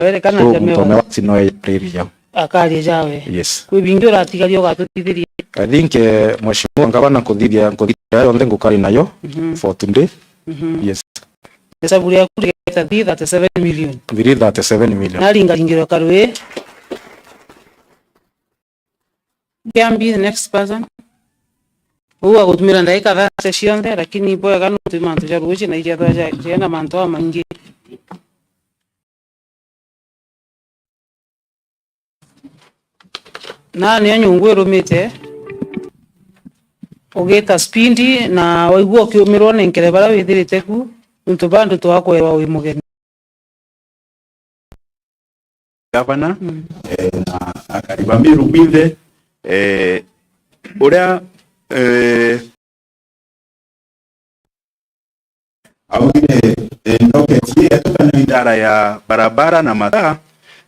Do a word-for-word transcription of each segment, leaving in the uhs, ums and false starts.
werekana. So, jamii muntu wa ome wati no ejaria. Akaria jawe. Yes. Kwi bingi uratigaria ugatutithiria. I think, eh, Mheshimiwa Ngavana, nkuthithia, nkuthithia yonthe ngukari nayo, mhm, for today. Mhm. Yes. Hesabu riaku rigeta three thirty-seven million. Three thirty-seven million. Naringaringirwa karui. Kiambi, the next person. Uu agutumira ndagika thirty cionthe, lakini bwega nontu mantu ja ruuji na ijethwa ja, jena mantu amaingi. Na niyo nyungu irumite, ugita speed, na waigua ukiumirwa nenkere baria withirite ku, nontu bandu twakwerwa wi mugeni. Gavana, mm, eh, na akari ba Meru bwinthe, eh, uria, eh, augire, eh, ndoketi yetu kana idara ya barabara na mathaa,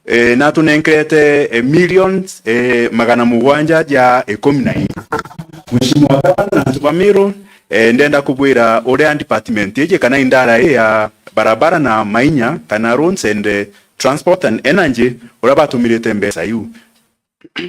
eh, natunenkete, eh, millions, eh, magana mugwanja ja ikumi na inya. Mheshimiwa Gavana na antu ba Meru, eh, ndenda kubwira uria department iji kana idara ii ya barabara na mainya kana roads and, eh, transport and energy, uria batumirite mbeca iu.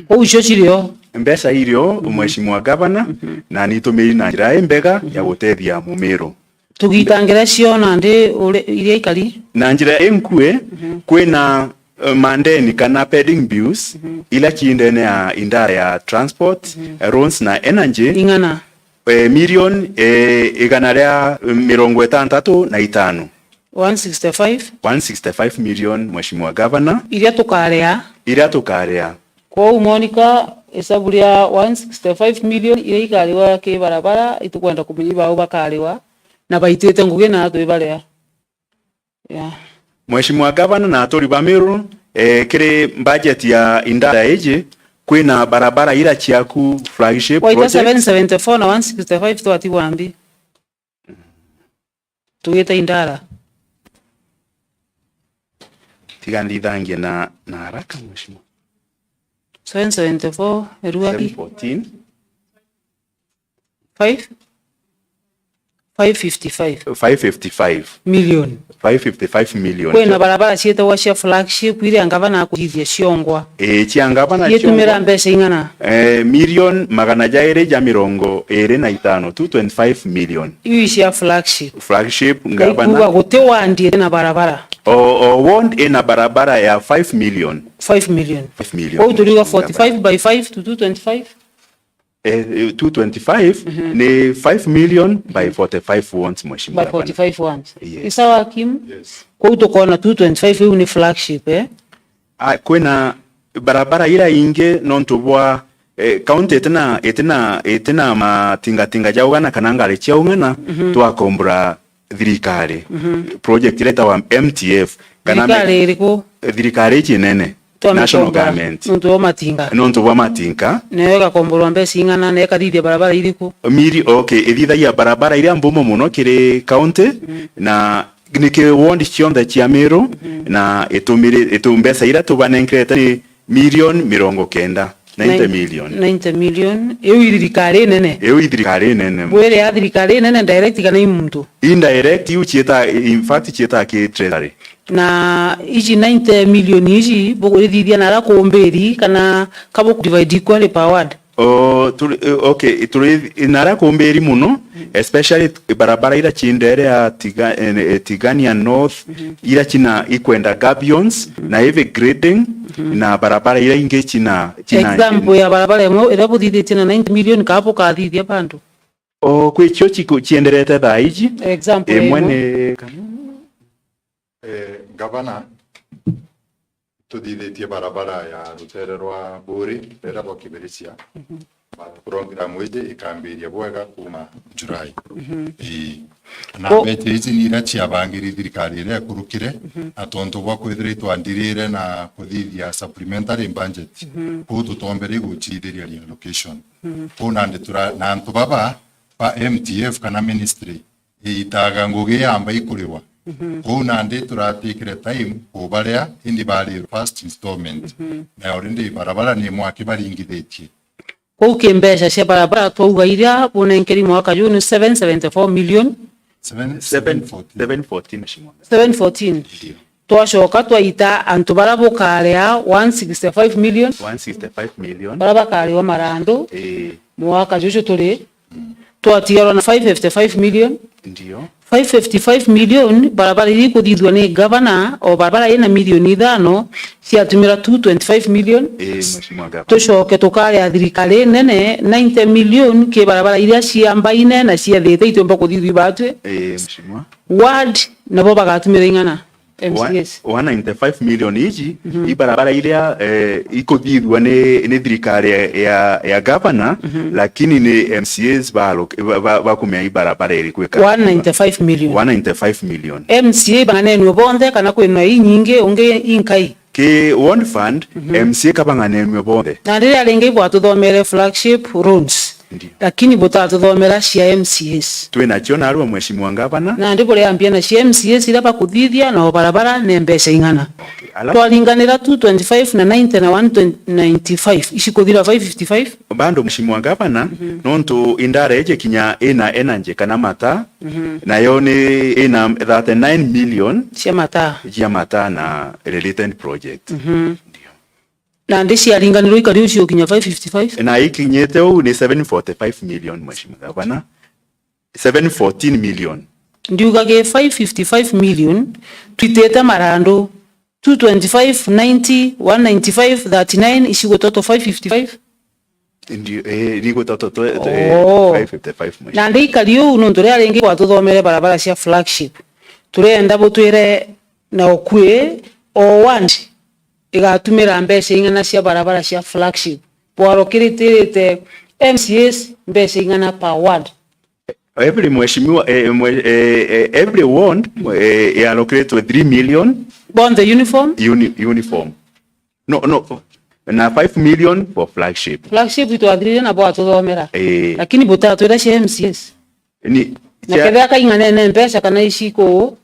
Kou icio cirio. Mbeca irio, mhm, Mheshimiwa Gavana, mhm, na nitumiri na njira imbega ya, mhm, gutethia Mumiru. Tugitangira cio nandi uri-, iria ikari? Na njira inkue, mhm, kwina, eh, mandeni kana pending bills, mhm, ila ci ndene ya idara ya transport, mhm, eh, roads na energy. Ing'ana? Eh, million, eh, igana ria mirongo itantatu na itano. One sixty-five. One sixty-five million, Mheshimiwa Gavana. Iria tukaria. Iria tukaria. Kwou, Monica, hesabu ria one sixty-five million iria ikariwa ki barabara, itukwenda kumenya ibau bakariwa, na baitite ngugi na twi baria. Yeah. Mheshimiwa Gavana na aturi ba Meru, eh, kiri budget ya idara iji, kwina barabara ira ciaku flagship waita project. Seven seventy-four na one sixty-five twatigwa mbi. Tugite idara. Tiga nthithangie na, na haraka, Mheshimiwa. Seven seventy-four, eruaki? Seven fourteen. Five? Five fifty-five. Five fifty-five. Million. Five fifty-five million. Kwina barabara cietagwa cia flagship iria ngavana akuthithia ciongwa. Ii, cia ngavana ciongwa. Cietumira mbeca ing'ana? Eh, million magana jairi ja mirongo iri na itano, two twenty-five million. Iu cia flagship. Flagship, ngavana. Kuuga guti ward iri na barabara. O, o ward ina barabara ya five million. Five million. Five million. Kwou turiuga forty-five by five to two twenty-five? Eh, eh, two twenty-five, mhm, ni five million by forty-five wands, Mheshimiwa Gavana. By forty-five wands. Yes. Ni sawa, Kim? Yes. Kwou tukona two twenty-five iu ni flagship, eh? Ah, kwina barabara ira ingi nontu bwa, eh, county itina, itina, itina matingatinga ja ugana kana ngari cia ugana, mhm, twakombora thirikari. Mhm. Project iria itagwa M T F, kana thirikari me-, iriku? Thirikari iji nene. National government. Nontu bwa matinga. Nontu bwa matinga. Nayo igakomborwa mbeca ing'ana, na ikathithia barabara iriku? Miri-, okay, ithithagia barabara iria mbumo muno kiri county, mm, na niki ward cionthe cia Meru, mm, na itumiri-, itu-, mbeca iria tubanenkerete ni million mirongo kenda. Ninety million. Ninety million. Iu i thirikari nene. Iu i thirikari nene. Bwire ya thirikari nene direct kana i muntu? Indirect, iu cieta, in fact, cieta ki treasury. Na iji ninety million iji, bukurithithia na ara kumbiri, kana ka buku divide equally per ward? O, turi, eh, okay, turi na ara kumbiri muno, especially barabara ira ci ndere ya Tiga-, eh, eh, Tigania North, mhm, ira cina ikwenda gabions, mhm, na heavy grading, mhm, na barabara ira ingi cina, cina. Example ya barabara imwe iria buthithitie na ninety million, ka bukathithia bandu? O, kwi cio ciku-, cienderete thaa iji. Example imwe imwe ni Eh, Ngavana, tuthithitie barabara ya rutere rwa Buri, rwetagwa Kibiricia. Mhm. But program iji ikambiria bwega kuma July. Mhm. Ii. Na mbeca iji ni iria ciabangiri thirikari iria ikurukire, mhm, na tontu bwa kwithira itwandirire na kuthithia supplementary budget, mhm, kuu tutombere gucithiria reallocation. Mhm. Kuu nandi tura-, na antu baba ba M T F kana ministry, iitaga ngugi yamba ikuriwa. Mhm. Kuu nandi turatikire time kubarea, indi barirwe first installment. Mhm. Na already barabara ni mwaki baringithitie. Kuu ki mbeca cia barabara twauga iria bunenkeri mwaka juu ni seven seventy-four million. Seven, seven, seven fourteen. Seven fourteen, Mheshimiwa. Seven fourteen. Ndio. Twacoka twaita antu bara bukaria one sixty-five million, one sixty-five million. Bara bakariwa marandu, ii, mwaka juju turi, twatigarwa na five fifty-five million. Ndio. Five fifty-five million, barabara iria ikuthithua ni gavana, o barabara ina milioni ithano, ciatumira two twenty-five million. Ii, Mheshimiwa Gavana. Tucoke tukaria thirikari nene ninety million ki barabara iria ciambaine na ciethite itiumba kuthithua ibatwi. Ii, Mheshimiwa. Ward nabo bagatumira ing'ana? M C As. One ninety-five million iji, mhm, i barabara iria, eh, ikuthithua ni, ni thirikari ya, ya, ya gavana, mhm, lakini ni M C As balo-, ba, ba, bakumea i barabara iriku ika-, one ninety-five million. One ninety-five million. M C A bang'anenue bonthe kana kwina inyingi ungi inkai? Ki ward fund, mhm, M C A kabang'anenue bonthe. Na riria ringi bwatuthomere flagship roads. Ndio. Lakini butatuthomera cia M C As. Twinacio narua, Mheshimiwa Ngavana. Nandi buriambia na cia M C As iria bakuthithia na o barabara ni mbeca ing'ana? Okay, ala- Twaringanira two twenty-five na ninety na one ninety-five, icikuthira five fifty-five? Bado, Mheshimiwa Ngavana, mhm, nontu indara iji kinya ina energy kana mataa, mhm, nayo ni ina thirty-nine million cia mataa. Cia mataa na related project. Mhm. Ndio. Nandi ciaringanirwa ikari ucio kinya five fifty-five? Na ikinyite uu ni seven forty-five million, Mheshimiwa Gavana. Seven fourteen million. Ndiuga gi five fifty-five million, twitite marandu two twenty-five, ninety, one ninety-five, thirty-nine, icigwitwa to five fifty-five? Ndio, eh, nigwitwa to, to, to, eh, oh, five fifty-five, Mheshimiwa. Nandi ikari uu nontu riria ringi gwatuthomere barabara cia flagship. Turenda butwire na ukui o ward igatumira mbeca ing'ana cia barabara cia flagship? Bwarokiritite M C As mbeca ing'ana per ward? Every mheshimiwa, eh, mwe-, eh, eh, every ward, eh, yalokiritwe three million. Bonthe uniform? Uni-, uniform. No, no, na five million for flagship. Flagship itwathirire na bwatuthomera. Eh. Lakini butatwira cia M C As. Ni, na cia- kethira kaing'anene mbeca kana iciku-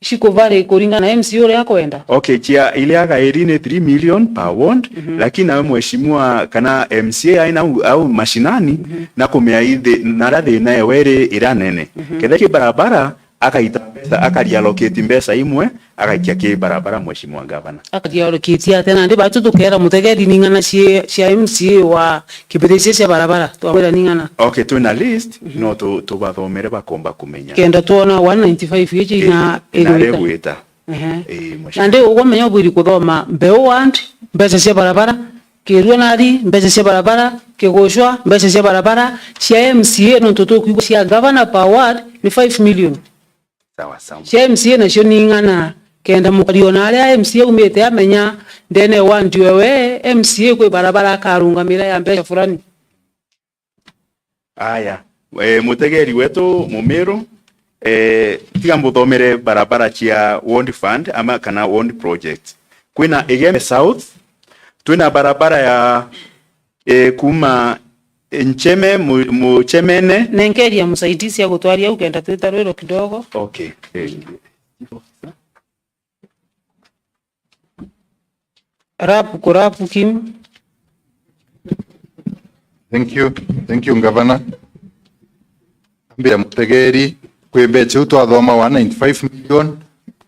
Cikuvari kuringana na M C A uria akwenda. Okay, cia ile agairi ni three million per ward, mhm, lakini nawe mheshimiwa kana M C A aina au, au mashinani, mhm, na kumea ithi, na ra thina ewe iri ira nene. Mhm. Kethe ki barabara, akaita mbeca, akariallocate mbeca imwe, agaikia ki barabara, mheshimiwa gavana. Akariallocate atia? Nandi batu tukera mutegeri ning'ana cia, cia M C A wa Kibirichia cia barabara, twamwira ning'ana. Okay, twina list, mhm, no tu-, tubathomere bakomba kumenya. Kenda twona one ninety-five iji ina, ina igwita. Ehe. Ii, mheshimiwa. Nandi ugumenya ubwiri kuthoma Mbeu ward, mbeca cia barabara, Kirua Nari, mbeca cia barabara, Kigucwa, mbeca cia barabara, cia M C A, nontu tukwigua cia governor per ward ni five million. Sawa, sawa. Cia M C A nacio ni ing'ana, kenda mukari ona aria M C A aumite amenya ndene wa ward ewe M C A kwi barabara akarungamira ya mbeca fulani. Aya, eh, mutegeri wetu Mumiru, eh, tiga mbuthomere barabara cia ward fund ama kana ward project. Kwina Igembe South, twina barabara ya, eh, kuma Ncheme, Mu-, Muchemene. Nenkeria msaidizi agutwaria au kenda twita rwiro kidogo. Okay. Eh, Rap, kurap, Kim. Thank you. Thank you, Governor. Ambia mutegeri, kwi mbeca iu twathoma one ninety-five million,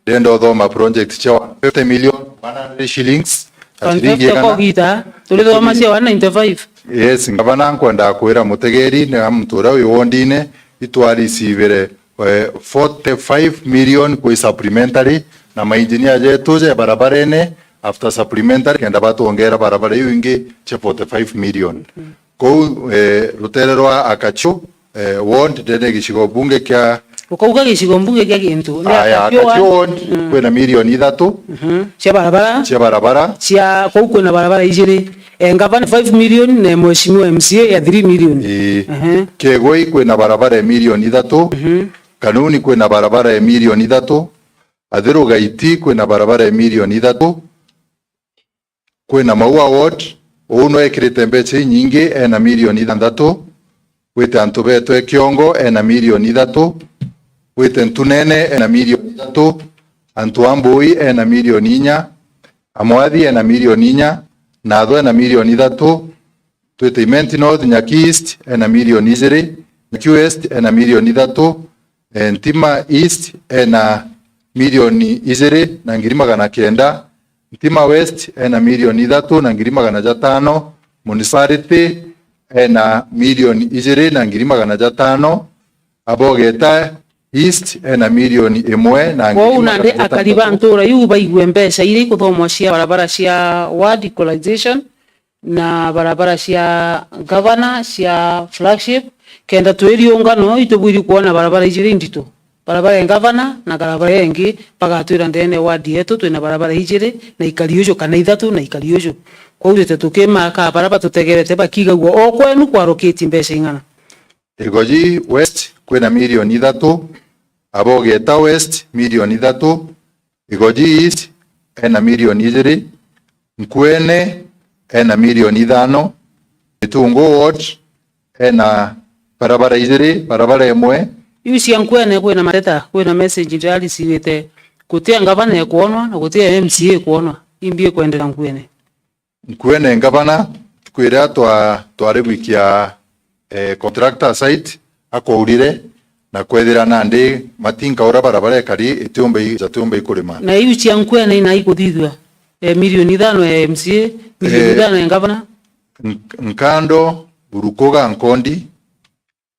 ndenda uthoma project cia one fifty million, one hundred shillings, na ciringi igana. Kogita, tulithoma cia one ninety-five. Yes, Governor, nkwenda kwira mutegeri, ni muntu uria wi wondine, itwaricivire eh, forty-five million kwi supplementary, na mainjinia jetu je barabarene, after supplementary, kenda batwongera barabara iu ingi cia forty-five million. Mm. Kou, eh, rutere rwa Akachu, eh, ward, ndene gicigo bunge kia. Ukauga gicigo mbunge kia gintu, ni Aya, Akachu Akachu ward. Ward, mm, kwina milioni ithatu. Mhm. Cia barabara. Cia barabara. Cia, kou kwina barabara ijiri. Eh, ngavana five million na mheshimiwa M C A ya three million. Ii. Ehe. Kegoi kwina barabara ya milioni ithatu. Mhm. Kanuni kwina barabara ya milioni ithatu. Athiru Gaiti kwina barabara ya milioni ithatu. Kwina Maua ward, uu no ekirite mbeca inyingi, ena milioni ithanthatu. Gwite antu betu e Kiongo, ena milioni ithatu. Gwite Ntunene, ena milioni ithatu. Antu a Mbui, ena milioni inya. Amwathi ena milioni inya, Nathu ena milioni ithatu, twite Imenti North, Nyaki East ena milioni ijiri, Nyaki West ena milioni ithatu, eh, Ntima East ena milioni ijiri na ngiri magana kenda, Ntima West ena milioni ithatu na ngiri magana jatano, Municipality ena milioni ijiri na ngiri magana jatano, Abogeta East ena milioni imwe na ngiri magana jatano. Kwou nandi akari ba ntura iu baigue mbeca iria ikuthomwa cia barabara cia ward equalization na barabara cia gavana cia flagship, kenda twiriungano itubwiri kwona barabara ijiri ndito, barabara ya gavana na barabara ingi. Bagatwira ndene ward yetu twina barabara ijiri na ikari uju kana ithatu na ikari uju. Kwou rite tukimaka bara batutegerete bakigagua o kwenu kwarukiti mbeca ing'ana. Igoji West kwina milioni ithatu, Abogeta West milioni ithatu, Igoji East ena milioni ijiri, Nkuene ena milioni ithano, Mitungu Ward ena barabara ijiri, barabara imwe. Iu cia Nkuene kwina mateta, kwina message ndirarisirite, guti ngavana ekwonwa na guti M C A ekwonwa, imbi ikwendera Nkuene. Nkuene ngavana, ntuku iria twa-, twari gwikia, eh, contractor site, akwaurire na kwethira nandi matinka uria barabara ekari itiumba i-, jatiumba ikurima. Na iu cia Nkuene ina ikuthithua, eh, milioni ithano ya M C A, milioni Eh, ithano ya ngavana. Nk-, Nkando, Burukuga, Nkondi,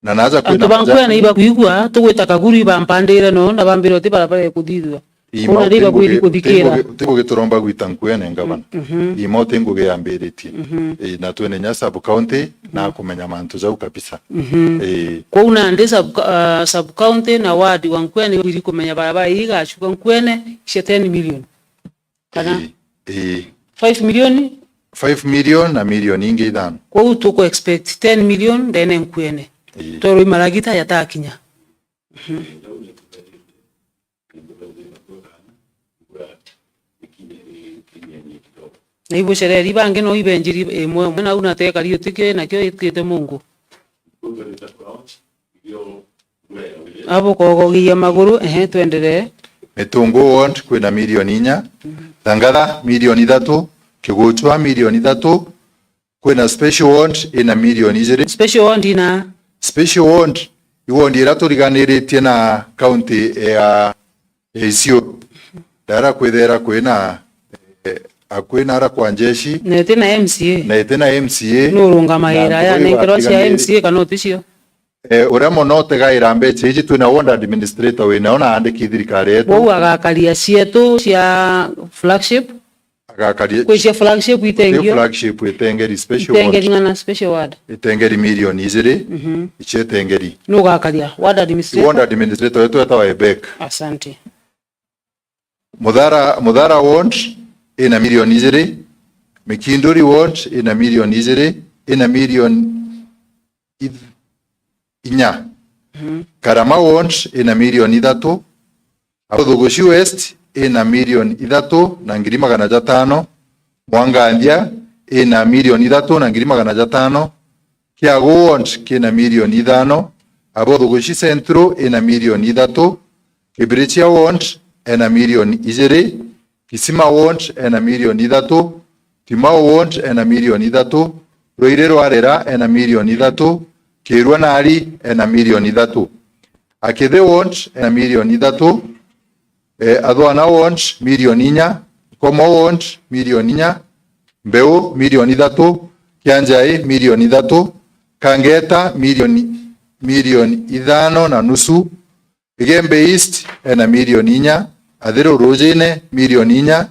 Na naja kwina antu ba Nkuene ibakwigua, tugwita Kaguru ibampandire no, na bambire uti barabara ikuthithua. Ima, kwona uti ngugi, uti ngugi turomba gwita Nkuene ngavana. Mhm. Ima uti ngugi yambiritie. Mhm. Ii, na twene nya sub county, na kumenya mantu jau kabisa. Mhm. Ii. Kwou nandi sub, ah, sub county na ward wa Nkuene ibwiri kumenya barabara ii igacuka Nkuene cia ten million. Kana ii, ii. Five million? Five million na milioni ingi ithano. Kwou tuku expect ten million ndene Nkuene. Ii. Toro imaragita yatakinya. Mhm. Na ibucereri bangi no ibenjiri imwe imwe nau natekari utikio nakio itite mungu. Abukogogiia maguru, ehe, twenderee. Mitungu Ward kwina milioni inya, Thangatha milioni ithatu, Kiguchwa milioni ithatu, kwina Special Ward ina milioni ijiri. Special Ward ina? Special Ward, i ward iria turiganiritie na county ya, ya Isiolo. Ndara kwithira kwina, eh, akwina ara kwa njeshi. Na iti na M C A. Na iti na M C A. Nurungamaira ya nenkerwa cia M C A kana uticio? Eh, uria mono utegaira mbeca iji, twina ward administrator winao na aandiki thirikari yetu. Wou agakaria cietu cia flagship? Agakaria. Kwi cia flagship itengio? Flagship itengeri special ward. Itengeri ng'ana special ward? Itengeri milioni ijiri, mhm, icio itengeri. Nu ugakaria? Ward administrator? Ward administrator wetu etawa Ebek. Asante. Muthara, Muthara ward ina milioni ijiri, Mikinduri ward ina milioni ijiri, ina milioni ith-, inya. Mhm. Karama ward ina milioni ithatu, Abuthugushi West ina milioni ithatu na ngiri magana jatano, Mwanganthia ina milioni ithatu na ngiri magana jatano, Kiagu Ward kina milioni ithano, Abuthugushi Central ina milioni ithatu, Kibirichia Ward ena milioni ijiri, Kisima Ward ena milioni ithatu, Timau Ward ena milioni ithatu, Rwairi Rwarera ena milioni ithatu, Kirua Nari ena milioni ithatu. Akithe Ward ena milioni ithatu, eh, Athwana Ward milioni inya, Nkomo Ward milioni inya, Mbeu milioni ithatu, Kianjai milioni ithatu, Kangeta milioni, milioni ithano na nusu, Igembe East ena milioni inya, Athiru Rujine milioni inya,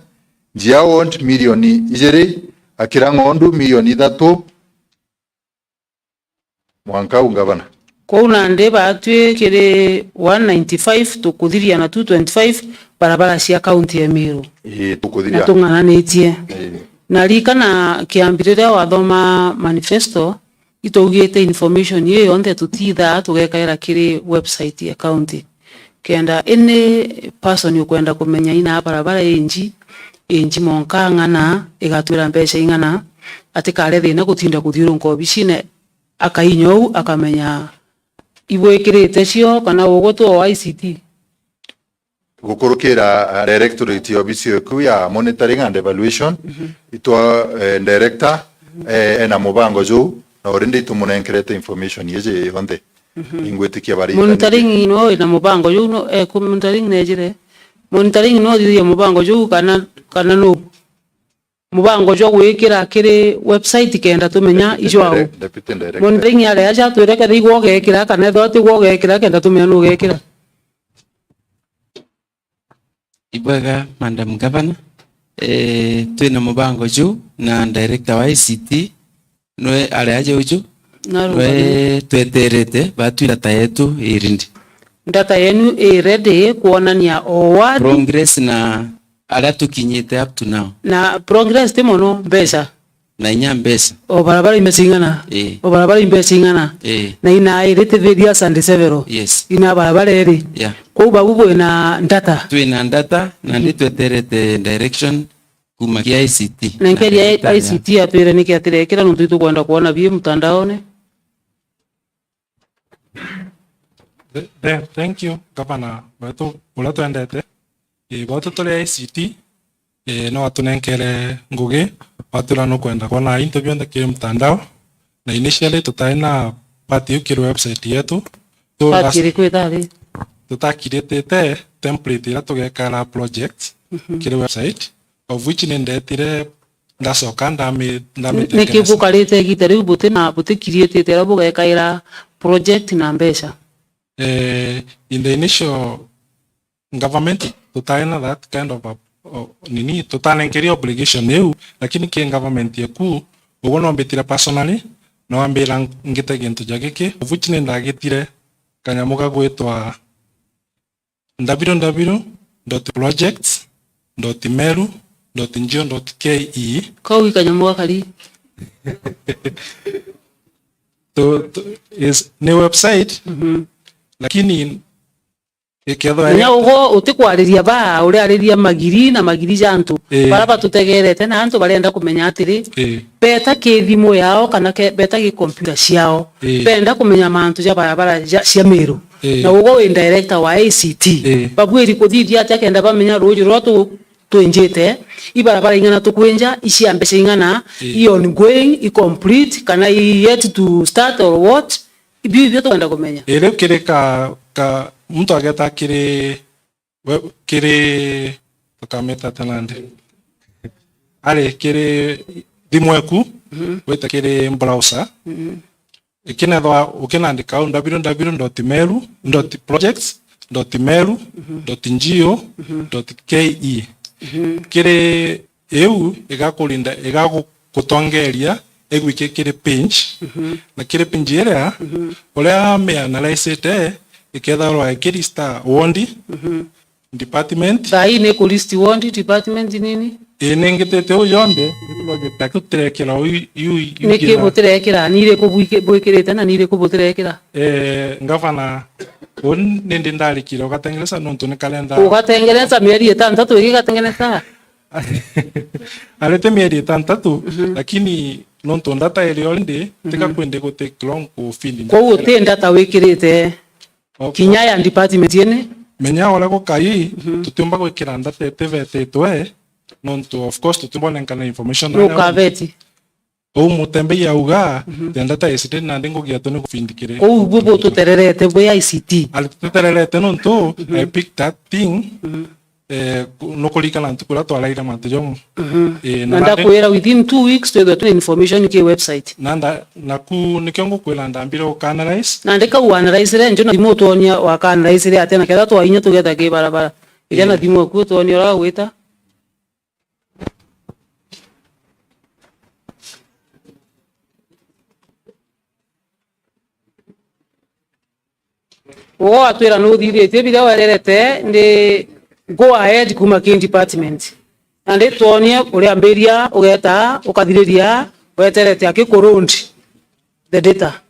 Njia Ward milioni ijiri, Akira Ng'ondu milioni ithatu, mwanka u ngavana. Kwou nandi batwi kiri one ninety-five, tukuthiria na two twenty-five barabara cia kaunti ya Meru. Ii, tukuthiria. Na tung'ananitie. Ii. Na ririkana kiambi riria wathoma manifesto, itwaugite information iyo yonthe tutithaa tugekaira kiri website ya county. Kenda any person ukwenda kumenya ina barabara inji, inji monka ng'ana, igatwira mbeca ing'ana, atikare thina gutinda kuthiurunka obicine, akainya ou akamenya ibwikirite cio kana ugutwa o I C T. Gukurukira, uh, directorate ya obisi yeku ya monitoring and evaluation, mhm, itwa, eh, director, mhm, eh, ena mubango juu, na already tumunenkerete information yeje yonthe. Mhm. Ingwitikia bari monitoring no ina mubango juu, no, eh, ku monitoring nejire. Monitoring no thithia mubango juu kana, kana no mubango jwa gwikira kiri website kenda tumenya ijo au. Direct-, deputy director. Monitoring aria aja twire kethira igwe ugekira kana ethirwa tigwe ugekira kenda tumenya nugekira. Ibwega, Madam Governor. Eh, twina mubango juu na director wa I C T, nwe ari aja uju, nwe tweterete, batu data yetu i ready. Data yenu i ready kwonania o what? Progress na aria tukinyite up to now. Na progress ti mono, mbeca. Na inya mbeca. O barabara imbeca ing'ana? Ii. O barabara imbeca ing'ana? Ii. Na ina iri ti various and several? Yes. Ina barabara iri? Yeah. Kwou babu bwina data? Twina data, na ndi tweterete direction kuma kia I C T. Na nkeri ya I C T atwire niki atirekira, nontu itukwenda kwona bii mutandaone. The-, the-, thank you, Gavana wetu uria twendete. Ii, gwetu turi I C T, ii, ni watunenkere ngugi, watwira nukwenda kwona into bionthe kiri mtandao, na initially tutaina part iu kiri website yetu. So, part last iriku itari? Tutakiritite template iria tugekara project kiri website, of which ni ndetire ndacoka ndami-, ndamitengeneza. Niki bukarite igita riu buti na, butikiriitite uria bugekaira project na mbeca? Eh, in the initial government, tutaina that kind of a, o, nini, tutanenkeria obligation iu, lakini ki government yeku, uguo no mbitire personally, no ambira ngite gintu ja giki, of which ni ndagitire kanyamu ga gwitwa w w w dot projects dot meru dot ngo dot k e. Kau i kanyamu gakari. Tu-, tu-, is, ni website, lakini ikethwa nya ugo utikwariria baa, uriariria magiri na magiri ja antu, eh, bara batutegerete na antu barenda kumenya atiri, eh, beta ki thimu yao kana ke-, beta ki computer ciao, eh, benda kumenya mantu ja barabara ja, cia Meru. Eh. Na ugo wi director wa I C T. Eh. Babwiri kuthithia atia kenda bamenya ruuji ruria tu-, twinjite, ibarabara ing'ana tukwinja, icia mbeca ing'ana, eh, i ongoing, i complete, kana i yet to start or what? Ibio ibio tukwenda kumenya. Ii, riu kiri ka, ka, muntu ageta kiri, we, kiri, tukameta atia nandi? Ari kiri thimu eku, mhm, wite kiri browser. Mhm. Ikinethwa ukinandika au w w w dot meru, dot projects, dot meru, mhm, dot ngo, mhm, dot k e. Mhm. Kiri iu igakurinda, igagutongeria igwike kiri page, mhm, na kiri page iria, mhm, uria mianalyzite ikethagirwa ikirista wondi, mhm, department. Thaa ii ni ku list ward, department nini? Ii, ni ngitite uu yonthe, ni project aki utirekira uu, yu, yu, niki butirekira? Ni iriku bwiki-, bwikirite na ni iriku butirekira? Eh, ngavana, uu nindi ndarikire ugatengeneza nontu ni karenda. Ugatengeneza mieri itantatu igigatengeneza? Arete mieri itantatu, mhm, lakini nontu ndata iri already, mhm, tika kwende gu take long ku feed. Kwou uti ndata wikirite? Okay. Kinya ya department yene. Menya uria gukai, mhm, tutiumba gwikira ndata itivetitwe, nontu of course tutiumba nenkana information. Nukaveti. Uu mutembei auga, mhm, tenda ta accident nandi ngugi yetu ni gufindikire. Kou bu bututererete bwi I C T. Ari tutererete nontu, mhm, I picked that thing, mhm, eh, ku-, nukuririkana ntuku iria twaraire mantu jau. Mhm. Eh, na na nandi ndakwira within two weeks twithwe twina information ki website. Na nda-, naku nikio ngukwira ndambire uka analyze. Nandi kau analyzire, njo na thimu utwonia waka analyzire atia na ketha twainya tugeta ki barabara. Iria na, eh, thimu aku utwonia uria ugwita. Ugo watwira nuthithitie biria wererete ndi go ahead kuma ki department. Nandi twonie uriambiria ugeta ukathiriria weterete aki ku road the data.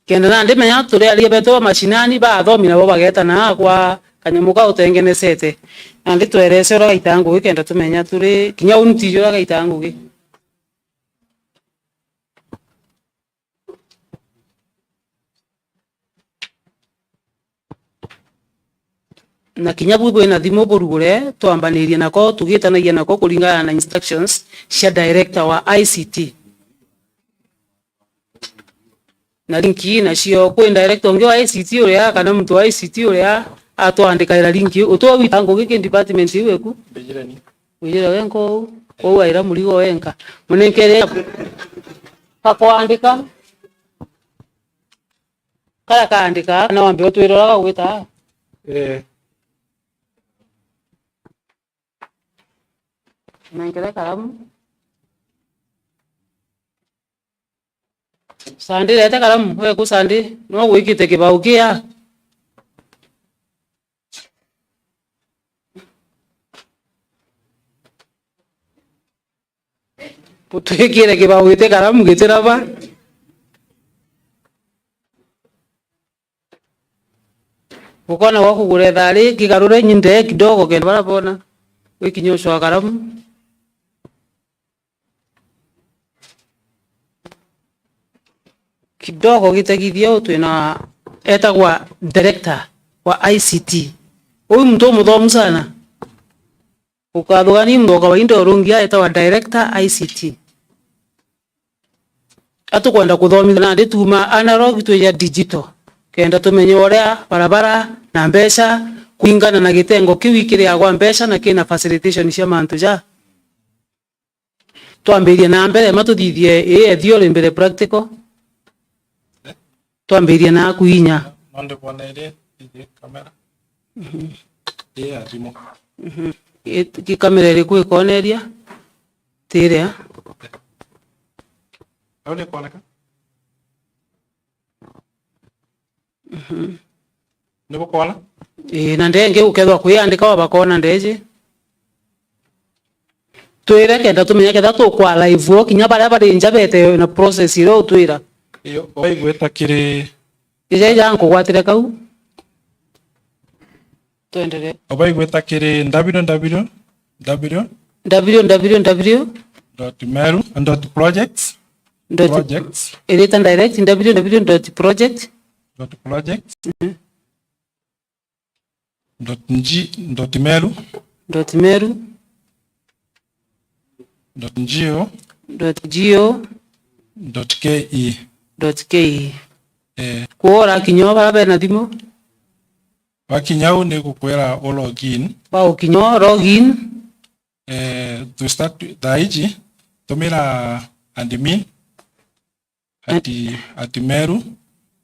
Kenda nandi menya turiaria betu ba mashinani, bathomi nabo bagetana kwa kanyamu kau utengenesete. Nandi twerese uria gaita ngugi kenda tumenya turi kinya unti uria gaita ngugi. Na kinya bwi bwina thimu burugure, twambanirie nako, tugitanagia nako kuringana na instructions cia director wa I C T. Na link ii nacio, kwi director ungi wa I C T uria, kana muntu wa I C T uria atwandikaira link iu. Utwe wita ngugi ki department iu eku? Wijire wenka uu, kou aira murigo wenka. Munenkere akwandika. Kara kaandika, na wambe utwire uria gagwita. Eh. Nenkere karamu. Sandi, rete karamu, weku Sandi, no gwikite kibau kia. Utwikire kibau giti karamu gitiraba. Bukona gwa kugura ithari, kigarure nyinde kidogo kenda bara bona. Wikinye ucwa karamu. Kidogo gitegithia u twina etagwa director wa I C T. Uyu muntu umuthomu sana. Ukathugani muntu wa kawaida urungi aetagwa director I C T. Atukwenda kuthomithia nandi tuuma analog twija digital, kenda tumenye uria barabara na mbeca kuringana na gitengo kiu ikiriagwa mbeca na kina facilitation cia mantu ja. Twambirie na mbere, ma tuthithie ii ya theory mbere practical. Twambirie na kuinya. Nonde kwona iri iji kamera. Mhm. Ii ya thimu. Mhm. Ii, ki kamera iriku ikoneria? Ti iria. Au ni kwoneka? Mhm. Ni bukwona? Ii, na ndengi ukethwa kwiandika wa bakona ndeji. Twire kenda tumenye ketha tukwa live wo, kinya baria bari nja bete na process iria utwira. Ii, ubaigwita kiri. Ija, ija nkugwatire kau. Twenderee. Ubaigwita kiri W W W. W W W. Dot meru, dot projects. Dot projects. Irita direct, W W W dot project. Dot projects. Mhm. Dot G, dot meru. Dot meru. Dot G O. Dot G O. Dot K E. Dot K E. Eh. Kwou urakinya o bara bena thimu? Wakinya u ni gukwira u login. Waukinya o login. Eh, to start thaa iji, tumira admin at, at meru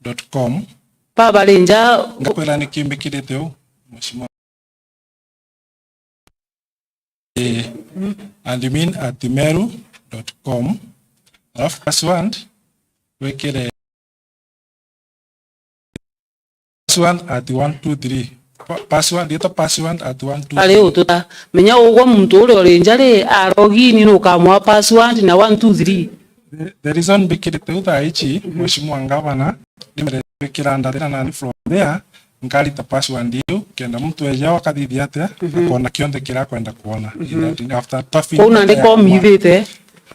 dot com. Baba rinja. Ngakwira ni kimbikirite u, mheshimiwa. Eh, admin at meru dot com. Alafu password, wikire password at one two three. Pa-, password, ita password at one two three. Ari ututa. Menya ugwe muntu uria uri nja ri, arogini nukamwa password na one two three. The, the reason mbikirite u thaa ici, mhm, Mheshimiwa Ngavana, ni mbere gwikira ndathira nani from there, nkarita password iu, kenda muntu eja akathithia atia, mhm, akona kionthe kiria akwenda kuona. Mhm. After toughing. Kuu nandi komithite.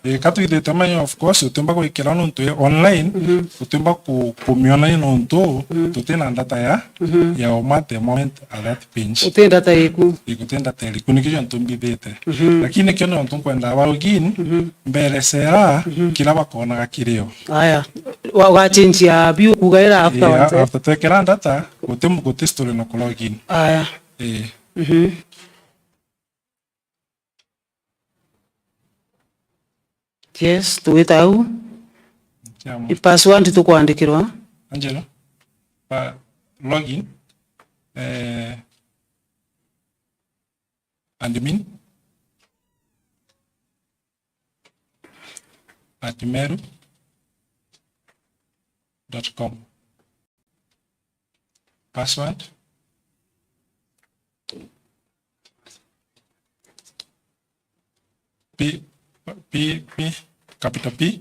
Eh, ka twithite manya, of course, utiumba gwikira nontu i online, mhm, utiumba ku-, kumionania nontu, mhm, tutina data ya, mhm, ya uma at the moment at that page. Uti data iku. Ii, guti data iriku, nikio kiontu mbithite. Mhm. Lakini kio nontu nkwenda ba login, mhm, mberecera, mhm, kira bakonaga kirio. Aya. Wa-, ugachenjia biu kugaira after. Ii, one, after twekira data, guti, guti story no ku login. Aya. Ii. Mhm. Yes, tugwita au. Kiamo. I password tukwandikirwa. Angelo, pa login, eh, admin at meru dot com. Password. P, P, P, capital P,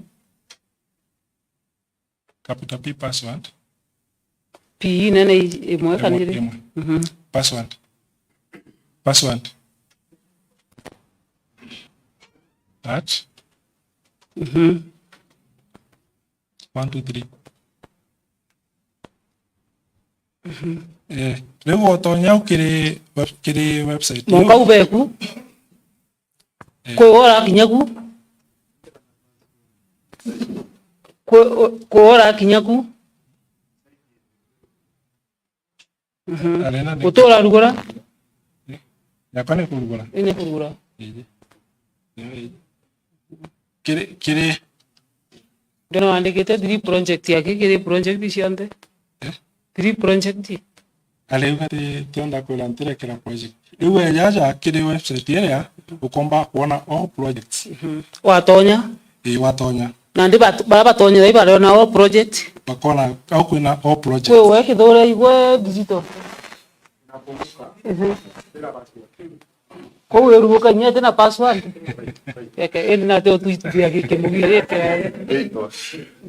capital P password. P nene i-, imwe kana iri? Imwe, imwe. Mhm. Password. Password. At. Mhm. One, two, three. Mhm. Eh, riu utonya u kiri web-, kiri website. Mwanka iu ubeku. Eh. Kwi wora kinya ku. Kwi, kwi wora kinya ku. Mhm. Arena ni gutura rugura? Yakwa ni kurugura. Ni kurugura. Iji. Niyo iji. Kiri, kiri. Ndona wandikite three project yake, kiri project cionthe. Eh? Three project. Ariuga ati, "Tienda kwira ntirekera project." Riu ejaja kiri website iria, ukomba kuona all projects. Mhm. Watonya? Ii, watonya. Nandi bat-, bara batonyera i bariona all project. Bakona au kwina all project. Kwi we kithure igwe digital. Mhm. Kou iruguka inya ati na password. Eke, indi nate utwitithia gikimugirite.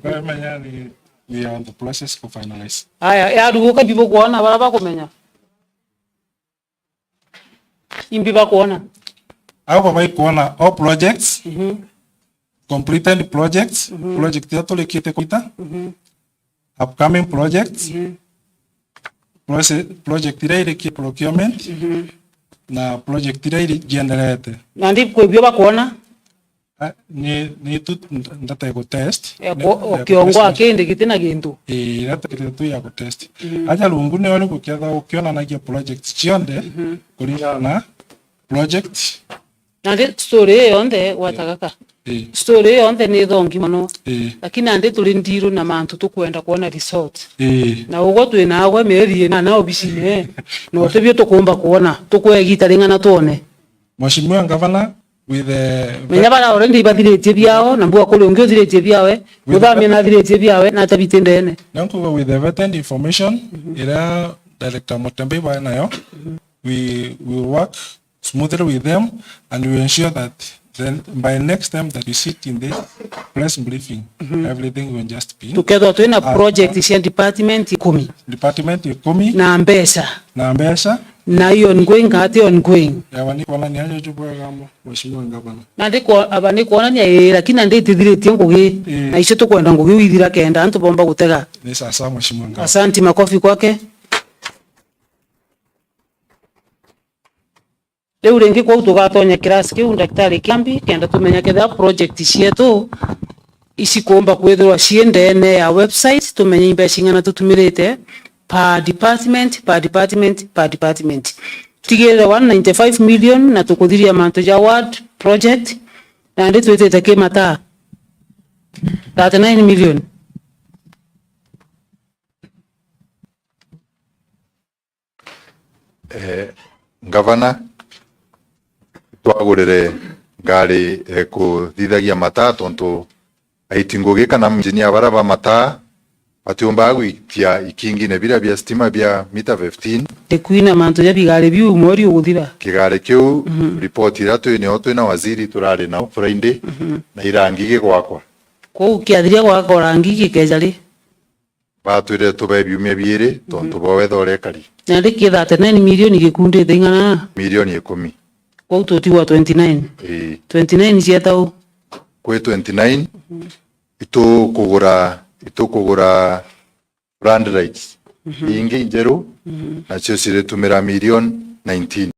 Bamenya ni, ni on the process ku finalize. Aya, yaruguka imbi bukwona bara bakumenya? Imbi bakwona? Abo baikuona all projects, mhm, completed projects, mhm, project iria turikite kuita, mhm, upcoming projects, mhm, proce-, project iria irikie procurement, mhm, na project iria iri-, jienderete. Nandi kwi bio bakwona? Ah, ni, ni tu nd-, ndate gu test. Ya ni, ku-, ya gu ukiongwa test. Kindi giti na gintu. Ii, iria tukirite tu ya gu test. Mhm. Aja rungu nio riu gukethagwa ukionanagia project cionthe, mhm, kuringana na project. Nandi story iyo yonthe gwata gaka. Ii. Story iyo yonthe ni thongi mono. Ii. Lakini nandi turi ndiru na mantu tukwenda kwona result. Ii. Na ugwe twi nagwe mieri inana obisine. Na utibio tukumba kwona. Tukwe igita ring'ana twone. Mheshimiwa Governor, with the... Menya bara already ibathiritie biao, na mbua kuri ungi uthiritie biawe. With the... Muthamia nathiritie biawe, na atabite ndene. Nonkuga with the vetted information, mhm, iria Director Mutembei bari nayo, mhm, we will work smoothly with them and we ensure that then by next time that you sit in this press briefing, mhm, everything will just be... Tukethwa twina project cia department ikumi. Department ikumi. Na mbeca. Na mbeca. Na i ongoing kana ti ongoing? Aba ni kwonania ajo jubwega mo, Mheshimiwa Gavana. Na ndi kwa-, aba ni kwonania, ii, lakini na nditithiritie ngugi. Ii. Na icio tukwenda ngugi withira kenda antu bomba gutega. Ni sawa sawa, Mheshimiwa Gavana. Asanti, makofi kwake. Riu ringi kwou tugatonya kirasi kiu, Daktari Kiambi, kenda tumenya kethira project cietu icikumba kwithirwa cii ndene ya website, tumenye imbeca ing'ana tutumirite per department, per department, per department. Tigirire one ninety-five million na tukuthiria mantu ja ward project, nandi twitite ki mataa thirty-nine million. Eh, Ngavana, twagurire ngari, eh, kuthithagia mataa, tontu aiti ngugi kana engineer bara ba mataa batiumbaga gwitia ikingine biria bia stima bia mita fifteen. Ikwina mantu ja bigari biu mweri uguthira. Kigari kiu, mhm, report iria twi nio twi na waziri turari nao Friday, mhm, na irangi gigwakwa. Kwou kiathiria gwakwa rangi gikeja ri? Batwire tube biumia biiri, tontu, mhm, bwa weather uria ikari. Nandi ki thirty-nine million gikundite ing'ana? Milioni ikumi. Kwou tutigwa twenty-nine? Ii. Twenty-nine cieta u? Kwi twenty-nine, mhm, itukugura, itukugura floodlights, mhm, ingi injeru, mhm, nacio ciritumira milioni nineteen.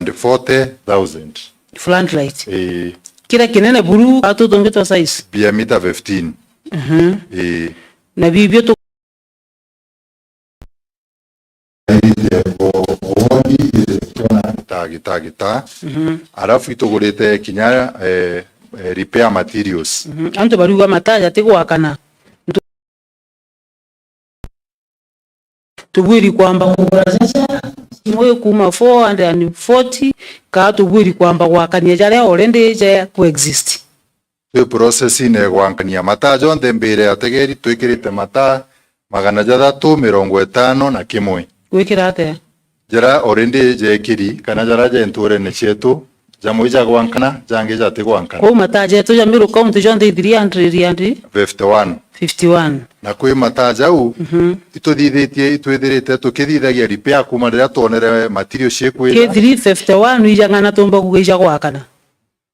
And forty thousand. Floodlight. Ii. Kira kinene buru, atu tungi twa size? Bia mita fifteen. Mhm. Ii. Na bibio tu- Gita, gita, gita. Mhm. Alafu itugurite kinya, eh, eh, repair materials. Mhm. Antu bariuga mataa jatigwakana. Tubwiri kwamba kugura jaja imwe kuma four hundred and forty, kaa tubwiri kwamba gwakania jaria already ja ku exist? Twi process-ine ya gwankania mataa jonthe mbire ategeri, twikirite mataa magana jathatu mirongo itano na kimwe. Gwikira atia? Jaria already jekiri, kana jaria je nturene cietu, jamwe jagwankana, jangi jatigwankana. Kwou mataa jetu ja Meru County jonthe i three hundred and? Fifty-one. Fifty-one. Na kwi mataa jau, mhm, ituthithitie, itwithirite tukithithagia repair kuma riria twonere material cikwira. Ki three fifty-one ijang'ana tumba kuga ijagwakana?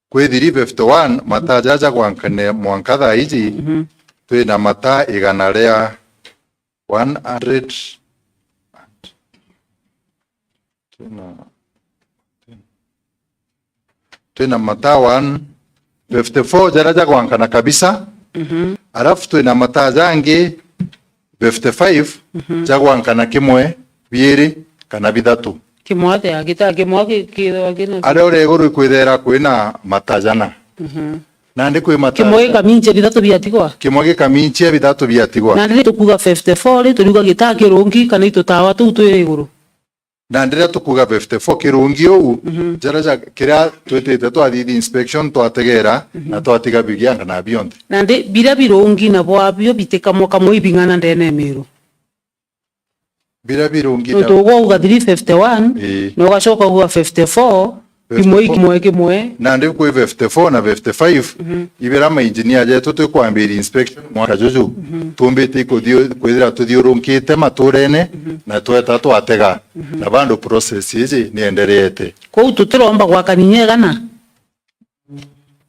Kwi three fifty-one mataa jaja gwankane mwanka thaa iji, mhm, twina mataa igana ria one hundred, twina, twina mataa one fifty-four jaria jagwankana kabisa. Mhm. Alafu twina mataa jangi fifty-five, mhm, ja gwankana kimwe, biiri, kana bithatu. Kimwe atia? Gita-, kimwe ki-, kithagwa kina aria uria iguru ikwithera kwina mataa jana. Mhm. Nandi kwi mataa kimwe ja- gikaminchia, bithatu biatigwa? Kimwe gikaminchia, bithatu biatigwa. Nandi ri tukuga fifty-four ri, turiuga gitaa kirungi kana itutawa tuu twi iguru? Na riria tukuga fifty-four kirungi uu, mhm, jaria ja, kiria twitite twathithia inspection, twategera, mhm, na twatiga bigiankana bionthe. Nandi biria birungi na bwabio bitikamwa kamwe ibing'ana ndene ya Miru? Biria birungi na nontu ugwa uga three fifty-one, ii, na ugacoka uga fifty-four, fifty-four, kimwe kimwe kimwe. Nandi kwi fifty-four na fifty-five, mhm, ibiria mainjinia jetu twikwambiria inspection mwaka juju, mhm, tumbite ikuthio-, kwithira tuthiurunkite maturene, mhm, na tweta twatega. Mhm. Na bado process iji niendereete. Kwou tutiromba gwakania inya igana?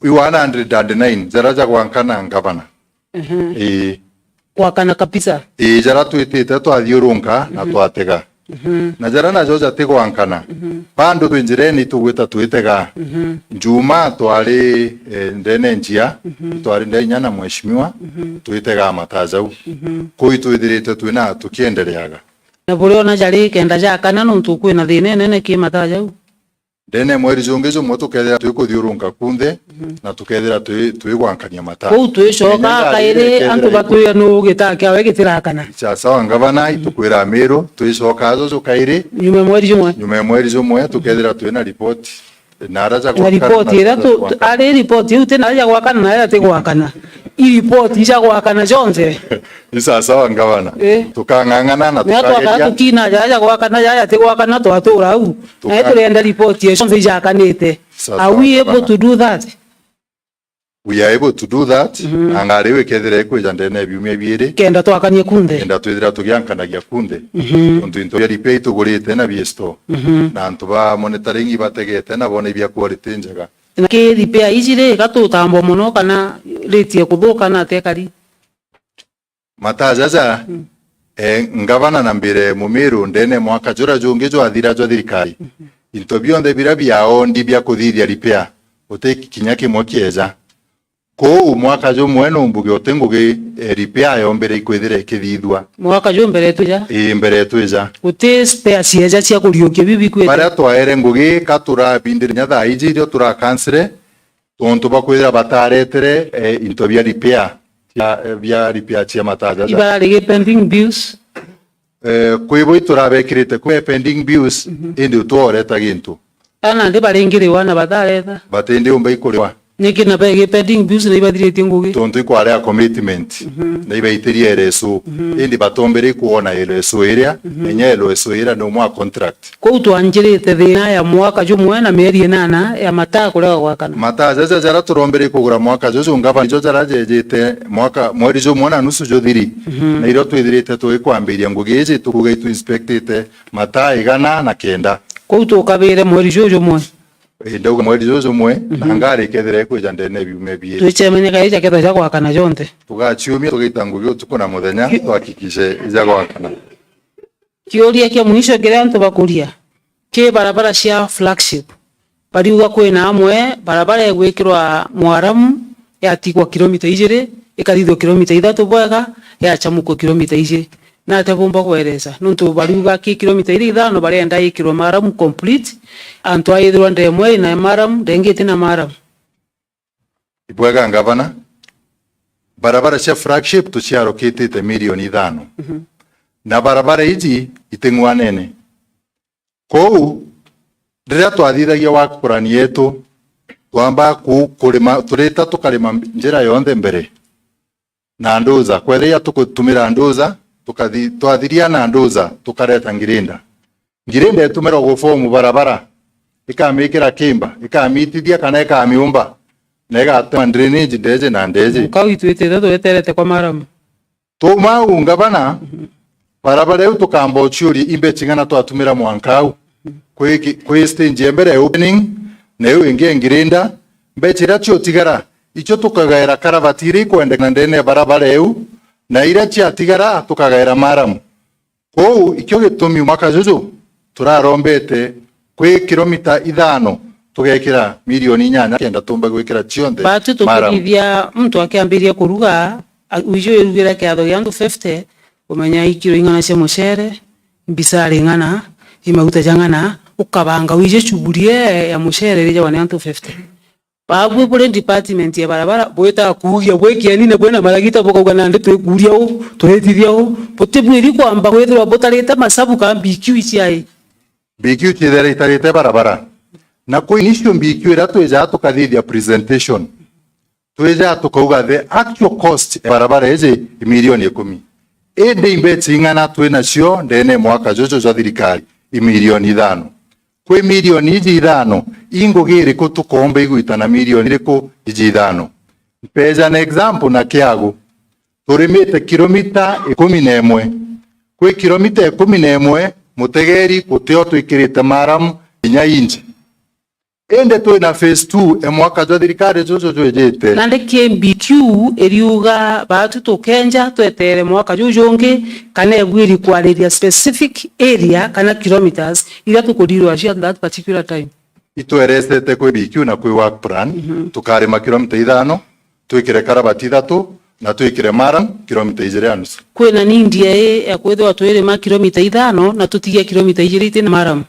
I one hundred and nine, jaria ja gwankana ngavana. Mhm. Ii. Gwakana kabisa. Ii, jaria twitite twathiurunka na, mhm, twatega. Mhm. Na jaria najo jatigwankana. Mhm. Bado twi njirene itugwita twitega. Mhm. Njuma twari, eh, ndene njia, mhm, twari ndene inya na mheshimiwa, mhm, twitega mataa jau. Mhm. Kuu itwithirite twina tukiendereaga. Na buriona jari kenda jakana nontu kwina thina inene ki mataa jau. Ndene mweri jungi jumwe tukethira twikuthiurunka kunthe, mhm, na tukethira twi-, twigwankania mataa. Kuu twicoka kairi, antu batwira nu gitaa kiawe gitirakana. Sawa sawa, ngavana, mhm, itukwira Miru, twicoka juju kairi. Nyuma ya mweri jumwe. Nyuma ya mweri jumwe, tukethira twina ripoti. Na ara ja na gwakana ripoti na iria ja tu-, gwakana. Ari ripoti iu ti na ja gwakana na ja ti gwakana. I ripoti ja gwakana jonthe. Ni sawa sawa, ngavana. Eh. Tukang'ang'ana na na twakara tukageria. Tukina ja ja gwakana, ja ja ti gwakana, twatura au. Tuka- Na turenda ripoti icio nthe ijakanite. Sawa sawa, ngavana. Are we able to do that? We are able to do that. Mhm. Na ngari iu ikethira ikwija ndene ya biumia biiri. Kenda twakanie kunthe. Kenda twithira tugiankanagia kunthe. Mhm. Nontu into bia repair itugurite na bia store. Mhm. Na antu ba monitoring ibategete na bona ibia quality njega. Na ki repair iji ri, gatutambwa mono kana ritie kuthuka na atekari? Mataa jaja, mm, eh, ngavana na mbire Mumiru ndene mwaka juria jungi jwathira jwa thirikari. Mhm. Into bionthe biria biaondi bia kuthithia repair, guti kinya kimwe kieja. Kuu mwaka jumwe numbuge uti ngugi, eh, repair yombere ikwithira ikithithua. Mwaka ju mbere twija? Ii, mbere twija. Guti spare cieja cia kuriukia bibi kwite? Baria twaere ngugi ka turabindire nya thaa iji irio turakansire, tontu bakwithira bataretere, eh, into bia repair, cia, eh, bia repair cia mataa jaja. Ibararigi pending bills? Eh, kwi bo iturabekirite kwi pending bills, mhm, indi utworeta gintu. Ana ndi baringiriwa na batareta. Batindi umba ikuriwa. Niki na begi pending bills na ibathiritie ngugi? Tontu ikwarea commitment, mhm, na ibaitirie R S O. Mhm. Indi batombere kuona R S O iria, mhm, na inya R S O iria ni umwe wa contract. Kuu twanjirite thina ya mwaka jumwe na mieri inana ya mataa kurega gwakana. Mataa jaja jaria turombere kugura mwaka juju, ngavana, ijo jaria jejite mwaka, mweri jumwe na nusu juthiri, mhm, na irio twithirite tugikwambiria ngugi iji, tukuga itu inspectite mataa igana na kenda. Kuu tukabire mweri juju jumwe. Ii, ndauga mweri juju jumwe, mhm, na ngari ikethira ikwija ndene ya biumia biiri. Twicemania kaija kethira ja gwakana jonthe. Tugaciumia, tugaita ngugi utuku na muthenya, ki-, tuhakikishe ija gwakana. Kiuria kia mwisho kiria antu bakuria, ki barabara cia flagship, bariuga kwina amwe barabara igwikirwa mwaramu, yatigwa kilomita ijiri, ikathithua kilomita ithatu bwega, yachamukwa kilomita ijiri. Natia bumba kweresa? Nontu bariuga ki kilomita iria ithano barienda ikirwe maramu complete, antu aithirwa ndemwe ina maramu, ndengi itina maramu. Ibwega ngavana, barabara cia flagship tuciarukitite milioni ithano. Mhm. Na barabara iji iting'wanene. Kou, riria twathithagia work plan yetu, twamba ku-, kurima, turita tukarima njira yonthe mbere na nduza. Kwethira tugutumira nduza, tukathi-, twathiria na nduza, tukareta ngirinda. Ngirinda itumirwa gufomu barabara, ikamikira kimba, ikamitithia kana ikamiumba, na igatema drainage ndeje na ndeje. Kau itwitite tweterete kwa maramu. Tuma au ngavana, barabara iu tukamba uciuria, imbechi ng'ana twatumira mwanka au? Kwi ki-, kwi stage ya mbere ya opening, na iu ingi ya ngirinda, mbechi iria ciotigara, icio tukagaira karavati iria ikwendekana ndene ya barabara iu, na iria ciatigara tukagaira maramu. Kou ikio gitumi mwaka juju turarombete kwi kilomita ithano tugekira milioni inyanya kenda tumba gwikira cionthe. Batu maramu. Tukithithia muntu akiambiria kuruga, a-, wiju irugire kiatho gia antu fifty, kumenya i kiro ing'ana cia mucere, mbisari ing'ana, i maguta jang'ana, ukabanga wije shughuli ya mucere iria jagwa ni antu fifty. Babui buri department ya barabara, bwita kuugia bwi kienine bwina maragita, bukauga nandi twikuuria u, twitithia u, butibwiri kwamba kwithirwa butarite masabu ka B Q iciai. B Q ciithira itarite barabara. Na kwi initial B Q iria twijaa tukathithia presentation, twijaa tukauga the actual cost ya barabara iji i milioni ikumi. Indi imbecha ing'ana twi nacio ndene ya mwaka juju jwa thirikari? I milioni ithano. Kwi milioni iji ithano, i ngugi iriku tukoomba igwita na milioni iriku iji ithano? Mpeejana example na Kiagu. Turimite kilomita ikumi na imwe. Kwi kilomita ikumi na imwe, mutegeri gutio twikirite maramu kinya inji. Indi twina phase two e mwaka jwa thirikari juju jwijite. Nandi K B Q iriuga baatu tukenja twetere mwaka juu jungi, kana ebwiri kwariria specific area kana kilometres iria tukurirwa cia that particular time. Itweresete kwi B Q na kwi work plan, tukarima kilomita ithano, twikire karabati ithatu, na twikire maramu kilomita ijiri na nusu. Kwina need ya ya kwithirwa twirima kilomita ithano na tutigie kilomita ijiri itina maramu?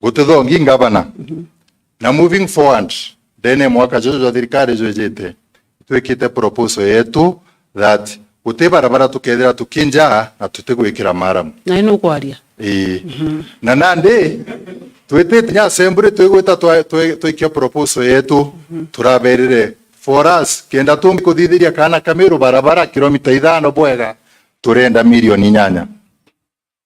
Gutithongi ngavana. Na moving forward, ndene ya mwaka juju jwa thirikari jwijite, twikite proposal yetu that guti barabara tukethira tukinja na tutigwikira maramu. Na ino ukwaria. Ii. Na nandi, twitite nya assembly twigwita twa- twi- twikia proposal yetu, turaberire for us, kenda tumbi kuthithiria kana Kamiru barabara kilomita ithano bwega, turenda milioni inyanya.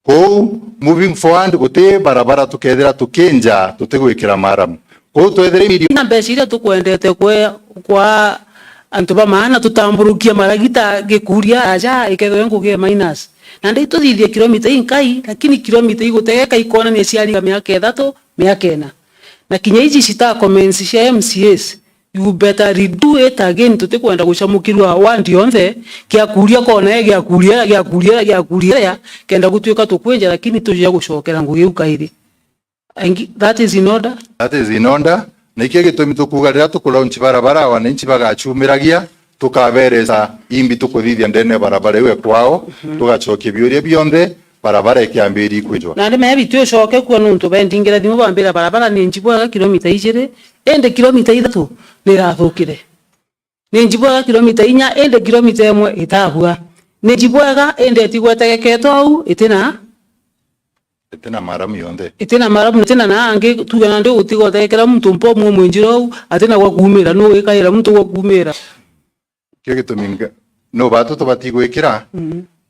Kou, moving forward, guti barabara tukethira tukinja tutigwikira maramu. Kou twethire milioni. Na mbeca iria tukwendete kwe kwa antu ba maana tutamburukia maragita gikuria aja ikethwe ngugi e minus. Na ndi tuthithie kilomita inkai, lakini kilomita igutegeka ikonania ciariga miaka ithatu, miaka ina. Na kinya iji cita comments cia M C As, you better redo it again, tutikwenda gucamukirua ward yonthe, kia kuria kona ya, gia kuria ya, gia kuria ya, gia kuria ya, kenda gutuika tukwinja, lakini tujia gucokera ngugi iu kairi. And that is in order. That is in order. Na ikio gitumi tukuuga riria tukulaunch barabara, wananchi bagacumiragia, tukaberesa imbi tukuthithia ndene ya barabara iu e kwao, tugacokia biuria bionthe, barabara ikiambiria ikwijwa. Nandi mebi ti ucoke kuo nuntu bendingira thimu bambira barabara ni njibwega kilomita ijiri, indi kilomita ithatu nirathukire. Ni njibwega kilomita inya, indi kilomita imwe itabua. Ni njibwega, indi itigwetegeketwe au, itina. Itina maramu yonthe. Itina maramu, itina na angi, tuge nandi gutigotegekera muntu mpomu umwinjira au, atina gwa kuumira, nu wikaira muntu gwa kuumira? Kio gitumi nga-, no batu tubati gwikira,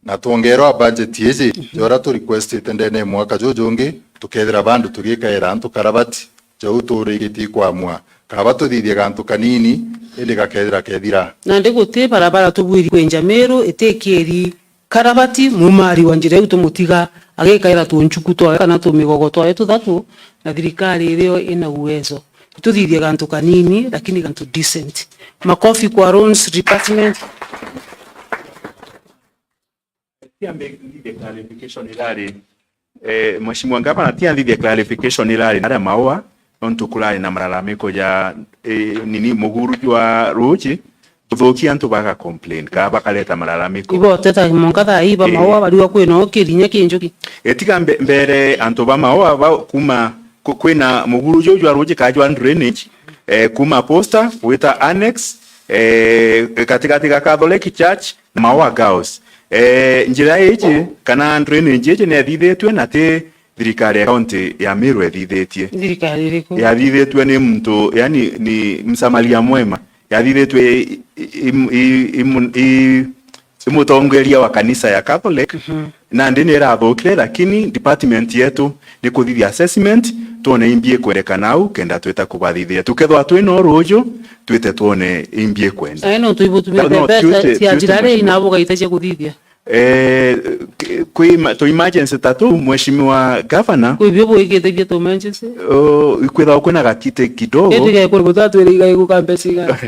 na twongerwa budget iji, ja uria tu requestite ndene ya mwaka jujungi, tukethira bandu tugikaira antu karabati, jau turikitie kwamua, kaba tuthithie gantu kanini, indi gakethira kethira. Nandi guti barabara tubwiri kwinja Miru itikiri karabati, mumari wa njira iu tumutiga agikaira tunchuku twawe kana tumigogo twawe tuthatu, na thirikari irio ina uwezo. Tuthithie gantu kanini, lakini gantu decent. Makofi kwa roads department. Tiambe nthithie clarification irari, eh, Mheshimiwa Gavana, tianthithie clarification irari naria Maua, nontu kurari na malalamiko ja, eh, nini, muguru jwa ruji, guthukia antu baga complain, ka bakareta malalamiko. Iboteta mwanka thaa ii ba Maua bariwa kwina ukiri inya ki njuki. Etiga mbe-, mbere antu ba Maua ba kuma ku-, kwina muguru juu jwa ruji ka jwa drainage, eh, kuma posta gwita annex, eh, gatigati ga Catholic Church na Maua Girls. Eh, njira iji kana drainage iji niethithitue na ti thirikari ya kaunti ya Meru ethithitie. Thirikari iriku? Yathithitue ni muntu, yani ni msamaria mwema. Yathithitue i, i, i, i, i, i mutongeria wa kanisa ya Catholic, nandi ni irathukire, lakini department yetu ni kuthithia assessment, twone imbi ikwendekana au, kenda twita kubathithia. Tukethwa twina uruju, twite twone imbi ikwenda. Ai, no twibutumite No, mbeca tuite, cia tuite njira ri mheshimiwa. Nabo gaita cia kuthithia. Eh, kwi ma-, tu emergency ta tuu, Mheshimiwa Governor. Kwi bio bwikite bia tu emergency? Oh, ikwithagwa kwina gakite kidogo. Indi gekuri gutatwira igai guka mbeca igana.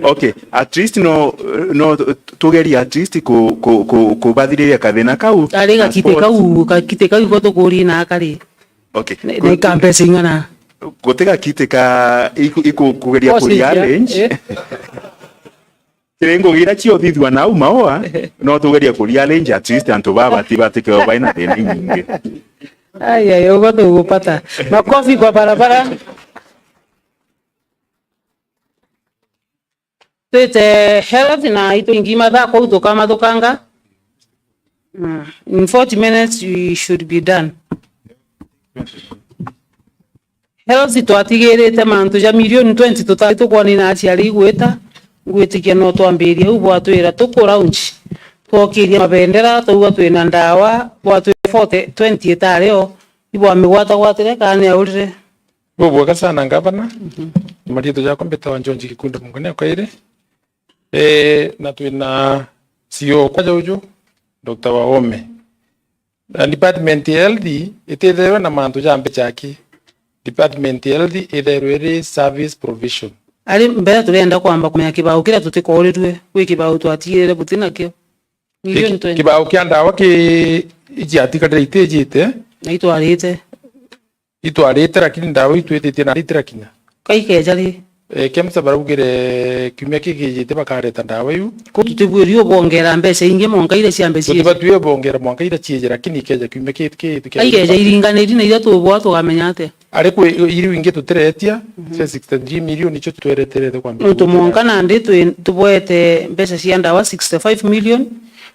Okay, at least no, no tugerie at least ku, ku, ku, kubathiriria kathina kau. Ari gakite kau, gakite kau iko tukuri na akari. Okay. Ne, ne ka mbeca igana. Guti gakite ka iku, iku kugeria ku rearrange. Eh. Kiri ngugi iria cio thithua nau maua, no tugerie ku rearrange at least antu baa bati-, batikeo baina thina inyingi. Ai, ai, ugo tugupata. Makofi kwa barabara. Twite health na itu ingi mathaa kuu tukamathukanga. Mm, in forty minutes we should be done. Health twatigirite mantu ja milioni twenty tutari tukwoni na aciari igwita, ngwitikia no twambiria u bwatwira tuku launch, twokiria mabendera, twauga twina ndawa, bwatwira forty, twenty itari o, ibwamigwatagwatire kana ni aurire? Bubwega sana ngavana. Mhm. Mariitwa jakwa mbitawa George Gikunda Mungania Kairi. Eh, na twina C E O kwaja uju, Doctor Waome. Na department ya health itithairwe na mantu ja mbeca aki. Department ya health ithairwe iri service provision. Ari mbere turenda kwamba kumenya kibao kiria tutikoorirue, gwi kibao twatigirire buti nakio. Milioni twenty. Kibao kia ndawa ki iji atigarire itijite. Na itwarite. Itwarite, lakini ndawa itwititie na itirakinya. Kaikeja ri? Eh, KEMSA baraugire kiumia kikijite bakareta ndawa iu. Ku tutibwiri ubongera mbeca ingi mwanka iria ciambe ciije. Tutibatwi ubongera mwanka iria ciije, lakini ikeja kiumia ki-, ki-, ki-, kaikeja iringaniri na iria tubwa tugamenya atia? Ari kwi iriu ingi tutiretia, mhm, cia sixty-three million icio twereterete kwambia. Nontu mwanka nandi twi-, tubwete mbeca cia ndawa sixty-five million.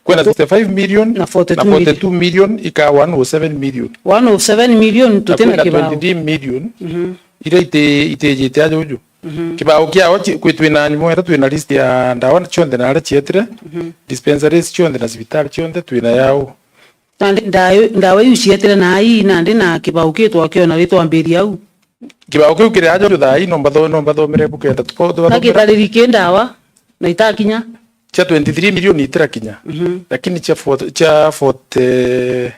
Kwina sixty-five million na forty-two million. Na forty-two million ika one oh seven million. One oh seven million tutina kibao. Na kwina twenty-three million, mhm, iria iti-, itijite aja uju. Mhm. Kibao kiao ki-, kwi twina nyumo era twina list ya ndawa cionthe na aria cietire, mhm, dispensaries cionthe na cibitari cionthe twina yao. Nandi ndawa, ndawa iu cietire na ai, nandi na kibao ki twakiona ri twambiria au? Kibao kiu kiri aja uju thaa ii, no mbatho-, no mbathomere bukenda tuko-, tubathomera. Na gitariri ki ndawa, na itakinya? Cia twenty-three million itirakinya. Mhm. Lakini cia forty, cia forty,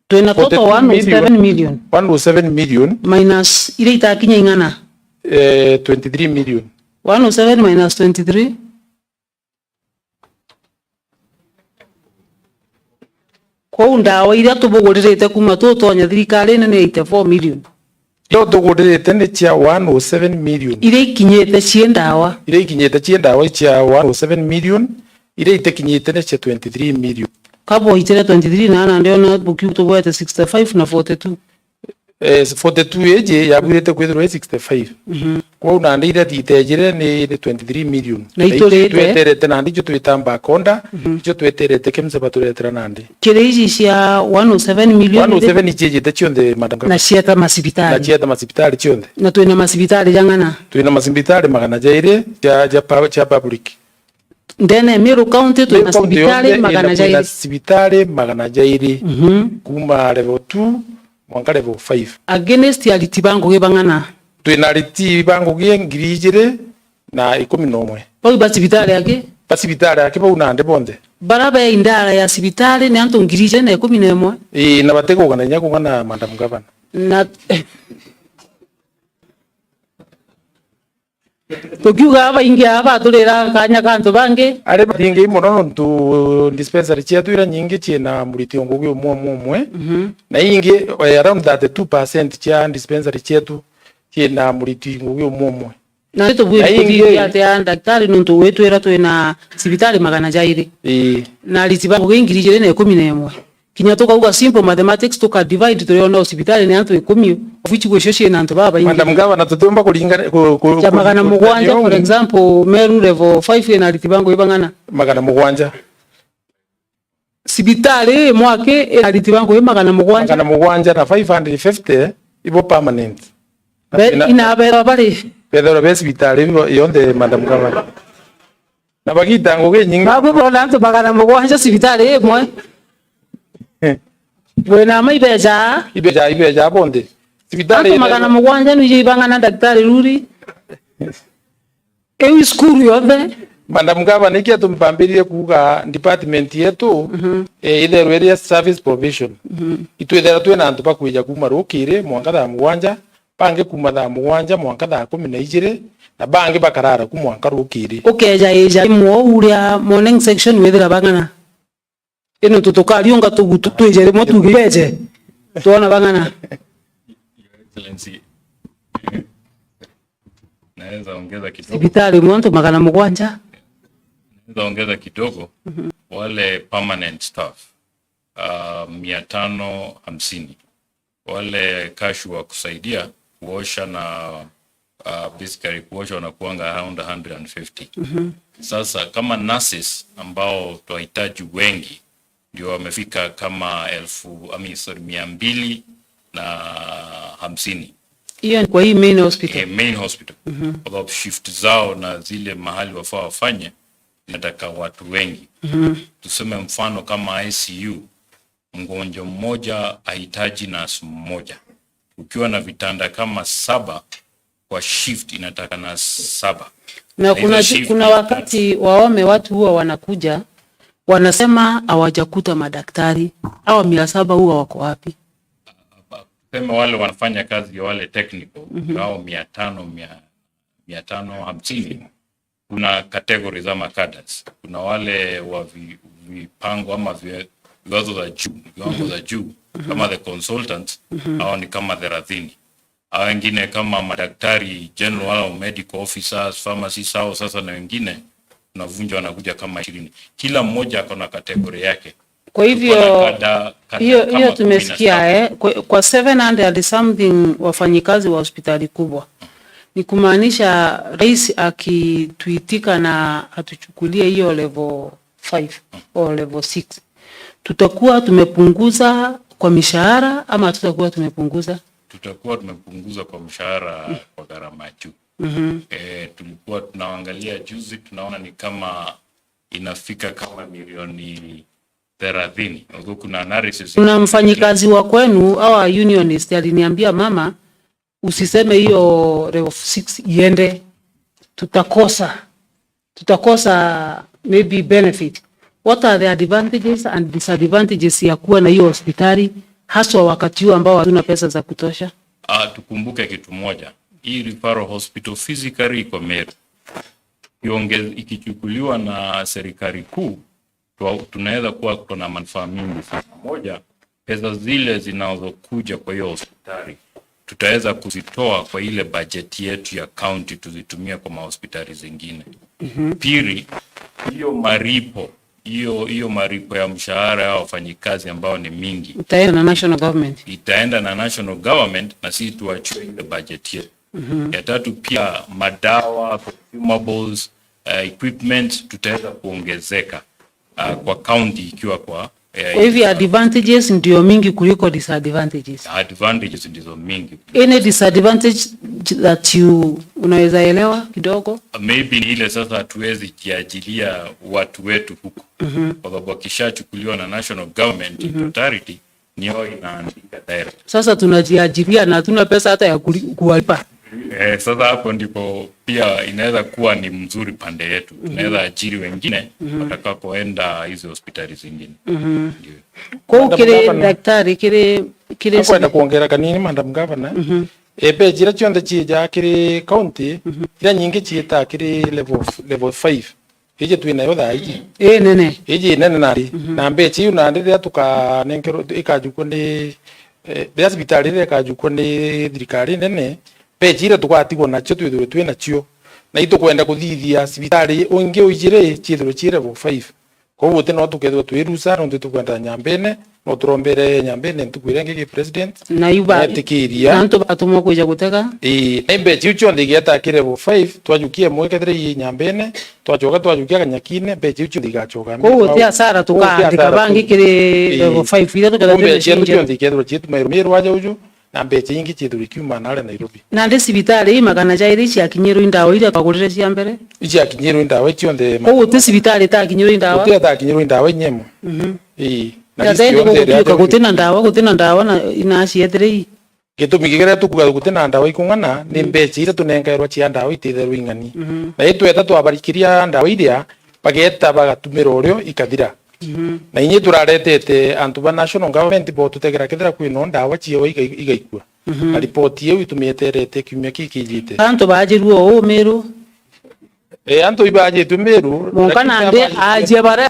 twina total forty-two million. One oh seven million. One oh seven million. Minus iria itakinya ing'ana? Eh, twenty-three million. One oh seven minus twenty-three. Kwou ndawa iria tubuguririte kuuma tutonya thirikarine ni eighty-four million. Iria tuguririte ni cia one oh seven million. Iria ikinyite cie ndawa. Iria ikinyite cie ndawa cia one oh seven million, iria itikinyite ni cia twenty-three million. Kabwaitire twenty-three na nandi ona bukiu tubwete sixty-five na forty-two. Eh, forty-two iji yabuirite kwithirwa i sixty-five. Mhm. Kwou nandi iria thiitejire ni, ni twenty-three million. Na iturite. Tweterete nandi icio twita back order, mhm, icio tweterete KEMSA baturetera nandi. Kiri iji cia one oh seven million. One oh seven iciijite cionthe, Madam Governor. Na cieta macibitari. Na cieta macibitari cionthe. Na twina macibitari jang'ana? Twina macibitari magana jairi ja, ja pa-, ja public. Ndene ya Meru County twina cibitari magana jairi. Meru County yonthe ina cibitari magana jairi. Mhm. Kuuma level two mwanka level five. Against ariti ba ngugi bang'ana? Twina ariti ba ngugi ngiri ijiri na ikumi na umwe. Bau ba cibitari aki? Ba cibitari aki bau nandi bonthe. Bara be indara ya cibitari ni antu ngiri ijiri na ikumi na imwe? Ii, na batigukana inya kung'ana, Madam Governor. Na tukiuga abaingi aa baturira kanya ka antu bangi. Ari baingi mono nontu dispensary cietu iria nyingi ciina muriti o ngugi umwe umwe umwe. Mhm. Na ingi, eh, around thirty-two percent cia dispensary cietu ciina muriti ngugi umwe umwe. Na ni tubwiri kuthithia atia ndagitari nontu witwira twina cibitari magana jairi? Ii. Na ariti ba ngugi ngiri ijiri na ikumi na imwe. Kinya tukauga simple mathematics, tuka divide, turiona o cibitari ni antu ikumi, of which gwicio ciina antu babaingi. Madam Governor, tutiumba kuringana, ku-, ku-, cia magana mugwanja, for example, Meru level five ina ariti ba ngugi bang'ana? Magana mugwanja. Cibitari imwe aki ina ariti ba ngugi magana mugwanja? Magana mugwanja na five hundred fifty ibo permanent. Be-, ina, ina bethairwa bari? Bethairwa be cibitari yonthe, Madam Governor. Na bagita ngugi nyingi. Babu bona antu magana mugwanja cibitari imwe. Bwina ma ibeja? Ibeja, ibeja bonthe. Cibitari antu magana mugwanja nwijo ibang'ana ndagitari ruri? Iu cukuru yonthe? Madam Governor, niki atumpambiririe kuuga department yetu, mhm, eh, itherwe iri ya service provision. Mhm. Itwithera twina antu bakwija kuuma rukiri mwanka thaa mugwanja, bangi kuuma thaa mugwanja mwanka thaa kumi na ijiri, na bangi bakarara ku mwanka rukiri. Ukeja ija imwe uria morning section withira bang'ana? Ino tutukariunga tugutu twije rimwe tugibeje. Twona bang'ana. Your Excellency, naweza ongeza kidogo. Cibitari imwe antu magana mugwanja. Naweza ongeza kidogo, wale permanent staff, ah, mia tano hamsini. Wale cash wa kusaidia kuosha na, ah, basically kuosha wanakuanga around a hundred and fifty. Sasa kama nurses ambao twahitaji wengi, ndio wamefika kama elfu, I mean, sorry, mia mbili na hamsini. Hiyo ni kwa hii main hospital? Eh, main hospital. Kwa sababu shift zao na zile mahali wafaa wafanye, inataka watu wengi. Tuseme mfano kama I C U, mgonjwa mmoja ahitaji nurse mmoja. Ukiwa na vitanda kama saba, kwa shift inataka nurse saba. Na Na hizo kuna, shift kuna inataka wakati waome watu huwa wanakuja, wanasema hawajakuta madaktari. Hawa mia saba huwa wako wapi? Tuseme wale wanafanya kazi ya wale technical, hao mia tano, mia, mia tano hamsini. Kuna categories ama cadres. Kuna wale wa vi-, vipango ama vi-, viwango za juu, viwango za juu, kama the consultants, hao ni kama thelathini. Hao wengine kama madaktari general au medical officers, pharmacists, hao sasa na wengine, tunavunja wanakuja kama ishirini. Kila mmoja ako na category yake. Kwa hivyo, tuko na kada, kada hiyo, kama hiyo kumi na saba. Tumesikia, eh. Kwa, kwa seven hundred something wafanyikazi wa hospitali kubwa. Ni kumaanisha rais akituitika na atuchukulie hiyo level five au level six, tutakuwa tumepunguza kwa mishahara ama tutakuwa tumepunguza? Tutakuwa tumepunguza kwa mshahara kwa gharama ya juu. Eh, tulikuwa tunaangalia juzi, tunaona ni kama inafika kama milioni thelathini. Although kuna analysis. Kuna mfanyikazi wa kwenu, our unionist, aliniambia, "Mama, usiseme hiyo level six iende. Tutakosa. Tutakosa maybe benefit." What are the advantages and disadvantages ya kuwa na hiyo hospitali, haswa wakati huu ambao hatuna pesa za kutosha? Ah, tukumbuke kitu moja. Hii referral hospital physically iko Meru. Ionge-, ikichukuliwa na serikali kuu, twa-, tunaweza kuwa tuna manufaa mingi sana. Moja, pesa zile zinazokuja kwa hiyo hospitali, tutaweza kuzitoa kwa ile bajeti yetu ya county tuzitumie kwa mahospitali zingine. Pili, hiyo maripo, hiyo, hiyo maripo ya mshahara ya wafanyikazi ambao ni mingi, itaenda na national government. Itaenda na national government na sisi tuachiwe ile bajeti yetu. Ya tatu pia, madawa, consumables, eh, equipment tutaweza kuongezeka, ah, kwa county ikiwa kwa, eh, kwa hivyo advantages ndio mingi kuliko disadvantages. Advantages ndizo mingi. Any disadvantage that you unaweza elewa kidogo? Maybe ni ile sasa hatuwezi jiajilia watu wetu huko. Kwa sababu wakishachukuliwa na national government in totality, ni wao inaandika direct. Sasa tunajiajiria na hatuna pesa hata ya kuli-, kuwalipa. Eh, sasa hapo ndipo pia inaweza kuwa ni mzuri pande yetu. Tunaweza ajiri wengine watakapoenda hizo hospitali zingine. Ndio. Kwa hiyo Madam kile Governor, daktari, kile, kile nakwenda kuongera kanini, Madam Governor. Eh, mbeca iria cionthe ciija kiri county, iria nyingi ciita kiri level f-, level five. Iji twi nayo thaa iji. Ii nene. Iji nene nari. Na mbeca iu nandi riria tukanenkerwo, ikajukua ni, eh, riria cibitari riria ikajukua ni thirikari nene, mbeca iria tugatigwa nacio twithirwe twi nacio. Na itukwenda kuthithia cibitari ingi ujiri ciithirwe ci level five. Koguo guti no tukethirwa twi rusa, nontu tukwenda Nyambene, no turombere Nyambene ntuku iria ingi ki president. Na iu ba-, netikiria. Na antu batumwa kwija gutega. Ii, na mbeca iu cionthe igeeta ki level five, twajukia imwe kethira i Nyambene, twacoka twajukia Kanyakine, mbeca iu cionthe igacoka. Koguo guti hasara tukaandika bangi kiri level five, iria tukethirwa mbeca cietu cionthe ikethirwa ciituma Meru aja uju, na mbeca ingi ciithirwe ikiuma naria Nairobi. Nandi cibitari ii magana jairi iciakinyirwe i ndawa iria twagurire cia mbere? Iciakinyirwe i ndawa icionthe. Koguo guti cibitari itakinyirwe i ndawa? Guti itakinyirwe i ndawa inya imwe. Ii. Na list yonthe iria gutuika guti na ndawa, guti na ndawa na, na ciethire ii. Gitumi kiria tukuga guti na ndawa ikung'ana ni mbeca iria tunenkairwa cia ndawa ititherwa ing'ani. Na itweta twabarikiria ndawa iria, bageeta bagatumira urio ikathira. Na inya turaretete antu ba national government bo tutegera kethira kwina ndawa ciawa iga-, igaikua. Na ripoti iu itumieterete kiumia kii kijite. Antu baajirue uu Meru? Eh, antu ibajitwe Meru, monka lakini nandi abaji-, aajia baria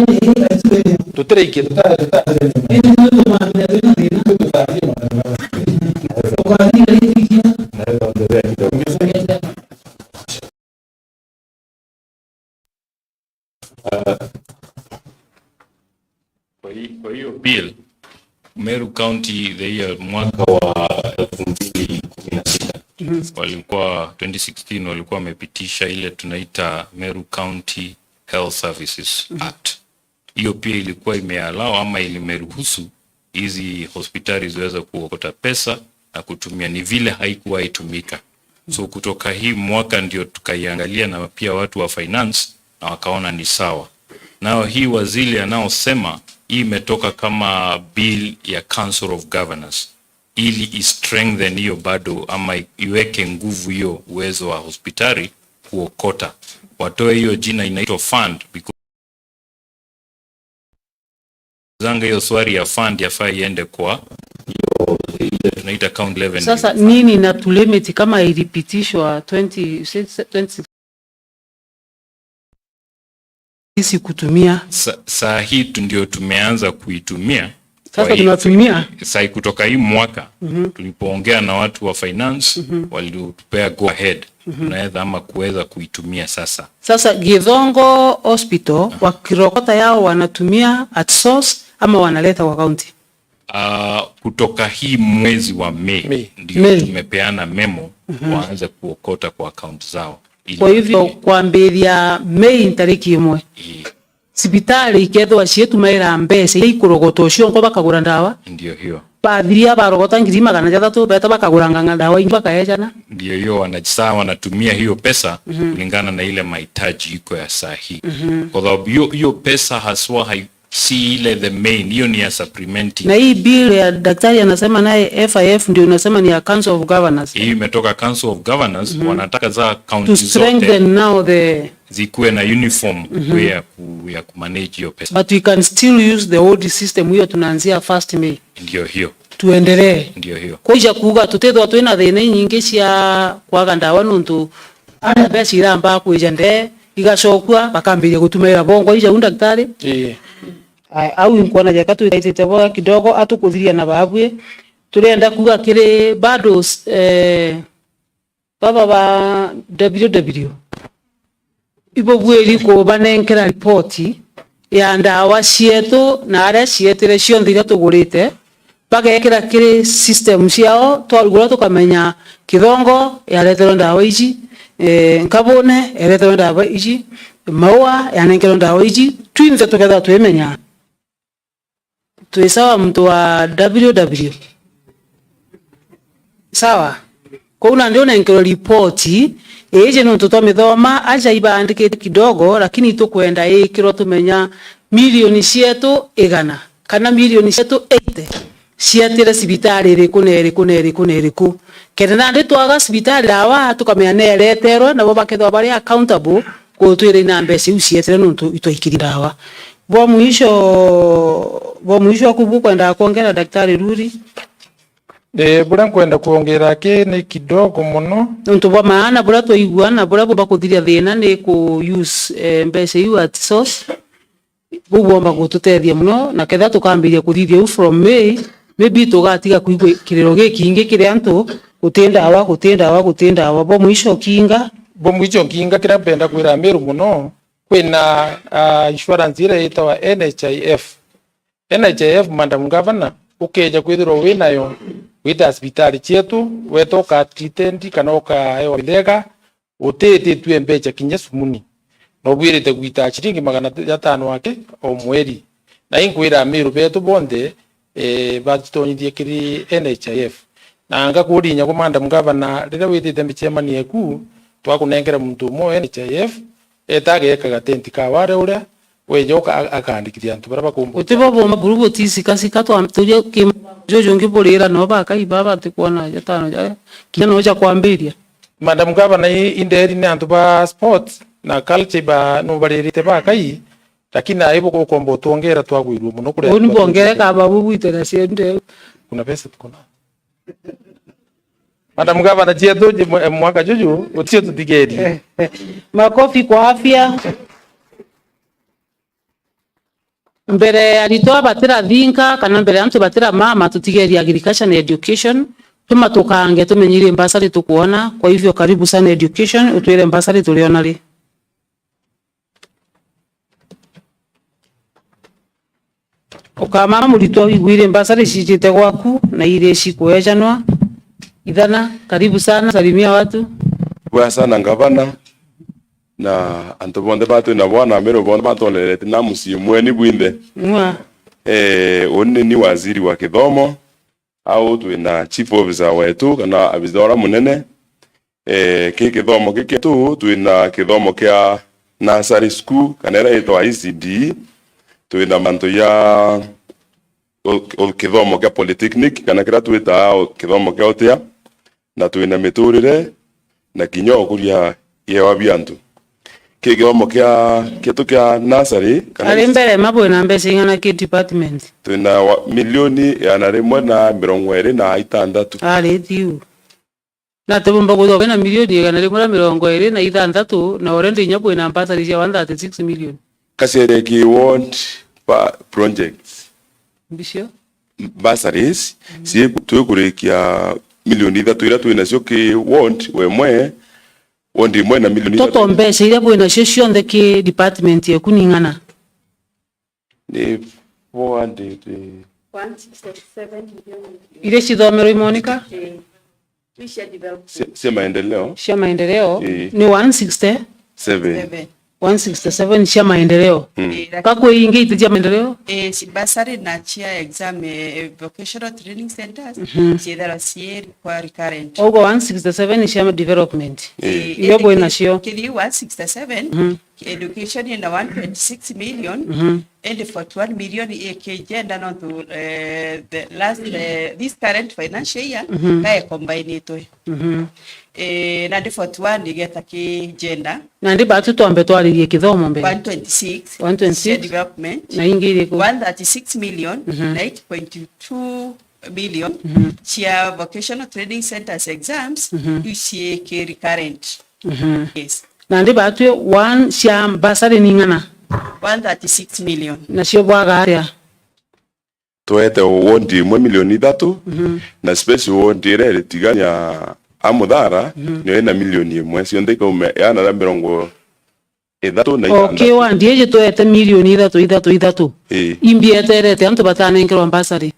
Tutire ikintu. Ah, kwa hi-, kwa hiyo bill, Meru County, the year, mwaka wa elfu mbili kumi na sita, walikuwa, twenty sixteen, walikuwa wamepitisha ile tunaita Meru County Health Services Act. Hiyo pia ilikuwa imeallow ama ilimeruhusu hizi hospitali ziweze kuokota pesa na kutumia, ni vile haikuwa itumika. So kutoka hii mwaka ndio tukaiangalia, na pia watu wa finance na wakaona ni sawa. Nao hii waziri anaosema hii imetoka kama bill ya Council of Governors, ili i strengthen hiyo bado, ama iweke nguvu hiyo uwezo wa hospitali kuokota. Watoe hiyo jina inaitwa fund, because zanga hiyo swali ya fund yafaa iende kwa hiyo, ile tunaita county level. Sasa nini na tulimit kama ilipitishwa twenty, twenty sisi kutumia? Sa-, saa hii tu ndio tumeanza kuitumia. Sasa kwa hii, tunatumia. Saa hii kutoka hii mwaka, tulipoongea na watu wa finance, walitupea go ahead. Tunaweza ama kuweza kuitumia sasa. Sasa Githongo Hospital, wakirokota yao wanatumia at source ama wanaleta kwa county? Ah, kutoka hii mwezi wa May, May, ndio May, tumepeana memo waanze kuokota kwa account zao. Ili kwa hivyo, kwambiria May ntariki imwe, ii, cibitari ikethwa cietumaira mbeca iria ikurogotwa cionko bakagura ndawa. Ndio hiyo. Bathiria barogota ngiri magana jathatu, beta bakagura ng'ang'a ndawa ingi bakaejana. Ndio hiyo, wanajisaa wanatumia hiyo pesa kulingana na ile mahitaji iko ya saa hii. Kwa sababu hiyo, hiyo pesa haswa hai-, si ile the main, hiyo ni ya supplementing. Na hii bill ya daktari anasema naye F I F ndio unasema ni ya Council of Governors. Hii imetoka Council of Governors, wanataka za county zote, to strengthen now the, zikuwe na uniform way ya ku-, ya kumanage hiyo pesa. But we can still use the old system, hiyo tunaanzia first May. Ndio hiyo. Tuendelee. Ndio hiyo. Kwija kuuga tutithwa twina thina inyingi cia kwaga ndawa nuntu aria mbeca irambaa kwija ndee, igacokua, bakambiria gutumaira bongo ija u daktari. Ii. Aya, au inkwona jeka twitaitite boga kidogo, atukuthiria na babui. Turenda kuuga kiri bado, eh, baba ba W W, ibubuiri kubanenkera ripoti ya ndawa cietu na aria cietire cionthe iria tugurite, bagekira kiri system ciao, twarugura tukamenya Kithongo yareterwe ndawa iji, eh, Nkabune yareterwe ndawa iji, Maua yanenkerwe ndawa iji, twinthe tukethirwa twimenya. Twi sawa, muntu wa W W? Sawa. Kou nandi unenkerwe ripoti iji, nuntu twamithoma, aja ibaandikite kidogo, lakini itukwenda ikirwa tumenya milioni cietu igana kana milioni cietu eighty cietire cibitari iriku na iriku na iriku na iriku. Kenda nandi twaga cibitari ndawa, tukamenya nereterwe, nabo bakethirwa bari accountable gutwira ina mbeca iu cietire nuntu itwaikirie ndawa. Bwa mwisho, bwa mwisho aku bukwendaga kwongera, Daktari Ruri? Eh, buria nkwenda kwongera ki ni kidogo mono. Nuntu bwa maana buria twaigua na buria bumba kuthiria thina ni ku use, eh, mbeca iu at source. Buu bwomba gututethia mono, na ketha tukambiria kuthithia uu from May, maybe tugatiga kuigua kiriro gikingi kiri antu, guti ndawa, guti ndawa, guti ndawa. Bwa mwisho kinga. Bwa mwisho nkinga, kiria mpenda kwira Meru mono, kwina, ah, insurance iria itagwa N H I F. N H I F, Madam Governor, ukeja kwithirwa winayo, wita cibitari cietu, weta ukatreatendi kana ukaewa mithega, utititue mbeca kinya sumuni, na ubwirite gwita ciringi magana jatano aki o mweri. Na inkwira Amiru betu bonthe, eh, batitonyithie kiri N H I F. Na ngakuria inya ku Madam Governor, riria witite micemanio eku, twakunenkera muntu umwe o N H I F, eta ageka gatenti ka ware uria, weja uka-, a-, akandikithia antu baria bakumba. Guti bo bumba buru buticikacika, twamturia ki juju ungi burira no bakai baba ntikwona jatano jaria kinya no ja kwambiria. Madam Governor, i-, inderi ni antu ba sports na culture ba, no baririte bakai, lakini nai buku-, ukomba utwongera twagwirua muno kuria. Uni bongere kaba bubwite na ciende. Kuna pesa tuko nayo. Madam Governor, cietu ji-, mwa-, mwaka juju, ucio tutigeri. Makofi kwa afya. Mbere aritwa batirathinka kana mbere antu batiramama, tutigerie agriculture na education, tuma tukange tumenye iri mbasari tukwona. Kwa hivyo, karibu sana education, utwire mbasari turiona ri. Ukamama muritwa wigwire mbasari cijite gwaku na iri cikwejanwa. Ithana, karibu sana, salimia watu. Bwega sana ngavana, na antu bonthe batwi na bwana Meru bonthe batorerete na mucii mweni bwinthe. Mwa. Eh, uni ni waziri wa kithomo, au twina chief officer wetu kana abitha uria munene. Eh, ki kithomo giki tu, twina kithomo kia nursery school, kana iria yitwa E C D, twina mantu ya u-, u-, kithomo kia polytechnic, kana kiria twitaa u-, kithomo kia utia, na twina miturire, na kinya ukuria iewa bia antu. Ki kithomo kia, kietu kia nursery, kana ari mbere ma bwina mbeca ing'ana ki department? Twina wa-, milioni igana rimwe na mirongo iri na itantatu. Ari thiu. Na tubumba kwithirwa bena milioni igana rimwe na mirongo iri na ithanthatu, na already inya bwina mbasari cia one thirty-six million. Kaciere ki ward pa projects. Mbicio? Bursaries, mm, cie-, twikurikia milioni ithatu iria twinacio ki ward wemwe, ward imwe na milioni ithatu. Toto mbeca iria bwinacio cionthe ki department yeku ni ing'ana? Ni four hundred, eh. One sixty-seven million. Iria cithomerwe imoneka? Eh. Cia development. Cia, cia maendeleo. Cia maendeleo, eh, ni one sixty? Seven. Seven. One sixty-seven cia maendeleo. Mm. Eh, lakini ka kwi ingi iti cia maendeleo? Eh, ci bursary na cia exam, eh, vocational training centers, mhm, cietharwa cii kwa recurrent. Ugo one sixty-seven cia development. Eh. Eh, irio indi bwi ki-, nacio. Kiri one sixty-seven, mhm. Education ina one twenty-six million, mhm, indi forty-one million i ki gender nontu, eh, the last, eh, this current financial year, mhm, ka ekombainitwe. Mhm. Eh, nandi forty-one igeta ki gender. Nandi batu twambe twaririe kithomo mbere. One twenty-six, one twenty-six, cia development. Na ingi iriku? One thirty-six million, mhm, na eight point two million, mhm, cia vocational training centers exams, mhm, iu cii ki recurrent. Mhm. Yes. Nandi batwi one cia bursary ni ng'ana? One thirty-six million. Nacio bwaga atia? Twete ward imwe milioni ithatu, mhm, na special ward iria iritigania a Muthara, mhm, niyo ina milioni imwe, cionthe ikaume igana ria mirongo ithatu na ithanthatu. Okay, ward iji twete milioni ithatu, ithatu, ithatu. Ii. Imbi eterete antu batanenkerwa bursary?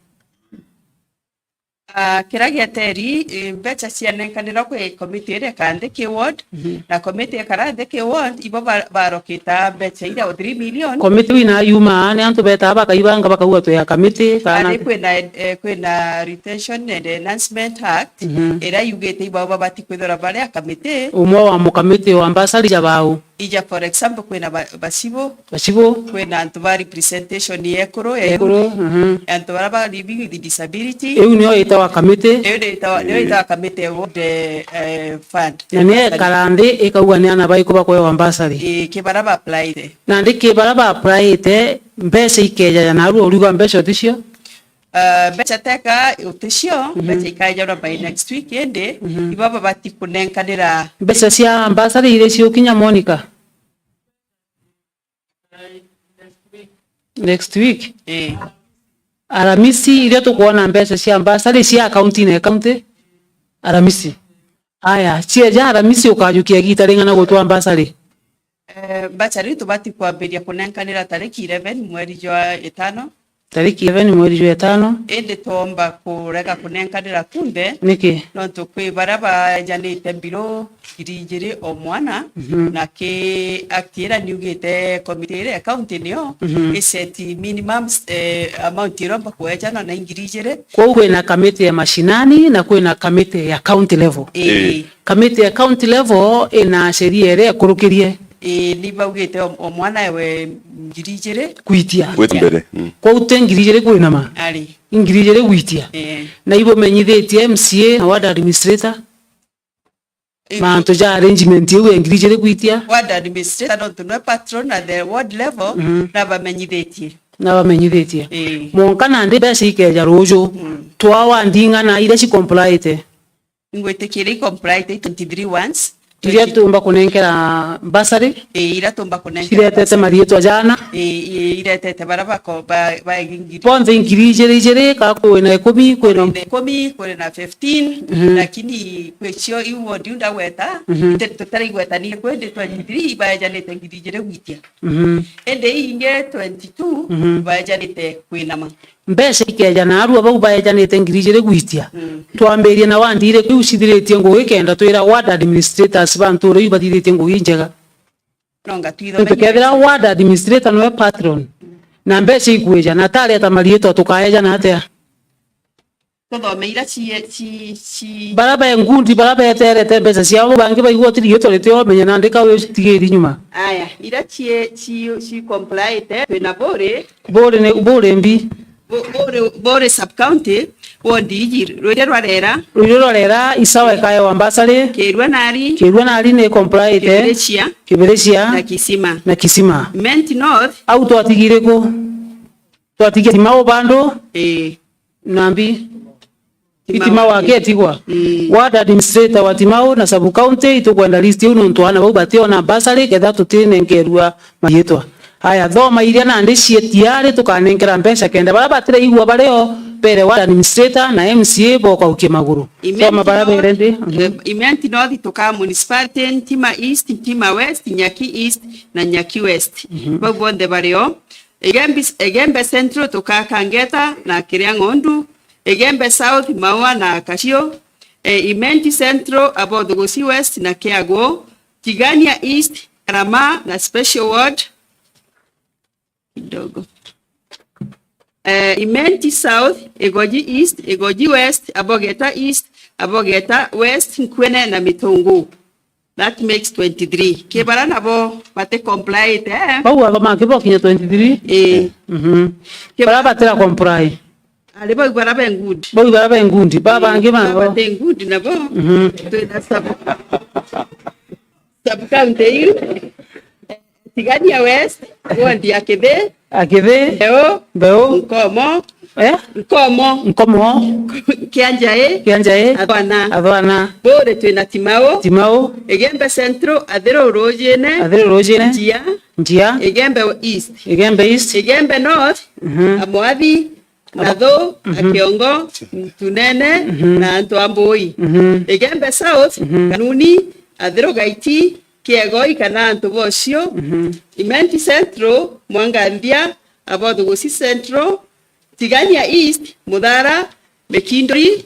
Ah, kiria gieteri, eh, mbeca cianenkanirwa kwi komiti iria ikaa nthi ki ward, mhm, na komiti ikara nthi ki ward, ibo ba-, barokita mbeca iria o three million. Komiti iu inayumaa, ni antu betaa bakaibanga bakauga twi a kamiti, kana ari kwina, eh, kwina Retention and Enhancement Act, mhm, iria yugite ibo babati kwithirwa bari a kamiti. Umwe wa mukamiti wa mbasari ja bau. Ija, for example, kwina ba-, bacibo. Bacibo. Kwina antu ba representation ya ekuru, ya ekuru, youth, mhm, antu baria ba living with disability. Iu niyo itawa kamiti. Iu niyo itawa, niyo itawa kamiti ya ward, eh, fund. Na niyo ekara nthi ikauga ni ana baiku bakwewa mbasari. Ii, ki baria ba applyite. Nandi ki baria ba applyite, mbeca ikeja ya narua uriuga mbeca uticio? Ah, mbeca teka uticio, mhm, mbeca ikaejanwa by next week, indi, mhm, ibo babati kunenkanira. Mbeca cia mbasari iri ciukinya, Monica? Next week? Eh. Aramisi iria tukwona mbeca cia mbasari cia akaunti na akaunti? Aramisi. Aya, cieja Aramisi ukajukia igita ring'ana gutwa mbasari? Eh, mbasari tubati kwambiria kunenkanira tariki eleven mweri jwa itano. Tariki eleven mweri jwa itano. Indi twomba kurega kunenkanira kunthe. Niki? Nontu kwi baria bajanite mbiro ngiri ijiri o mwana, mhm, na ki act iria niugite komiti iria ya county niyo, mhm, iseti minimum, eh, amount iromba kuejana na ingiri ijiri. Kwou kwina kamiti ya mashinani na kwina kamiti ya county level. Ii. Ii. Kamiti ya county level ina sheria iria ikurukirie. Ii, ni baugite o, o mwana ewe ngiri ijiri. Kwitia. Gwita mbere. Mm. Kwou ti ngiri ijiri kwinama. Ari. Ngiri ijiri gwitia. Ii. Na ibumenyithitie M C A na ward administrator? Ii. Mantu ja arrangement iu ya ngiri ijiri gwitia? Ward administrator nontu nwe patron at the ward level, mhm, nabamenyithitie. Nabamenyithitie. Ii. Mwanka nandi mbeca ikeja ruju. Mm. Twa ward ing'ana iria ci compliete? Ingwitikiria i compliete i twenty-three ones, Iria twenty. Tuumba kunenkera bursary. Ii, iria tuumba kunenkera. Ciretete mariitwa jana. Ii, ii, iretete bara bako-, ba-, baegi ngiri. Bonthe ngiri ijiri ijiri, ka kwina ikumi, kwina. Kwina ikumi, kwina fifteen, mhm, lakini kwi cio iu ward iu ndagweta, mhm, ite-, tutaraigwetanire kwi, ndi twenty-three ibaejanite ngiri ijiri gwitia. Mhm. Indi ii ingi twenty-two, mhm, ibaejanite kwinama. Mbeca ikeejana arua bau baejanite ngiri ijiri gwitia. Mm. Twambirie na ward iriku iu cithiritie ngugi kenda twira ward administrators ba ntuura iu bathithitie ngugi injega. No ngatwitho. Nontu kethira ward administrator niwe patron, na mbeca ikweja, na atareta mariitwa tukaejana atia? Tuthome ira ci, ci, ci. Bara be ngundi, bara beterete mbeca ciao, bangi baigua ti riitwa ritio, menya nandi ka witigiri nyuma. Aya, ira ci, ci, ci complyte, twina Buuri. Buuri ni, Buuri mbi. Bu-, Buuri, Buuri sub county, ward iji, Ruiru rwa Rera. Ruiru rwa Rera, isawa ikaewa bursary. Kirua nari. Kirua nari ni complyte. Kibirichia. Kibirichia. Na Kisima. Na Kisima. Imenti North. Au twatigire ku? Twatigia Timau bandu. Ii. Nambi. Timau. Timau aketigwa. Mm. Ward administrator wa Timau na sub county, itukwenda list iu nontu aana bau bationa bursary, ketha tutinenkerua mariitwa. Aya, thoma iria nandi cii tiari tukanenkera mbeca kenda bara batiraigua bario bere ward administrator na M C A bokaukia maguru. Thoma bara bere ndi. Mhm. Imenti North tuka municipality, Ntima East, Ntima West, Nyaki East na Nyaki West. Mhm. Bau bonthe bario. Igembe, Igembe Central tuka Kangeta na Kiria Ng'ondu, Igembe South, Maua na Kacio, e, Imenti Central, Abothugusi West na Kiagu, Tigania East, Karama na Special Ward, kidogo. E, Imenti South, Igoji East, Igoji West, Abogeta East, Abogeta West, Nkuene na Mitungu. That makes twenty-three. Ki bara nabo bati comply te, eh? Bau aba mangi bokinya twenty-three? Ii. Mhm. Ki bara batira comply. Ari bau bara be good. Bau bara be good. Ba bangi bara babo bati good nabo. Mhm. Twina sub, sub county iu. Tigania West, ward ya Kithi. A Kithi. Mbeu. Mbeu. Nkomo. Eh? Nkomo. Nkomo. Kianjai. Kianjai. Athwana. Athwana. Buuri twina Timau. Timau. Igembe Central, Athiru Rujine. Athiru Rujine. Njia. Njia. Igembe East. Igembe East. Igembe North. Mhm. Amwathi. Nathu, mhm, Akiongo, Ntunene, mhm, na antu a Mbui. Mhm. Igembe South, mhm, Kanuni, Athiru Gaiti, Kiegoi kana antu bocio. Mhm. Imenti Central, Mwanganthia, Abothugusi Central, Tigania East, Muthara, Mikinduri,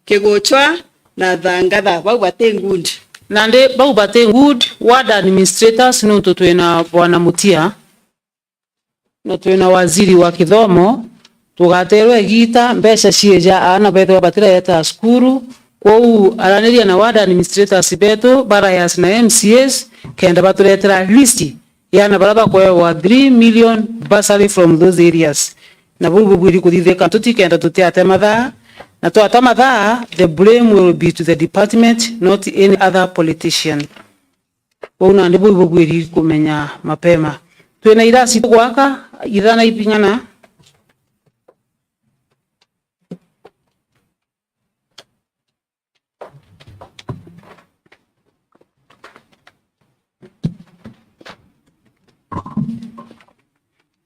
Kiguchwa na Thangatha. Bau bati good. Nandi bau bati good, ward administrators, nontu twina Bwana Mutia. Na twina waziri wa kithomo, tugaterwa igita, mbeca cieja aana bethirwa batireta cukuru. Kwou araniria na ward administrators betu, barayas na M C As, kenda baturetera list ya aana baria bakwewa three million bursary from those areas. Na buu bubwiri kuthithika ntuti kenda tutiate mathaa, na twata mathaa, the blame will be to the department, not any other politician. Bau nandi buu bubwiri kumenya mapema. Twina irasi tugwaka, ithana ibing'ana.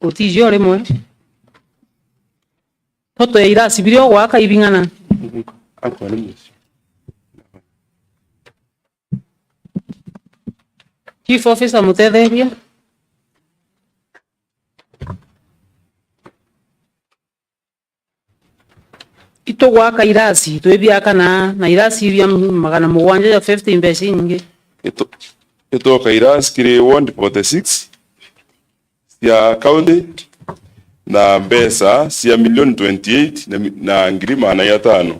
Utiji o rimwe. Toto ya irasi biria ugwaka ibing'ana. Chief Officer, mutetheria. Itugwaka irasi, twibiaka na, na irasi bia magana mugwanja ja fifty, mbeca inyingi. Itu-, itwoka irasi kiri ward forty-six. Cia county na mbeca cia milioni twenty-eight na mi-, na ngiri magana atano.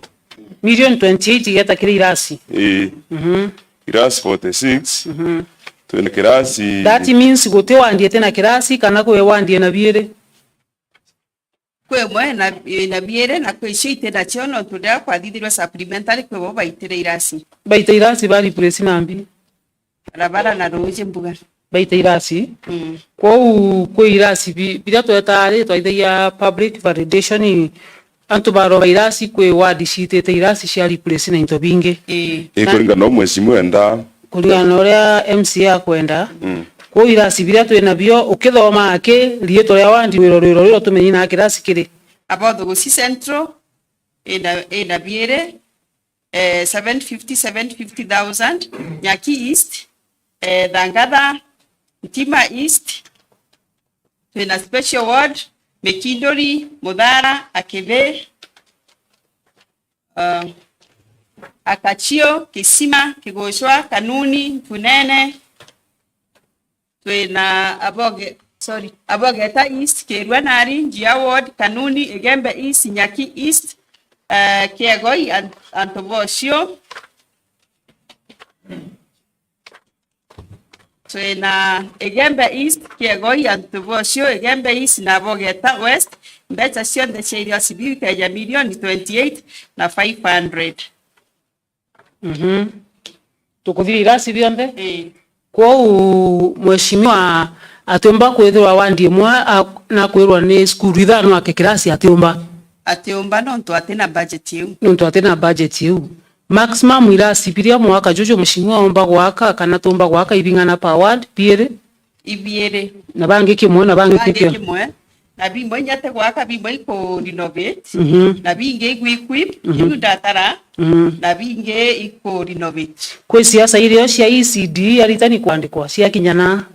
Milioni twenty-eight igeta kiri irasi? Ii. Mhm. Irasi forty-six. Mhm. Twina kirasi. That means guti wandi iti na kirasi kana kwi wandi ina biiri? Kwi imwe na, ina biiri na kwi icio iti nacio nontu riria kwathithirwe supplementary kwi bo baitire irasi. Baita irasi ba replace na mbi? Barabara na ruuji mbuga. Baita irasi. Mm. Kwou kwi irasi bi-, biria twetaa ri, twaithagia public validation, antu baroba irasi kwi ward ciitite irasi cia replace na into bingi. Ii. Ii, kuringana na umwe cimu enda, Kuringana na uria M C A akwenda. Mm. Kwou irasi biria twi nabio, ukithoma aki, riitwa ria wandi, wiro, rwiro rwiro tumenye na kirasi kiri. Abothugusi Central, ina, ina biiri, eh, seven fifty, seven fifty thousand, Nyaki East, eh, Thangatha, Ntima East, twina special ward, Mikinduri, Muthara, Akithi, uh, Akachio, Kisima, Kigucwa, Kanuni, Nkunene, twina Aboge-, sorry, Abogeta East, Kirua Nari, Njia Ward, Kanuni, Igembe East, Nyaki East, eh, Kiegoi, an-, antu bocio. Twina Igembe East, Kiegoi, antu bocio, Igembe East na Abogeta West, mbeca cionthe cia irasi biu ikeeja milioni twenty-eight na five hundred. Mhm. Tukuthithia irasi bionthe? Ii. Kwou mheshimiwa atiumba kwithirwa wandi imwe a-, na kwirwa ni cukuru ithano ake kirasi atiumba? Atiumba nontu atina budget iu. Nontu atina budget iu. Maximum irasi biria mwaka juju mheshimiwa aumba gwaka kana tumba gwaka ibing'ana per ward? Biiri? Ibiiri. Na bangi kimwe, na bangi kikio? Kimwe. Na bimwe inya ti gwaka, bimwe iku renovate, mhm, na bingi igu equip, mhm, iu ndatara, mhm, na bingi iku renovate. Kwi siasa irio cia E C D aritani kwandikwa ciakinya na?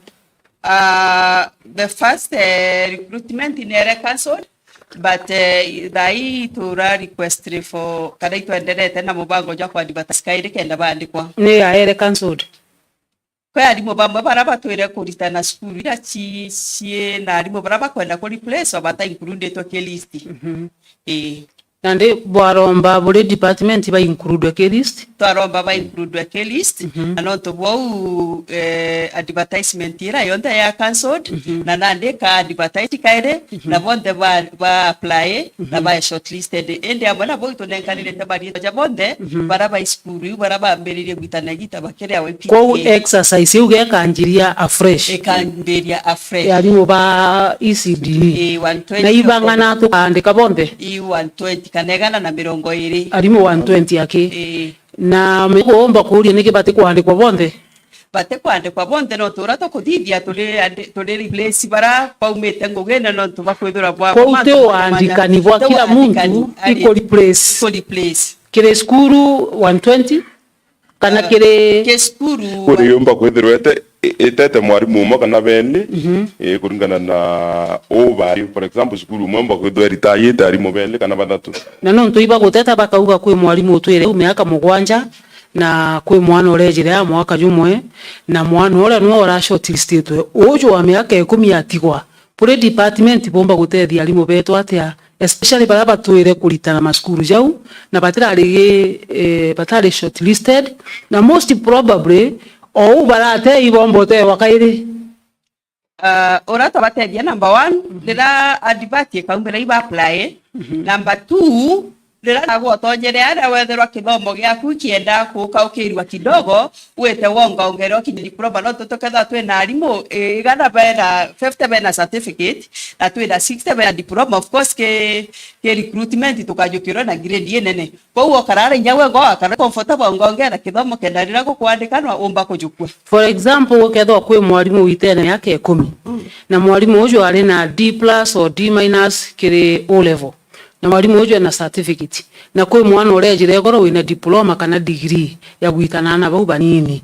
Ah, the first, eh, recruitment nere cancelled, but, eh, thaa ii tura request for, kana itwenderete na mubango jwa ku advertise kairi kenda bandikwa. Ni yaere cancelled? Kwi arimu bamwe bara batwire kuritana cukuru iria ci-, cii na arimu bara bakwenda ku replace o bata includetwe ki list. Mhm. Ii. Nandi bwaromba buri department ba includwe ki list? Twaromba ba includwe ki list, mhm, na nontu bwou, eh, advertisement ira yonthe ya cancelled, mhm, na nandi ka advertise kairi, mhm, na bonthe ba, ba apply, na, mhm, ba shortlisted. Indi amwe nabo itunenkanirite mariitwa ja bonthe, mhm, bara ba cukuru iu bara bambiririe gwitana igita bakiri a Y P K. Kwou exercise iu gekanjiria afresh? Ikambiria afresh. Ya arimu ba E C D. Ii, one twenty. Na ibang'ana tukaandika bonthe? Ii, one twenty, kana igana na mirongo iri. Arimu one twenty aki? Ii. Na me kuumba kuuria niki bati kwandikwa bonthe? Bati kwandikwa bonthe, nontu uria tukuthithia turi andi-, turi replace bara baumite ngugine, nontu bakwithirwa bwa. Kwou ti uandikani bwa kila muntu iku replace. Iku replace. Kiri cukuru one twenty, kana, ah, kiri ki cukuru. Kuri yumba kwithirwa ite-, i-, itete mwarimu umwe kana beni, mhm, ii, kuringana na uu bari. For example, cukuru umwe umba kwithirwa iritayite arimu beni kana bathatu. Na nontu iba guteta bakauga kwi mwarimu utwire u miaka mugwanja, na kwi mwana urejire a mwaka jumwe, na mwana uria nwe ura shortlistitwe, uju wa miaka ikumi atigwa. Buri department bumba gutethia arimu betu atia, especially baria batwire kuritana macukuru jau, na batirari, eh, batari shortlisted, na most probably, ou barate ibomba utewa kairi? Ah, uria twabatethia, number one, mhm, riria advert ikaumira iba apply. Mhm. Number two, riria nagwe utonyere aria wethirwa kithomo giaku kienda kukaukirua kidogo, wite wongaongere ukinye diploma, nontu tukethirwa twina arimu, eh, igana bena, fifty bena certificate, na twina sixty bena diploma. Of course, ki, ki recruitment tukajukirwa na grade inene. Kwou okarara inya gwe ngo akara comfortable ngongera kithomo kenda riria gukwandikanwa umba kujukua. For example, ukethwa kwi mwarimu witene miaka ikumi, mm, na mwarimu uju ari na D plus or D minus kiri O level, na mwarimu uju ena certificate, na kwi mwana urejire igoro wina diploma kana degree ya gwitana na bau banini.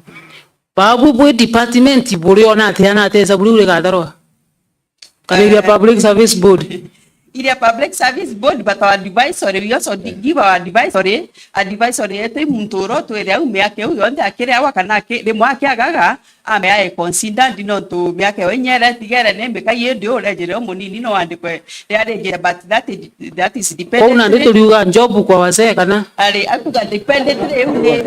Babu bwi department buriona atia na atesa buri urigatharwa? Kana iria, eh, Public Service Board? Iria Public Service Board, but our advisory, we also di-, give our advisory. Advisory yetu i muntu uria utwire au miaka iu yonthe akiri awa kana aki-, rimwe akiagaga, ame ae considered nontu miaka iyo inya iria itigere ni mikai indi urejire u munini no wandikwe riria ringi, but that is, that is dependent. Kwou nandi turiuga job kwa wazee kana? Ari, akuga dependent riu ni,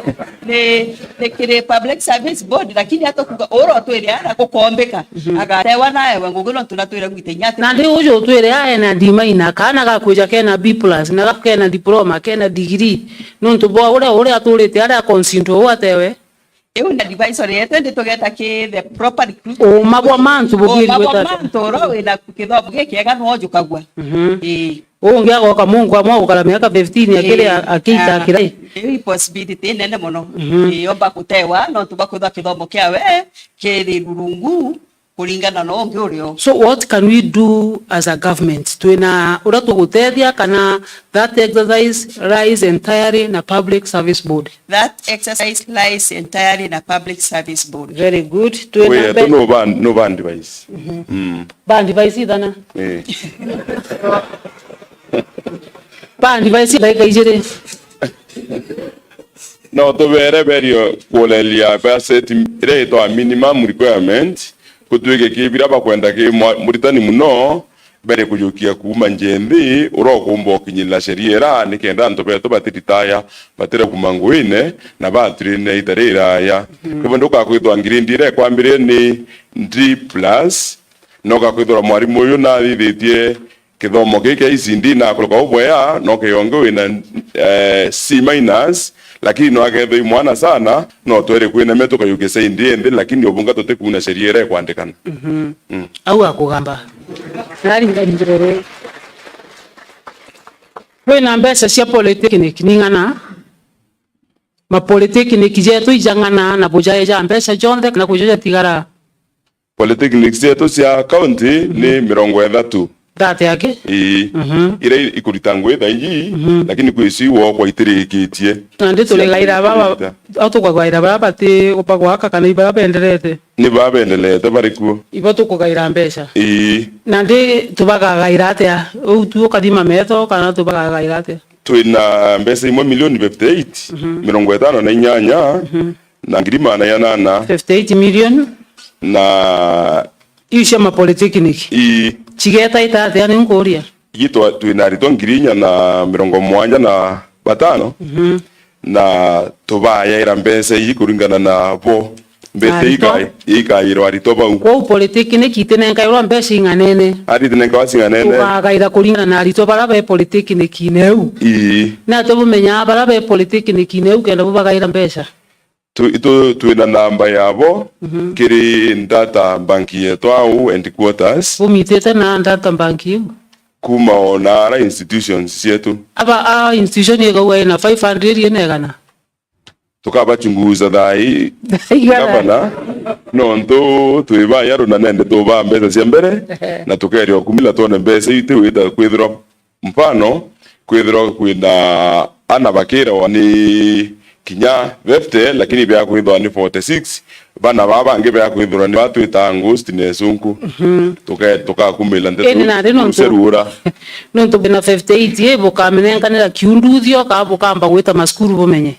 ni, ni kiri Public Service Board, lakini atukuga ura utwire ara gukombika, mhm, agatewa naewe ngugi nontu natwire gwite inya ati. Nandi uju utwire ae na D minus, kana gakwija kena B plus, na gau kena diploma, kena degree, nontu bwa uria, uria aturite aria considered u atewe. Iu ni advisory yetu, indi tugeta ki the proper recruitment. Uuma bwa mantu bubwiri. Uuma bwa gwita mantu, uria wina kithomo gikiega no ujukagua. Mhm. Ii. Ungi agoka mungu amwe agukara miaka fifteen akiri a-, akiita akirai. Iu i possibility inene mono. Mhm. Ii, omba kutewa, nontu bwa kwithwa kithomo kiawe kiri rurungu kuringana na ungi urio. So what can we do as a government? Twina uria tugutethia kana that exercise lies entirely na Public Service Board? That exercise lies entirely na Public Service Board. Very good. Twina Wi, mbe- tu no ban-, no ban device. Mm. Ba device ithana. Eh. Ba device ndaika ijiri. No tubere berio kureria budget iria itwa minimum requirement, gutwike ki biria bakwenda ki mwa-, muritani muno, bere kujukia kuuma nje nthi, uria ukumba ukinyirira sheria ira, nikenda antu betu batiritaya, batire kuma nguine, na baturine ita riraya. Mm. Kwa hivyo ndukakwithwa ngirindi iria ikwambiria ni D plus, no gakwithirwa mwarimu uyu nathithitie kithomo kii kia E C D na akuruka ubwea, no kionge wina, eh, C minus, lakini no akethwa i mwana sana, no twere kwinamia tukayukia saindi inthi, lakini ubunga tutikuuna sheria iria ikwandikana. Mhm. Mm. Au akugamba. Nari ngari njororo. Kwina mbeca cia polytechnic ni ng'ana? Ma polytechnic jetu ijang'ana na bujaeja mbeca jonthe kana kujo jatigara? Polytechnics cietu cia county ni mirongo ithatu. Thate aki? Ii. Mhm. Iria ikurita ngugi thaa iji, mhm, lakini kwi icio iwo kwaitirikitie. Nandi turigaira baba, au tukagaira bara bati bagwaka kana ibara benderete? Ni baa benderete bari kuo. Ibo tukugaira mbeca? Ii. Nandi tubagagaira atia? Uu tu ukathima metho kana tubagagaira atia? Twina mbeca imwe milioni fifty eight, mhm, mirongo itano na inyanya, mhm, na ngiri maana janana. Fifty eight million? Na iu cia ma polytechnic? Ii. Cigetaita atia ni nkuria? Ii twa-, twina aritwa ngiri inya na mirongo mugwanja na batano, mhm, na tubayaira mbeca ii kuringana na bo. Mbeca aritwa? Ika-, ikayirwa aritwa bau. Kwou polytechnic itinenkairwa mbeca ing'anene? Ari itinenkawa cing'anene. Tugagaira kuringana na aritwa bara be polytechnic-ini iu. Ii. Na tubumenyaa bara be polytechnic-ini iu kenda bubagaira mbeca? Tu-, tu-, twina namba yabo, mhm, kiri data bank yetu au headquarters. Bumitite na data bank iu? Kuma ona ara institutions cietu. Aba, a institution igauga ina five hundred ina igana? Tukabachunguza thaa ii, igana, gavana, nontu twi baya runa nende tubaa mbeca cia mbere, ehe, na tukeria ukumila twone mbeca iu itiwita kwithirwa, mfano, kwithirwa kwina ana bakirawa ni kinya fifty, lakini bia kwithirwa ni forty six, bana baa bangi bia kwithirwa ni batwita Augustine Sunku. Mhm. Tuke-, tukakumila ndeto. Indi nandi nontu, ruceru ura. Nontu bwina fifty eight, i bukamenenkanira kiunduthio, ka bukamba gwita macukuru bumenye?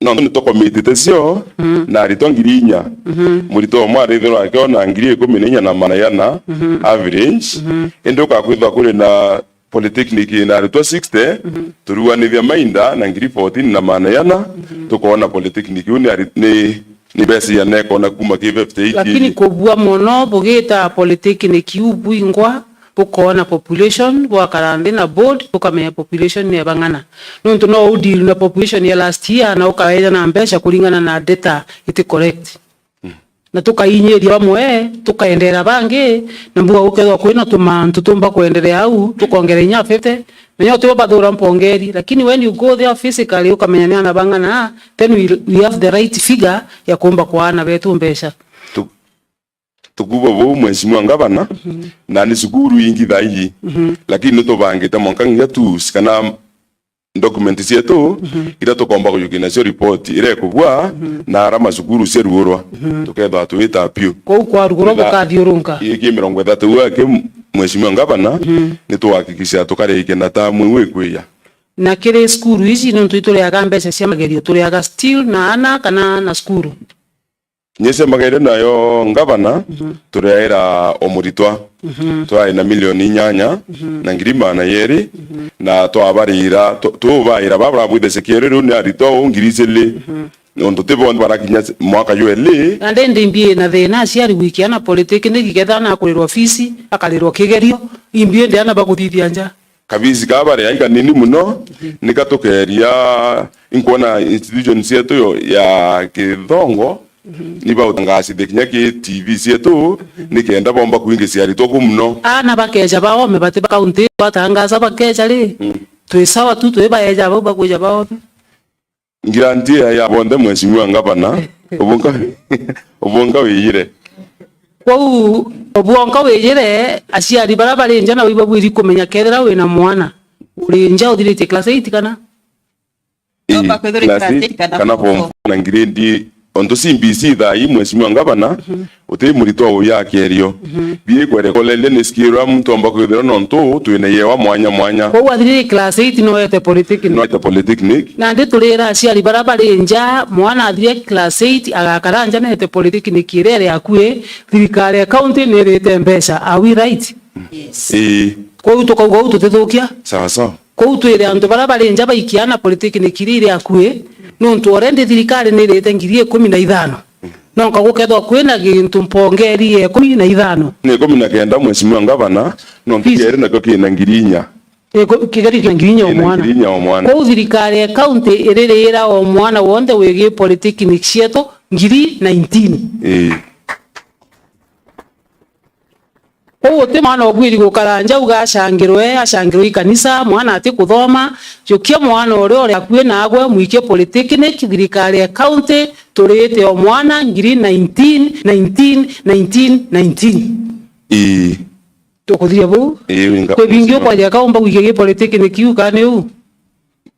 No, ni tukomitite cio, mm, na aritwa ngiri inya. Mhm. Muritwa umwe arithirwa akiona ngiri ikumi na inya na maana jana, mhm, average. Mhm. Indi ukakwithwa kuri na polytechnic na aritwa sixty, mhm, turuanithia mainda na ngiri fourteen na maana jana, mhm, tukoona polytechnic iu ni ari-, ni, ni mbeca ciana ikona kuma ki fifty eight. Lakini kubua mono bugita polytechnic iu bwingwa, bukoona population, bwakara nthi na board, bukamenya population ni ebang'ana. Nontu no u deal na population ya last year na ukaeja na mbeca kuringana na data iti correct. Mm. Na tukainyiria bamwe, tukaendera bangi, na mbuga gukethwa kwina tumantu tumba kuenderea au, tukongera inya fifty, menya uti ubathura mpongeri, lakini when you go there physically, ukamenya ni ana bang'ana, then we, we have the right figure ya kumba kwa ana betu mbeca. Tu-, Tukuuga buu, Mheshimiwa Ngavana, mhm, na ni cukuru ingi thaa iji, mhm, lakini nitubangite mwanka nginya tools kana document cietu, mhm, iria tukomba kujukia nacio report iria ikubua, mhm, na ara macukuru ciaruurwa, mhm, tukethwa twita piu. Kwou kwarugurwa bukathiurunka? Giki mirongo ithatu aki, Mheshimiwa Ngavana, mhm, nituhakikisha tukarikia na tamu iu ikwija. Na kiri cukuru ici, nontu ituriaga mbeca cia magerio, turiaga still na ana kana na cukuru? Kinya cia magerio nayo ngavana, mhm, turiaira o muritwa, mhm, twari na milioni inyanya, mhm, na ngiri maana jeri, mhm, na twabarira, tu-, tubaira baba barabwithe cekiero riu ni aritwa u ngiri ijiri. Mhm. Nontu ti bonthe barakinya mwaka jwa eli. Na ndi ndi mbi na thina aciari gwikia na politiki ni giketha na kurirwa fees, akarirwa kigerio, imbi ndi ana bakuthithia nja. Kabisi kaa bari ai kanini muno, nika tukeria, inkwona institution cietu yo, ya kithongo, ni bautangacithia kinya ki T V cietu, nikenda bomba kwingicia aritwa ku muno. Aana bakeja baome, bati ba kaunti batangaza bakeja ri, twi sawa tu, twi baeja bau bakwija baome. Ngiranti ya, ya bonthe, Mheshimiwa Ngavana, ubunga, ubunga wiyire. Kwou ubwonka wiyire, aciari bara bari nja nabo ibabwiri kumenya kethira wina mwana uri nja uthiritie class eight kana? Ii, class eight kana form four na grade, ontu C B C thaa ii, Mheshimiwa Ngavana, uti muritwa uyu akerio. Biikwere koleria ni skill muntu omba kwithirwa nontu twina yewa mwanya mwanya. Kwou athiriri class eight no ete polytechnic. No ete polytechnic. Nandi turira aciari bara bari nja, mwana athire class eight, agakara nja nete polytechnic iria iri akui, thirikari ya county nirite mbeca. Are we right? Yes. Ii. Kwou tukauga uu tutithukia? Sawa sawa. Kwou twire antu bara bari nja baikia na polytechnic iria iri akui, nontu already thirikari nirite ngiri ikumi na ithano. Nonka gukethwa kwina gintu mpongeri ya ikumi na ithano. Ni ikumi na kenda, Mheshimiwa Ngavana, nontu kieri nakio kina ngiri inya. Iku-, kigeri kina ngiri inya o mwana. Kina ngiri inya o mwana. Kwou thirikari ya county iririra o mwana wonthe wigi polytechnic cietu ngiri nineteen. Ii. Kwou uti mwana ubwiri gukara nja uga acangirwe, acangirwe i kanisa, mwana ati kuthoma. Jukia mwana uria uri akui naagwe, mwikie polytechnic, thirikari ya county turite o mwana ngiri nineteen, nineteen, nineteen, nineteen. Ii. Tukuthiria bau? Ii, winga. Kwi bingi ukwaria kaumba gwikia gi polytechnic kiu kana ni uu?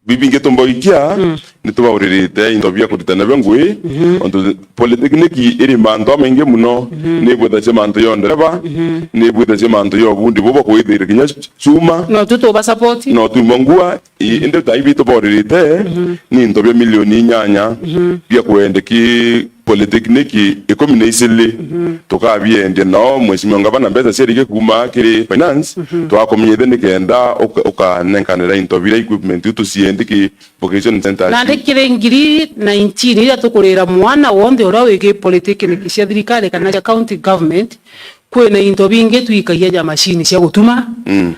Bibingi tumboikia, mm, ni tubauririte into bia kuritana bia ngui, mhm, ontu polytechnic iri mantu amaingi muno, mhm, ni ibwithagia mantu ya ndereba, mhm, ni ibwithagia mantu ya ubundi bubu kwithira kinya cuma. No tu tuba support. No tu mongua, i-, indi tai bi tubauririte, mhm, ni into bia milioni inyanya, mhm, bia kwendeki polytechnic ikumi na icili, mhm, tukabiendia nao, Mheshimiwa Ngavana, mbeca ciariki kuuma kiri finance, mhm, twakumenyithia nikenda uka-, ukanenkanira into biria equipment iu tuciendi ki vocation centers. Nandi kiri ngiri nineteen iria tukurira mwana wonthe uria wiki polytechnic cia thirikari kana cia county government, kwina into bingi twikagia ja machine cia gutuma, mm,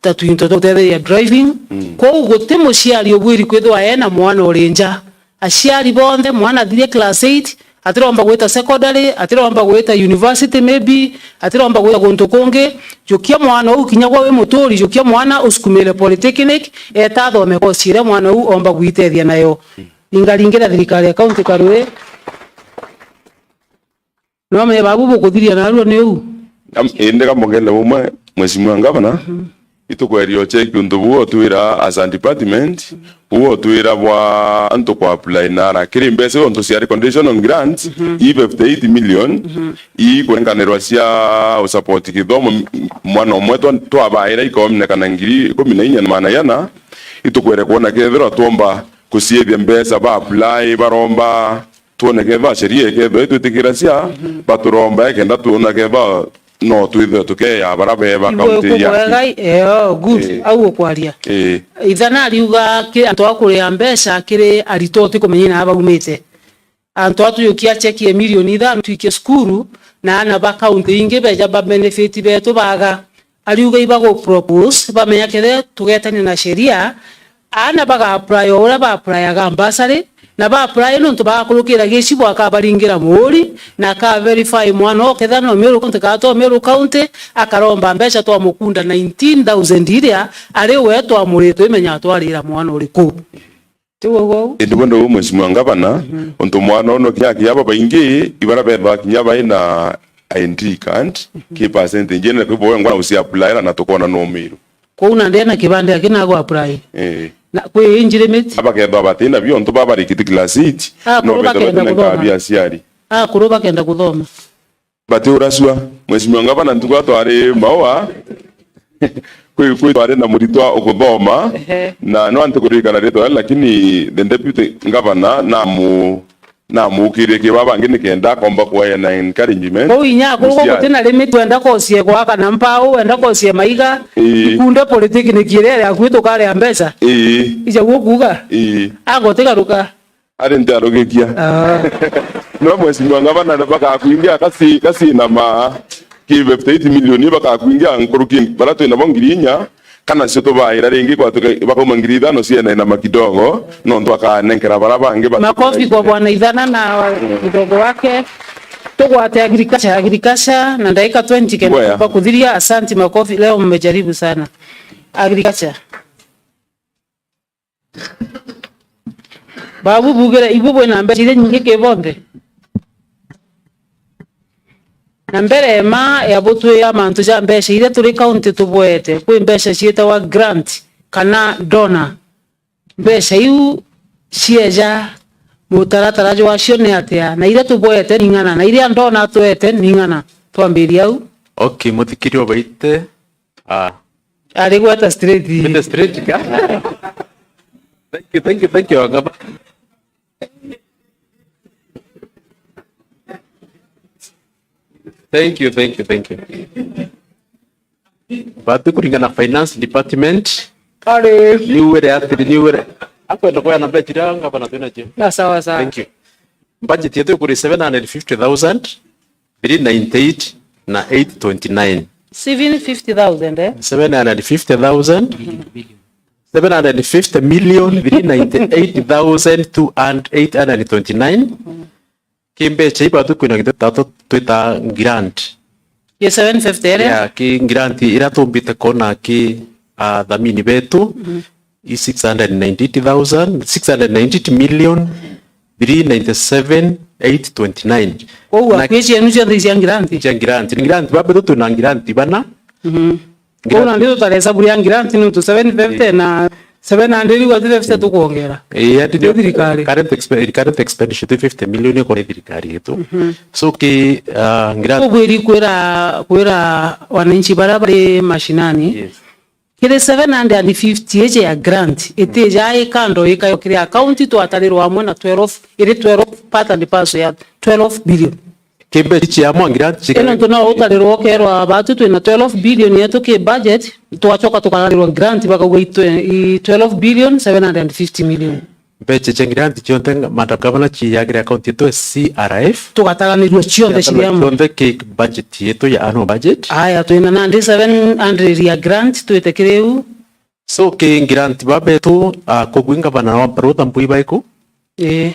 ta twinto twa gutetheria driving. Mm. Kwou guti muciari ubwiri kwithirwa ena mwana uri nja. Aciari bonthe, mwana athirie class eight, atiromba gwita secondary, atiromba gwita university maybe, atiromba gwita guntu kungi. Jukia mwana uu kinya gwe wi muturi, jukia mwana usukumire polytechnic, eta athome course iria mwana uu omba gwitethia nayo. Ingaringira thirikari ya county karui. No me babu bukuthiria narua ni uu? Am-, indi kamugende bumwe, Mheshimiwa Ngavana, mhm, itukweria ucheki untu buu otwira as a department, buu otwira bwa antu ku apply nara kiri mbeca iu ontu cia conditional grants, mhm, ii fifty eight million, mhm, ii kurenganirwa cia usupport kithomo, m-, mwana umwe twa-, twabaira ikominekana ngiri ikumi na inya na magana jana, itukwere kwona kethirwa twomba kuciethia mbeca ba apply, baromba, twone kethwa sheria ikethwa itwitikiracia, mhm, baturomba ekenda twona kethwa no twithwe tukeya bara beba. Ibo kaunti ya ikubwega, eo, good. Eh. Au ukwaria. Eh. Ithana ariuga ki antu a kuria mbeca kiri aritwa utikumenya na baumite. Antu a tujukia cheki ya milioni ithano twikie cukuru, na ana ba kaunti ingi beja ba benefit betu baga. Ariuga ibagu propose, bamenya kethira tugetania na sheria, aana baga apply o uria ba applyaga bursary, na ba apply nontu bagakurukira gicibu akabaringira muuri, na aka verify mwana oo kethira no Meru County kana to Meru County, akaromba mbeca twamukunda nineteen thousand iria ari we twamuritwe imenya atwarira mwana uriku. Ti uguo? Indi bwenda uu, Mheshimiwa Ngavana, mhm, untu mwana uno kinya kinya babaingi ibara bethwa kinya baina I D card, mhm, ki percentage ina kwi boe ngwana uci apply na tukona no Meru. Kwou na ndena kibande aki na go apply. Eh. Na kwi age limit? Abakethwa batina bio untu babarikite class eight, ah, no kuru betha bakenda batina kuthoma. Kabi aciari. Ah, kuru bakenda kuthoma. Bati uracua, Mheshimiwa Ngavana, ntuku twari Maua, kwi, kwi twari na muritwa ukuthoma, ehe, na no anti kuririkana ritwa riria, lakini the deputy governor namu-, namukirie kiba bangi nikenda akomba kueana encouragement. Kwou inya akorwo guti na limit, wenda kosie gwaka na mbao, wenda kosie maiga, ii, ikunde polytechnic iria iri akui tukaria mbeca. Ii. Ija guo kuuga? Ii. Agotigaruka. Ari ntiarugikia. Ah. No Mheshimiwa Ngavana, bakakwingia kasi, kasi na ma ki fifty eight million bakakwingia nkuruki bara twina bo ngiri inya, Kana cio tubaira ringi kwa tuka-, bakauma ngiri ithano cienenama kidogo, nontu akanenkera bara bangi batu- Makofi kwa Bwana Ithana na mdogo wake. Tugwate agriculture, agriculture, na dakika twenty kenda Bwea. Tukuthiria. Asanti, makofi. Leo mmejaribu sana. Agriculture. Babu bugire, ibu bwina mbeca iria nyingi ki bonthe. Na mbere ma ya butwira mantu ja mbeca iria turi kaunti tubwete, kwi mbeca ciitawa grant kana donor. Mbeca iu cieja, mutaratara jwacio ni atia? Na iria tubwete ni ing'ana, na iria donor atwete ni ing'ana? Twambirie au. Okay, muthikiria obaite. Ah. Ari gweta straight. Mbite straight ka? Thank you, thank you, thank you, Wangama. Thank you, thank you, thank you. Batu kuringana na finance department. Ari. Niwire atiri, niwire. Akwenda kwaya na mbeca iria ngavana twina cio. Na sawa sawa. Thank you. Budget yetu ikuri seven hundred fifty thousand. Three ninety-eight na eight twenty-nine. Seven fifty thousand, eh? Seven hundred fifty thousand, seven hundred fifty million, three ninety-eight thousand, two hundred, eight hundred twenty-nine. Ki mbeca iba tu kwina kintu tatu twita grant. Ye seven fifty ere? Ya, ki grant ira tumbite kona ki, ah, athamini betu. I six hundred ninety-eight thousand, six hundred ninety-eight million, three ninety-seven, eight twenty-nine. Kou na akwi cienu cionthe cia grant? Cia grant. Ni grant, babetu twina grant bana. Mhm. Kou nandi tutaresaburia grant nontu seven fifty na seven hundred iu ati fifty tukwongera. Eh, ati ndio thirikari. Current expe-, current expenditure tu fifty million iko ni thirikari yetu. Mhm. So ki, ah, grant. Tubwiri kwira, kwira wananchi baria bari mashinani. Yes. Kiri seven hundred and fifty iji ya grant, itija i kando ikayo kiri account, twatarirwa amwe na twelve, iri twelve, part and parcel ya twelve billion. Ki mbeca ici amwe grant ci- Ino ntu no utarirwa ukerwa batu twina twelve billion yetu ki budget, twacoka tukatarirwa grant bakauga i twe-, i twelve billion seven hundred and fifty million. Mbeca cia grant cionthe, Madam Governor, ciagire account yetu ya C R F. Tugataganirua cionthe ciri amwe. Cionthe ki budget yetu ya annual budget. Aya, twina nandi seven hundred ya grant twite kiri u. So, ki grant babetu, ah, kugwi ngavana wa Ruth Mbui baiku? Ii.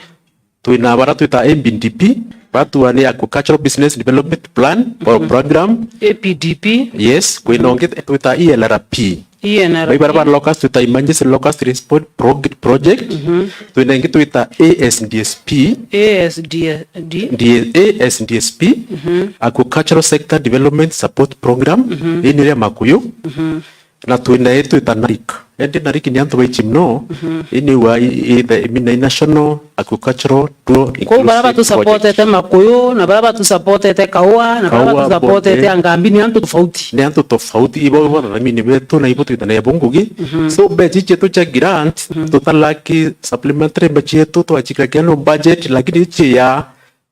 Twina bara twita A B D P, batua ni Agricultural Business Development Plan or program. A B D P. Yes, kwina ungi twita E L R P. E N R P. Bai bara ba locust twita Emergency Locust Response Prog-, Project. Mhm. Twina ingi twita A S D S P. A S D, D-, A S D S P. Mhm. Aquacultural Sector Development Support Program. Mhm. Ini ria Makuyu. Mhm. Na twina i twita NARIC. Endi NARIC ni antu baichi mono. Mhm. Ini wa i, i, the, i, national Aquacultural Rural Inclusive Project. Kou bara batusapotete Makuyu, na bara batusapotete Kaua, na bara batusapotete Angambi, ni antu tofauti. Ni antu tofauti, ibo bo athamini betu, na ibo twitanagia bo ngugi. Mhm. So, mbeca ici cietu cia grant, tutalaki supplementary mbeca cietu, twachikira kiano budget, lakini ici ya,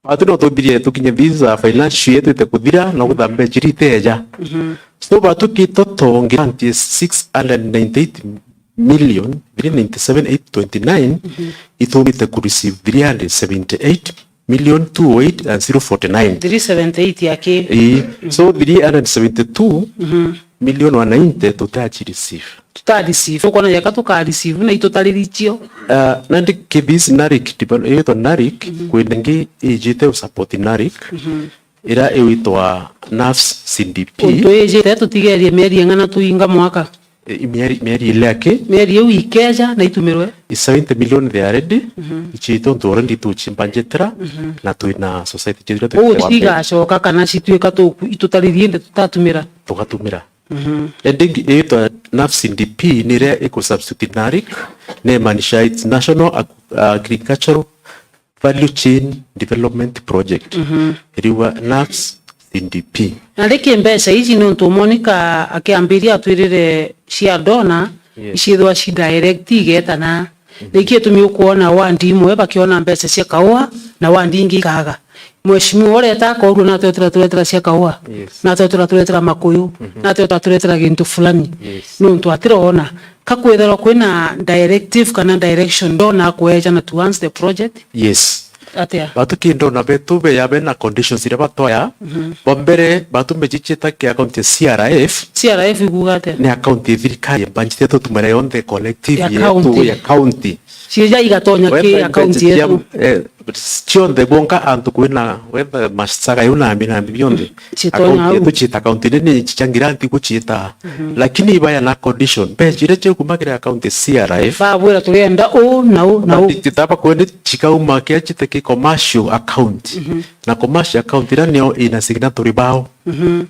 batu no tuthirie tukinye this, uh, financial yetu ite kuthira, no kutha mbeca iria iteja. Mhm. So, batu kitoto grant is six hundred ninety-eight million three ninety-seven eight twenty-nine, mhm, itumite ku receive three hundred seventy-eight million two oh eight and zero forty-nine. Three seventy-eight ya ki? Ii. So, three hundred seventy-two million one ninety tutachi receive. Tuta receive. Ukona yaka tuka receive na itutaririchio. Ah, nandi ki this NARIC, devel-, iyitwa NARIC, mhm, kwina ingi ijite u support NARIC, mhm, ira iwitwa NAFS C D P. Untu ijite tutigerie mieri ing'ana tuinga mwaka. E, mieri, mieri ile aki? Mieri iu ikeja na itumirwe. I seventy million they are ready. Mhm. Ichite untu already tuchimbanjitira, mhm, na twina society chitire. Uu twitite wa mbere. Cigacoka kana cituika tuku-, itutaririe indi tutatumira? Tugatumira. Mhm. Ending itwa NAFS C D P ni iria iku substitute NARIC, ni maanisha it's National Ag-, Agricultural Value Chain Development Project. Mhm. Iriwa NAFS C D P. Na riki mbeca iji ni untu Monica akiambiria atwirire cia donor, yes, iciithwa ci direct igetana. Mhm. Niki itumi ukwona wandi imwe bakiona mbeca cia kaua na wandi ingi ikaga? Mheshimiwa ureta akorua natwetera turetera cia kaua, yes, natwetera turetera Makuyu, mhm, natwetera turetera gintu fulani. Yes. Ni untu atirona. Ka kwithirwa kwina directive kana direction donor akweja na towards the project? Yes. Atia? Batu kindo na betu be ya bena conditions iria batwaya. Mhm. Bwa mbere, batu mbeji ciita ki account ya C R F. C R F ikuuga atia? Ni account ya thirikari, mbanjite tutumire yonthe collective ya yetu county. Ya county. Ciija igatonya ki account yetu. Eh, cionthe bonka antu kwina wetha masaga yu na mbi na mbi bionthe. Citonya account au. Yetu ciita account iria ni cia grant ikuciita. Mhm. Lakini ibaya na condition. Mbeca iria ciakumagira account ya C R F. Babwira turienda u na u na u. Badictate bakwende cikauma kia cite ki commercial account. Mhm. Na commercial account iria nio ina signatory bao. Mhm.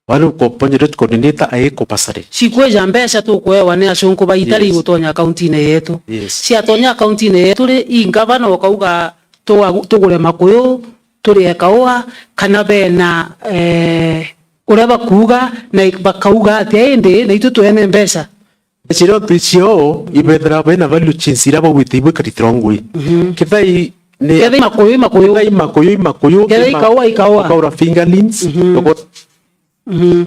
Wari uko project coordinator aiko bursary. Cikweja mbeca tukwewa ni acunku baitari. Yes. Igutonya account-ini yetu. Yes. Ciatonya account-ini yetu ri, i ngavana ukauga tuga-, tugure makuyu, turie kaua, kana bena, eh, uria bakuuga, na bakauga atia indi, na itu twene mbeca. Mbeca iria twicio ibethira bena value chains iria bagwite ibwikaritira ngui. Mhm. Kethira i-, ni kethira i makuyu, i makuyu. Kethira i makuyu, i makuyu. Kethira i kaua, i kaua. Ukaura fingerlings, mhm, uko-, mhm,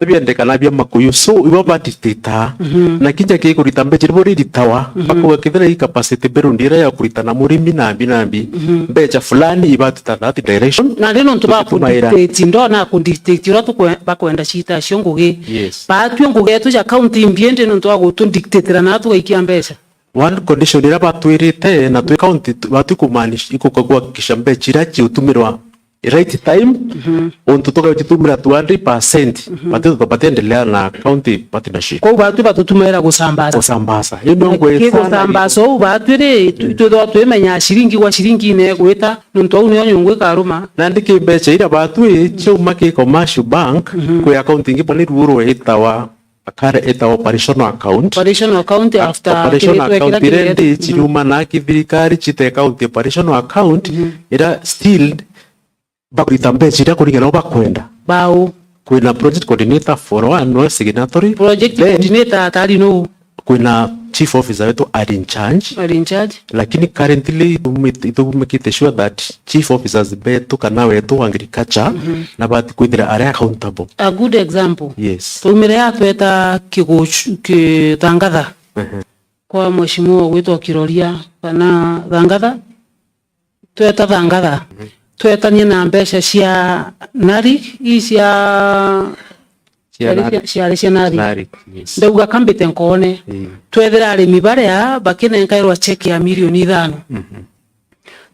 biendekana bia makuyu. So, ibo badictator. Mhm. Na kinya kikurita mbeca, ibo riritawa. Mhm. Bakuga kethira i capacity build iria ya kurita na murimi na mbi na mbi. Mhm. Mbeca fulani ibatita that direction. Na ri nontu ba kudictate, ndona kudictate uria tukwe-, bakwenda ciita cio ngugi. Yes. Batwi ngugi yetu ja county imbi indi nontu wa gutu dictatira na tugaikia mbeca. One condition iria batwirite na twi county tu-, batwi kumaanisha ikuka kuhakikisha mbeca iria ciutumirwa right time, mhm, untu tukacitumira two hundred percent, mhm, bati-, batiendelea na county partnership. Kwou batwi batutumaira gusambaza. Gusambaza. Ino na ngwita ki gusambaza uu batwi ri, tu-, mm, twithwa twimenya ciringi gwa ciringi ine gwita, nontu au nio nyungu ikaruma. Nandi ki mbeca iria batwi ciuma ki commercial bank, mhm, kwi account ingi bani ruuru itawa Akare ita operational account. Operational account. A-, after operational kiritwe account kira iria ndi kiretwe, mm, ciriuma na kithirikari cite account operational account, mhm, ira still bakurita mbeca iria kuringana na bakwenda. Bau. Kwina project coordinator for one, no signatory. Project coordinator atari no. Kwina chief officer wetu are in charge. Are in charge. Lakini currently, ithu-, ithu make it sure that chief officers betu kana wetu wa agriculture, mhm, na bati kwithira are accountable. A good example. Yes. Twaumire ya tweta Kiguchu-, ki-, Thangatha. Mhm. Kwa mheshimiwa gwitwa Kiroria kana Thangatha. Tweta Thangatha. Mhm. Twetanie na mbeca cia nari, i cia Cia ciarĩ nari. Cia, ciarĩ cia nari. Nari, yes. Ndauga kambite nkoone. Mm. Twethira arimi baria bakinenkairwa cheki ya milioni ithano. Mhm.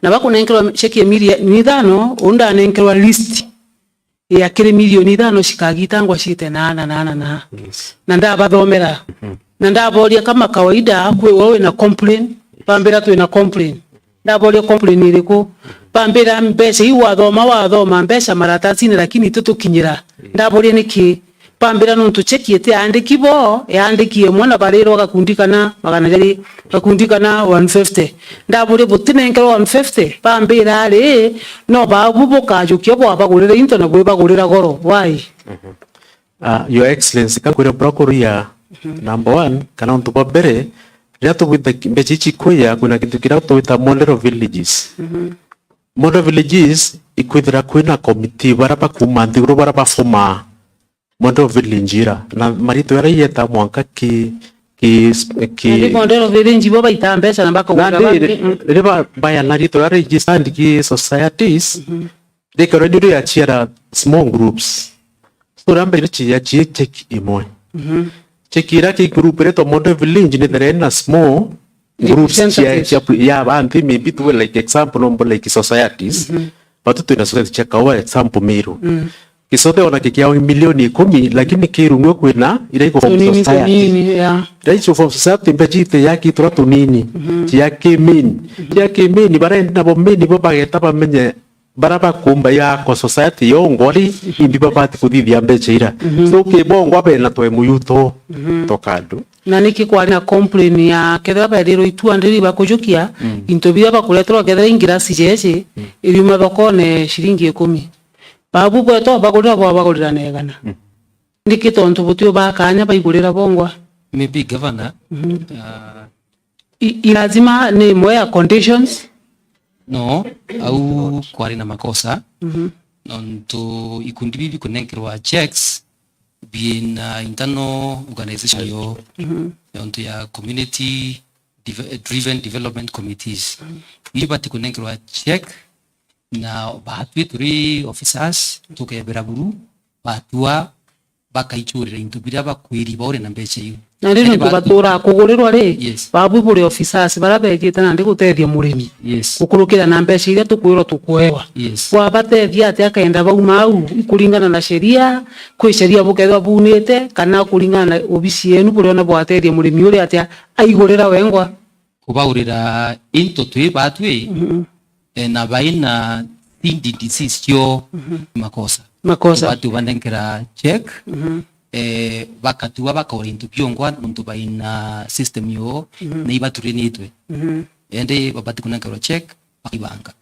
Na bakunenkerwa cheki ya milioni ithano, uu ndanenkerwa list ya kiri milioni ithano cikagitangwa ciite na ana na ana na. Yes. Na ndabathomera. Mhm. Na ndaboria kama kawaida kwi we wina complain, bambira twina complain. Ndaboria complain iriku? Bambira mbeca iu wathoma, wathoma mbeca maratasine, lakini ititukinyira. Ndaboria niki? Bambira nontu cheki itiandiki bo, yaandiki imwe na barirwa gakundi kana magana jari, gakundi kana one fifty. Ndaboria butinenkerwa one fifty? Bambira ari, no babu bukajukia bwabagurira into na bwibagurira goro. Why? Mhm. Ah, Your Excellency, ka kwira bura kuria, mhm, number one, kana untu bwa mbere, riria tugwita ki-, mbeca ici kuya, kwina kintu kiria tugwita model villages. Mhm. Model villages ikwithira kwina committee, baria bakuuma nthiguru, baria bafomaa model village ira. Na maritwa jaria iyeta mwanka ki, ki, ki. Nandi model village bo baita mbeca na bakauga nandi bangi, mm, riria ba-, baya na ritwa jaria registered ki societies, mhm, rikorwa ni ria ciara small groups. So, ramba ira cia, cia check imwe. Mhm. Check ira ki group iretwa model village ni there na small groups cia, representatives cia, ya bantu, maybe tuwe like example, no mbo like societies. Mhm. Batu twina society cia kawa example Meru. Mm. Gisote ona kikia milioni ikumi, lakini kirungwe kwina ira iko form tunini, society. Tunini, yeah. Ira icio form society mbe cite ya kitura tunini, mhm, cia ki main. Mhm. Cia ki main, barendi nabo main bo bageta bamenye bara bakumba ya kwa society yo ngori, imbi babati kuthithia mbeca ira. Mhm. So, kibongwa bena twe muyuto, mhm, tokandu. Na niki kwari na complain ya kethira berirwo i two hundred bakujukia, mm, into biria bakureterwa kethira i ngirasi jeje, mm, iriuma thokone ciringi ikumi. Babu bweto bagurira bwabagurira na igana. Mm. Niki tontu butio bakanya baigurira bongwa? Maybe governor, mhm, uh, I, i lazima ni imwe ya conditions. No, au kwari na makosa. Mhm. Nontu ikundi bibi kunenkerwa checks, biina internal organization yo, mhm, yontu ya community deve-, driven development committees. Iu ibati kunenkerwa check, na baatwi turi officers, tukebera buru, batua, bakaichurira into biria bakwiri baure na mbeca iu. Na riu nontu baturaa kugurirwa ri, yes, babu buri officers baria beejite nandi gutethia murimi. Yes. Gukurukira na mbeca iria tukwirwa tukwewa. Yes. Bwabatethia atia kenda bauma au, ikuringana na sheria, kwi sheria bukethirwa buunite, kana kuringana na obisi yenu buriona bwatethia murimi uria atia aigurira wengwa? Kubaurira into twi baatwi, mhm, eh, na baina C D D Cs cio, mhm, makosa. Makosa. Batu banenkera check, mhm, eh, bakatua bakaura into biongwa nontu baina system yo, mhm, na ibaturinitwe. Mhm. Ende babati kunenkerwa check, bakibanga.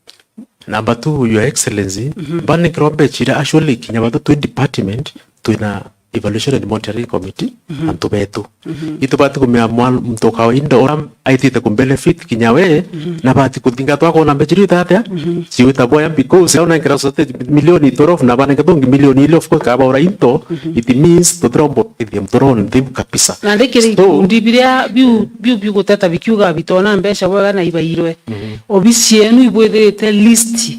Number two, Your Excellency, mhm, banenkerwa mbecha iria actually kinya batu twi department, twina evaluation and monitoring committee, mhm, antu betu. Mhm. Itubati kumenya mwa-, muntu wa kawaida ura aitite ku benefit kinya we, mhm, na bati kuthinga twakwona mbecha iria itatia, mhm, ciwita boya because auna nkira society milioni twelve na banenga tungi milioni ile, of course, kabaura into, mhm, it means tutiromba uteithia muturo nthi kabisa. Na ndikiri so, ikundi biria biu, biu biguteta bikiuga bitona mbecha bwega na ibairwe. Mhm. Obisi yenu ibwithirite list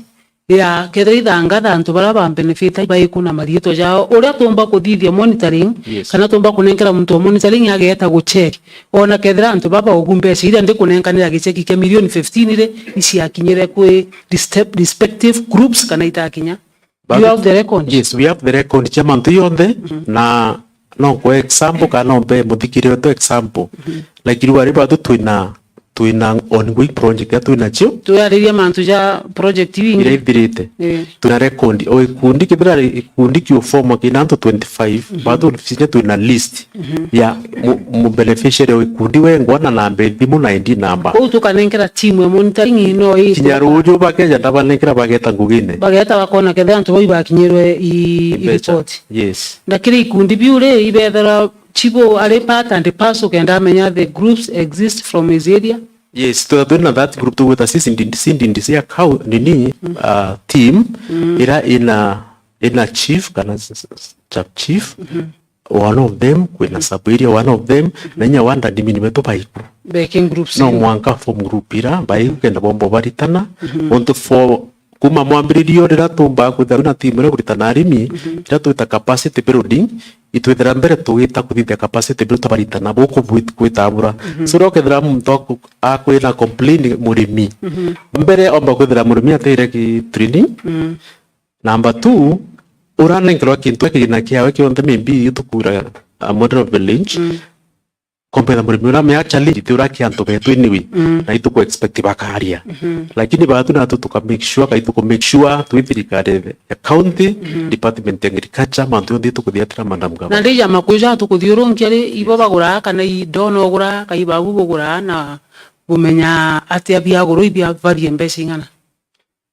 ya kethira ithangatha antu baria ba benefit baikuna mariitwa jao, uria tumba kuthithia monitoring, yes, kana tumba kunenkera muntu wa monitoring ageeta gucheck. Ona kethira antu baba ugu mbeca iria ndikunenkanira gicheki kia milioni fifteen ri, iciakinyire kwi reste-, respective groups kana itakinya. You have the record? Yes, we have the record cia mantu yonthe, mhm, na no nkwe example kana no mpe muthikiri wetu example. Mhm. Like riu ari batu twina twina ongoing project iria twinacio. Twariria mantu ja project iu ingi. Iria ithirite. Eh. Twina record. O gikundi kethira ri-, gikundi kiu form kina antu twenty-five, mhm, batu ofici twina list, mhm, ya mu-, mu beneficiary o gikundi wengwa na namba ya thimu na I D number. Kou tukanenkera timu ya monitoring no i- kinya ruju bakeja ndabanenkera bageta ngugine. Bageta bakona kethira antu bau ibakinyirwe i, i mbecha, report. Yes. Na kiri ikundi biu ri, ibethera chibo ari part and parcel kenda amenya the groups exist from his area? Yes, tu-, twina that group tugwita C D D C, C D D C account, nini, mm, uh, team, mm, ira ina, ina chief, kana s-, s-, s-, sub chief, mhm, one of them, kwina, mm, sub area, one of them, mhm, na inya one admin betu baiku. Beking groups. No iu mwanka form group ira, baiku, mhm, kenda bombo baritana, mhm, ontu for Kuma mwambiririo riria tumbaa kwithirwa na timu iria kuritana arimi, mhm, iria twita capacity building, itwithira mbere tugita kuthithia capacity building twabaritana buku bwit-, gwitambura. Mhm. So, riria ukethira muntu aku-, akwina complain murimi, mhm, mbere omba kwithira murimi atire ki training. Mhm. Number two, uranenkerwa kintu kigina kiawe kionthe, maybe itukura a model village. Mhm. Kompetha murimi uria amea challenge ti uria kia antu betu anyway. Mm. Na ituku expect bakaria. Mhm. Lakini batu natu tuka make sure, kai tuku make sure twi thirikari ya county, mhm, department ya agriculture, mantu yonthe tukuthiatira, Madam Governor. Na ndi jama kwija tukuthiurunkia ri, ibo baguraa kana i ndona uguraa, kai babu buguraa na bumenya atia biaguru ibia barie mbeca ing'ana?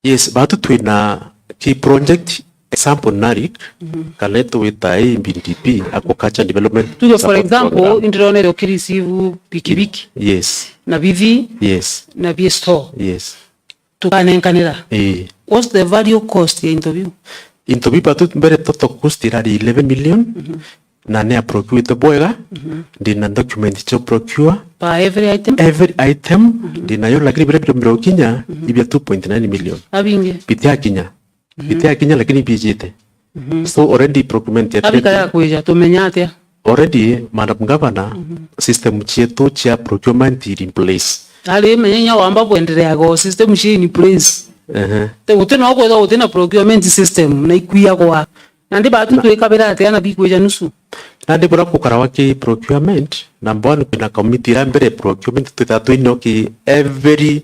Yes, batu twina key project, example, NARIC, mhm, kana itwita A B D P, Aquaculture Development. Tuge, for Support example, Program. Indironere ukireceive pikipiki. Yes. Na bithi. Yes. Na bi store. Yes. Tukanenkanira. Eh. What's the value cost ya into biu? Into biu batu mbere total cost irari eleven million. Mhm. Na ni a procurete bwega, mhm, ndina document cia procure. Per every item? Every item, mhm, ndinayo, lakini biria birombire gukinya, mhm, ibia two point nine million. Abingi? Bitiakinya. Mhm. Bitiakinya, lakini biijite. Mhm. So already procurement ya abika ya kwija, tumenya atia? Already, Madam Governor, mhm, system cietu cia procurement iri in place. Ari menya inya wamba bwendereaga o system cia in place. Ehe. Te guti no kwithwa guti na procurement system na ikwiyagwa. Nandi batu na twikabira atia na bikwija nusu? Nandi buria gukarawa ki procurement, number one, kwina committee iria mbere procurement twithaa twinio ki every,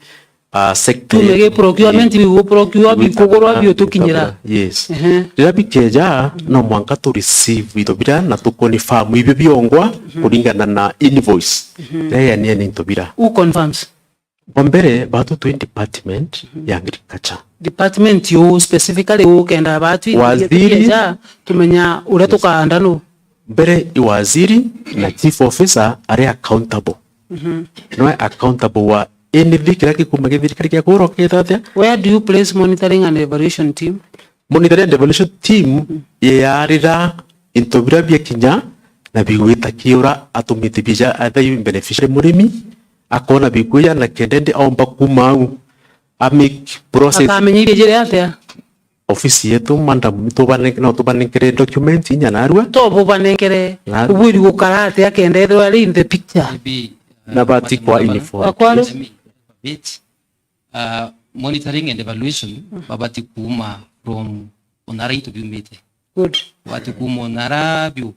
uh, sector. Tume gi procurement, biguprocure, bikugurwa, biotukinyira. Yes. Ehe. Riria bikeja, no mwanka tu receive into biria na tu confirm ibio biongwa, mhm, kuringana na invoice. Mhm. Riria yanieni into biria. Who confirms? Bwa mbere, batu twi department, mhm, ya agriculture. Department uu specifically uu kenda batu waziri, tukienja, tumenya uria, yes, tukaanda nu? Mbere i waziri na chief officer ari accountable. Mhm. Noe accountable wa anything kiria gikuma githirikari gia kurwa kitha atia. Where do you place monitoring and evaluation team? Monitoring and evaluation team, mhm, yeyarira into biria biakinya na bigwita ki uria atumite bija, either i beneficiary murimi, Akona bikuya na kenda indi aomba kuuma au. A make process. Akamenya ibijire atia? Ofisi yetu, madam, nitubanenk-, no tubanenkere document inya narua. To bubanenkere. Na ubwiri gukara atia kenda ethirwa ari in the picture? Maybe, uh, na bati kwa uniform. Akwaru? Let me interpret. Uh, monitoring and evaluation, babati kuuma from onara into biumite. Good. Babati kuuma onara biu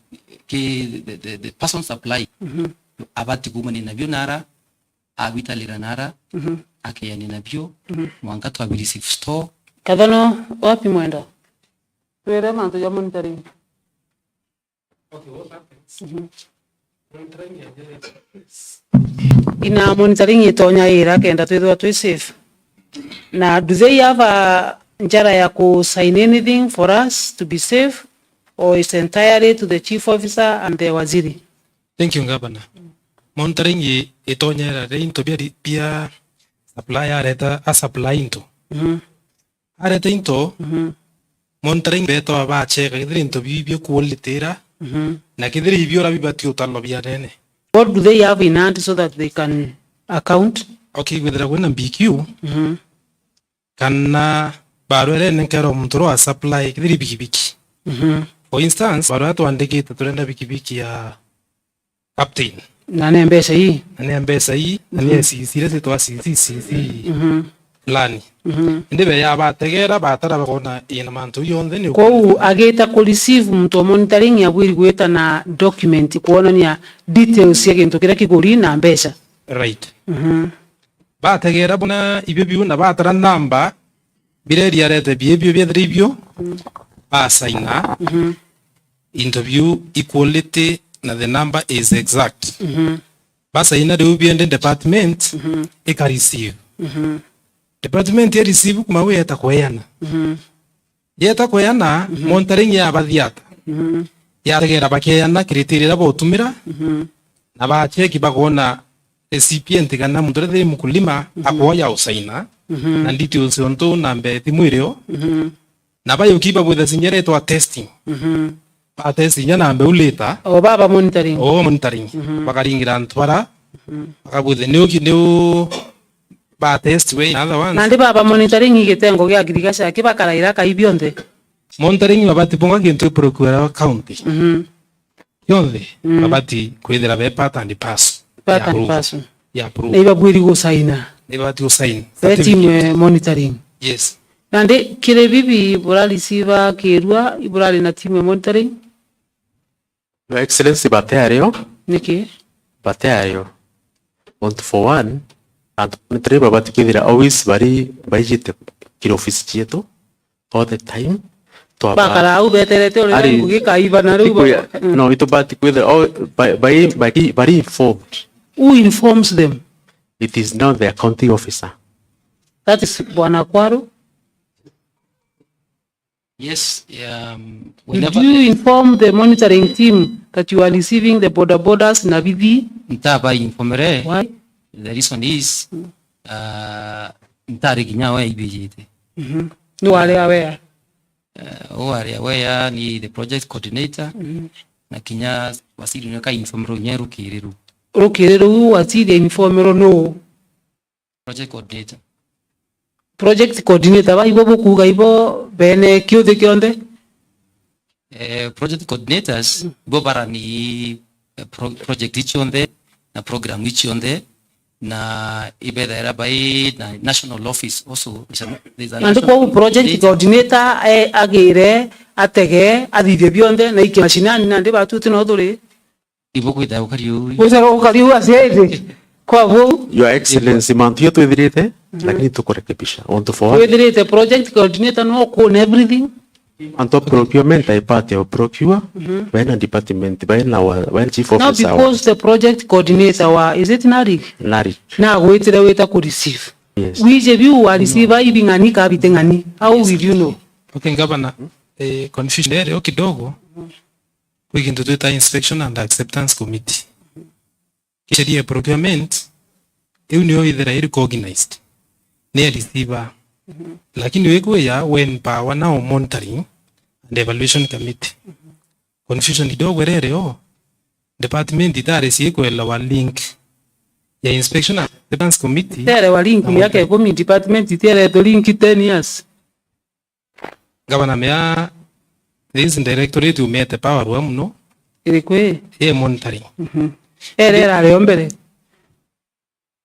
ki the, the, the person supply. Abati kuumania nabio nara, agwitalira nara, akeania nabio, mwanka twabi receive store. Kathono, wapi mwendo? Twire mantu ja monitoring. Ina monitoring itonya ira kenda twithirwa twi safe. Na do they have a njara ya ku sign anything for us to be safe, or is entirely to the chief officer and the waziri? Thank you, Governor. Monitoring i-, itonya ira ri into bia ri-, bia supplier areta, a supply into. Areta into, monitoring beetawa bacheka kethira into biu ibio quality ira, na kethira ibio ura bibati utalwa bianene. What do they have in hand so that they can account? Okay, kwithira kwina B Q, kana barua iria inenkerwa muntu uria wa supply kethira i bikibiki. For instance, barua twandikite turenda bikibiki ya captain. Na ni mbeca ii? Na ni mbeca ii, na ni C C iria citwa C C, C C fulani. Indi beya bategera, batara bakona ina mantu jonthe ni. Kwou agita ku receive muntu wa monitoring abwiri gwita na document kwonania details cia gintu kiria kiguri na mbeca. Right. Bategera bona ibio biu na batara namba, biria riarete biebio biethira ibio, basaina, into biu equality na the number is exact. Basaina riu biende department ika receive. Department ya receive kuma we yeta kweana. Yeta kweana, monitoring yabathiata. Yategera bakeana criteria iria bautumira, na bacheki bakona recipient kana muntu uria thiri mkulima akwoya usaina, na details untu namba ya thimu irio, na bayuki babwitha sinya iria itwa testing. Ba test inya namba u later. O baba monitoring. O monitoring. Bakaringira antu bara, bakabwitha niu ki-, niu ba test we in other words. Nandi baba monitoring gitengo gia agriculture ki bakaraira kai bionthe? Monitoring babati bonga gintu i procure wa county. Kionthe, babati kwithira be part and parcel. Part and parcel. Ya approval. Ni babwiri gusaina. Ni babati gusain. Be team, certificate, eh, monitoring. Yes. Nandi kiri bibi burarisiba kirua, iburari na team ya monitoring? Your Excellency, bateario. Niki? Bateario. One to for one, antu monitoring babati kwithira always bari baijite kiri ofisi cietu. All the time. Twaba- Bakara au beterete uria ari ngugi kaiba na riu tiku ya, ba- mm. No, itubati kwithira, oh, by, by, by, bari informed. Who informs them? It is not the accounting officer. That is Bwana Kwaru. Yes, um, did you inform the monitoring team that you are receiving the boda bodas na bithi? Ntaba informere. Why? The reason is, uh, ntari kinya we ibijite. Mhm. Ni wari aware? Eh, uu ari aware ni the project coordinator, na kinya waziri nwe ka informerwo kinya rukiri ruu. Rukiri ruu waziri informerwo nuu? Project coordinator. Project coordinator, ba ibo bukuuga ibo bene kiuthi kionthe? Eh, project coordinators, ibo barani, eh, pro-, project icionthe na program icionthe, na ibethaira bai na national office also. There's a, there's a national office. Nandi kwou project coordinator, eh, agire, atege, athithie bionthe, na ikie mashinani, nandi batu ti no turi. Ibo kwitha ukari uu. Kwitha ukari uu aciaite. Kwa buu. Your Excellency, mantu yo twithirite, lakini tukurekebisha. Onto for one. Twithirite project coordinator no kuona everything. Antu a procurement, I part of procure, baina department, baina wa, baina chief officer wa. No, because the project coordinator wa, is it Narik? Narik. Na gwitire wita ku receive. Yes. Wije biu wa receive ai bing'ani ka biti ng'ani? How will you know? Okay, Governor, eh, confusion ere o kidogo. Kwi gintu twita inspection and acceptance committee. Kisheria ya procurement, iu niyo ithira i recognized ni a receiver. Lakini wikuya when power now monitoring and evaluation committee. Confusion kidogo irere o. Department itari ciikwelewa link ya Inspection and Acceptance Committee. Terewa link na miaka monitoring. Ikumi department, iteretwe link ten years. Gavana mea, this directorate umete power rwa muno. Iriku ii? Ii monitoring. Mhm. Ere irari o mbere.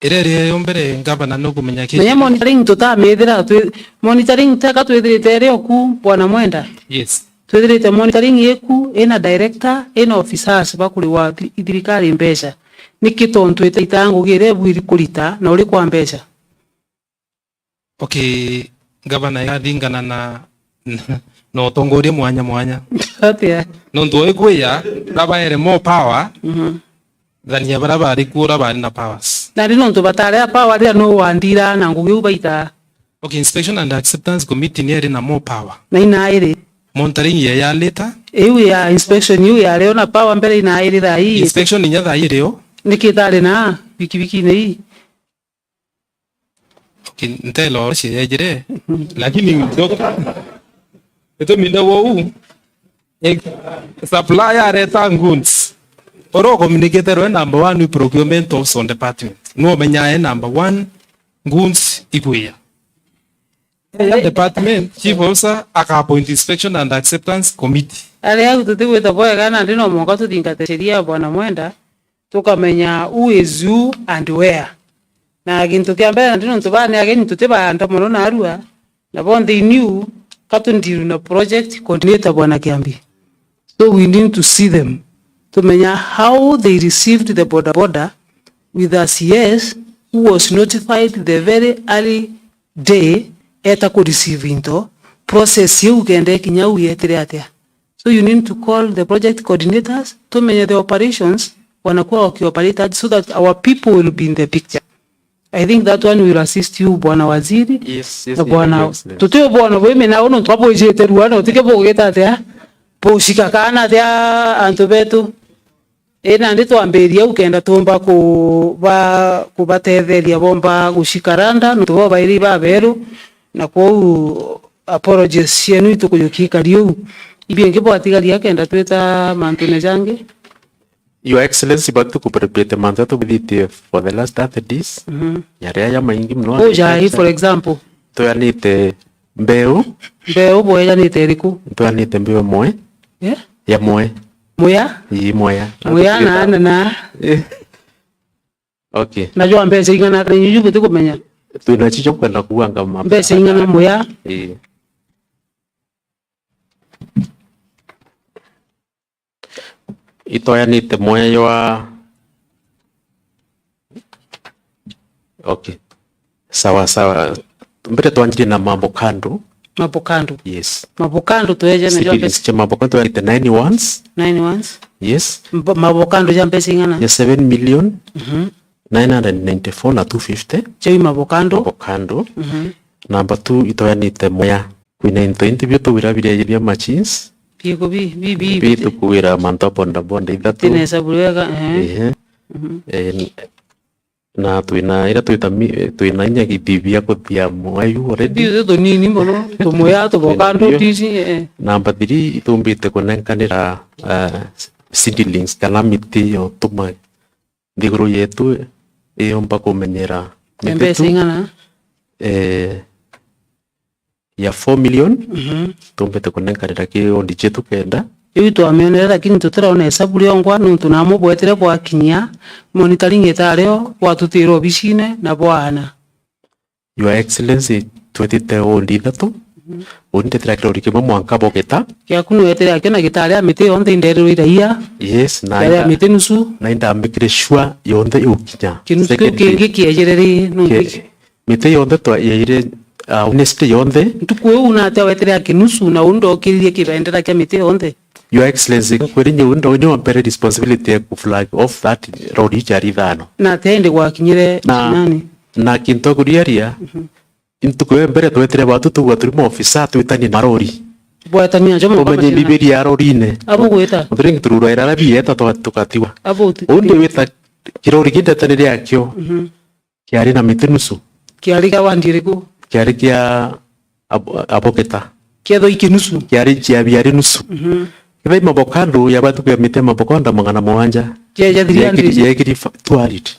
Ira iri yo mbere, ngavana nukumenya ki? Menya monitoring tutamithira, twi-, monitoring teka twithirite iri oku, Bwana Mwenda. Yes. Twithirite monitoring iku, ina director, ina officers bakuriwa thi-, thirikari mbeca. Niki tontu itaita ngugi iria ibwiri kurita na uri kwa mbeca? Okay, ngavana igathingana na, na, na utongoria mwanya mwanya. Atia? Nontu wi kwija, babaere more power, mhm, than ya baria bari kuo uria bari na powers. Nandi nontu batari a power, riria nu wandira na ngugi iu baita. Okay, Inspection and Acceptance Committee ni iri na more power. Na inairi. Monitoring ye ya later. Iu ya inspection iu yari o na power mbere, inairi thaa ii. Inspection inya thaa ii iri o. Niki itari na pikipikine ii? Okay, ntelo cio yejire, lakini ndio, ituminda wou, eh, supplier areta goods. Oro communicator we number one wi procurement of some department. No menya e number one goods ikwija. Ya department, chief officer aka appoint inspection and acceptance committee. Ari au tutigwita bwega, nandi no mwanka tuthingate sheria ya Bwana Mwenda. Tukamenya who is who and where. Na gintu kia mbere, nandi nontu bani ageni tuti baanda mono narua, na bonthe they knew ka tu deal na project coordinator Bwana Kiambi. So we need to see them. Tumenya how they received the boda boda with a C S who was notified the very early day eta ku receive into, process iu kenda ikinya u yetire atia. So you need to call the project coordinators, tumenye the operations wanakuwa wakioperate aje, so that our people will be in the picture. I think that one will assist you, Bwana Waziri. Yes, yes, na bwana, yes, yes. Tutio bwana bwimi na uno twabujite ruana, utike bugita atia, bushika kana atia antu betu. Ii, nandi twambirie au kenda tuumba kuba-, kubatetheria bomba gucikaranda, nontu bo bairi baberu, na kwou apologies cienu itukujukia ikari uu. Ibingi bwatigaria kenda twita mantune jangi. Your Excellency, batu kuprepare mantu tubithitie for the last thirty days. Mhm. Yaria ya maingi muno. Uja hii, for example. Tuyanite mbeu. Mbeu bwejanite iriku? Tuyanite mbeu imwe. Eh? Ya mwe. Muya? Ii, muya. Muya na, na, na. Eh. Okay. Na jwa mbeca ing'ana, kana inyuju buti kumenya? Twina chicho kwenda kuanga ma mbeca ing'ana muya? Ii. Itoyanite muya jwa, okay. Sawa, sawa. Mbere twanjirie na mambo kando. Mambo kando. Yes. Mambo kando tweje na jwa. Civilians mbeca. Cha mambo kando twanite nine ones. Nine ones. Yes. Mbo-, mambo kando ja mbeca ing'ana? Ya seven million, mhm, nine hundred ninety-four na two fifty. Cheu mambo kando. Mambo kando. Mhm. Number two, itoyanite muya. Kwina into into bio tuwira biria bia machines. Biku bi, bi, bi, bi. Bi tukuwira mantu a boda boda ithatu. Tina hesabu wega, ehe. Ehe. Mhm. Eh, n-, na twina, ira twita mi-, twina inya githii bia kuthia mwayu already. Ithuĩ tunini mono, tumuya, tuboka. Twina ndo bio. Tiji, eh. Number three, itumbite kunenkanira, eh, seedlings kana miti yo tuma nthiguru yetu iyomba kumenyera mbeca mititu. Ing'ana? Eh, ya four million, mhm, tumbite kunenkanira kiondi chetu kenda. Iu twamionere, lakini tutirona hesabu riongwa, nontu namwe bwetire bwakinyia, monitoring itario, bwatutire obicine na bwaana. Your Excellency, twetite ondi ithatu, mhm, undi ndetire kirori kimwe mwanka bogeta. Kiaku nwetire akio na gitari a miti yonthe indererwe iraia. Yes, na gitari a inda-, miti nusu. Na indambikire sure yonthe iukinya. Kinusu kiu kingi kiejire ri, nuntu ki-, miti yonthe twa-, yaire, uh, honestly yonthe. Ntuku iu nate wetire a kinusu na uu ndokiririe kibendera kia miti yonthe? Your Excellency, nkwiri nyu ndo nyu mpere responsibility ya ku flag off that road iu ciari ithano. Na tende gwakinyire na, nani? Na kintu akuriaria, mhm, ntuku ya mbere twetire batu tugwa turi maofisa twitanie na rori. Bwetania njo. Tumenye bibiria ya rorine. Abo gwita. Turingi turura irara bieta twa-, tukatiwa. Abo uti-. Undi wita kirori kindetanire akio. Mhm. Kiari na miti nusu. Kiari kia wandi iriku? Kiari kia Ab-, Abogeta. Kiethwa iki nusu? Kiari kia biari nusu. Mhm. Kethai mabokando ya batu ya miti ya mabokonda magana mugwanja. Kia, ya three hundred. Yekiri, yekiri fa-, two hundred.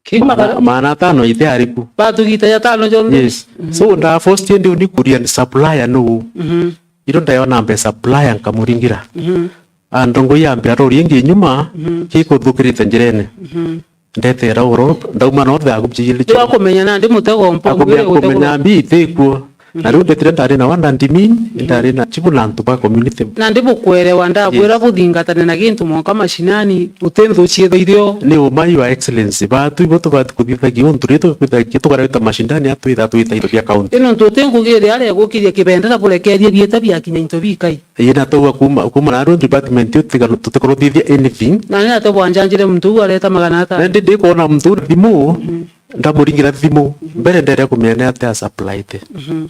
Ki- Maana, maana atano ite ariku. Batugita ya tano jonthe. Yes. So, nda first ndi unikuria ni supplier nuu. Mhm. Iro ndayona mbe supplier nkamuringira. Mhm. Andongo yambira rori ingi nyuma, mhm, kikuthukirite njirene. Mhm. Ndetera uro, ndauma no the agubjiri. Ndio akumenya nandi mutego mpongo. Akumenya, ire gutego. Kumenya mbi itikuo. Na riu ndetire ndari na wanda ndimi, ndari na chibu na antu ba community. Na ndi bukwerewa, ndakwira, yes, buthingatane na gintu mwanka mashinani, uti nthu ciitho irio. Ni uma, Your Excellency, batu ibo tubati kuthithagia untu ri tukwithagia tukareta mashinani atwitha twita into bia county. Ino ntu uti ngugi iria aria gukiria kibendera burekerie bieta biakinya into bikai. Ii, na tauga kuma, kuma naru department iu tutika-, tutikurutithia anything. Na ni ate bwanjanjire muntu uu areta magana atano. Na ndi ndikwona muntu uu na thimu, mhm, ndamuringira thimu. Mhm. Mbere ndere kumenya ni atia asupplite. Mhm.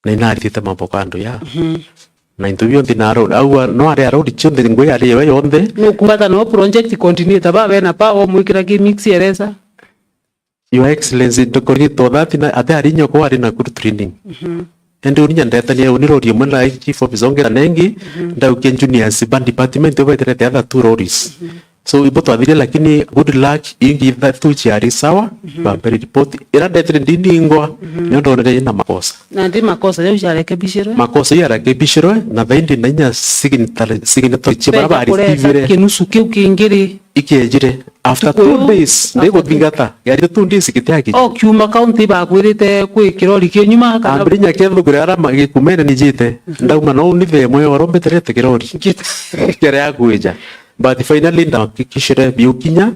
Na inaritite mambo kando ya. Mhm. Na into bionthe na road. Au no ari a road cionthe ngui ari we yonthe. Nukungata no project coordinator ba bena pa omwikira ki mix eresa. Your Excellency, ndokori to that na ate ari nyoko ari na good training. Mhm. Ende uni nyandetania uni rori mwe na chief officer ongera nengi, mhm, ndaukia juniors ba department obeterete other two lorries. Mhm. So, ibo twathirie, lakini good luck, ingi ithatu ciari sawa, mhm, bampere report. Ira ndetire ndiningwa, mhm, nio ndonere ina makosa. Na ndi makosa jau jarekebishirwe? Makosa jau yarekebishirwe, na thaindi na inya signatory, signatory cia bara ba receivire. Kinusu kiu kingiri. Ikejire. After two days, ah, ndiguthingata. Yarire two days gitiaki. O kiuma county bakwirite kwi kirori kiu nyuma kana? Ambirinya kethugire ara ma-, gikumene nijite. Mhm. Ndauma no ni the mwe oro mbeterete kirori. Kere akwija. But finally, ndahakikishire biukinya,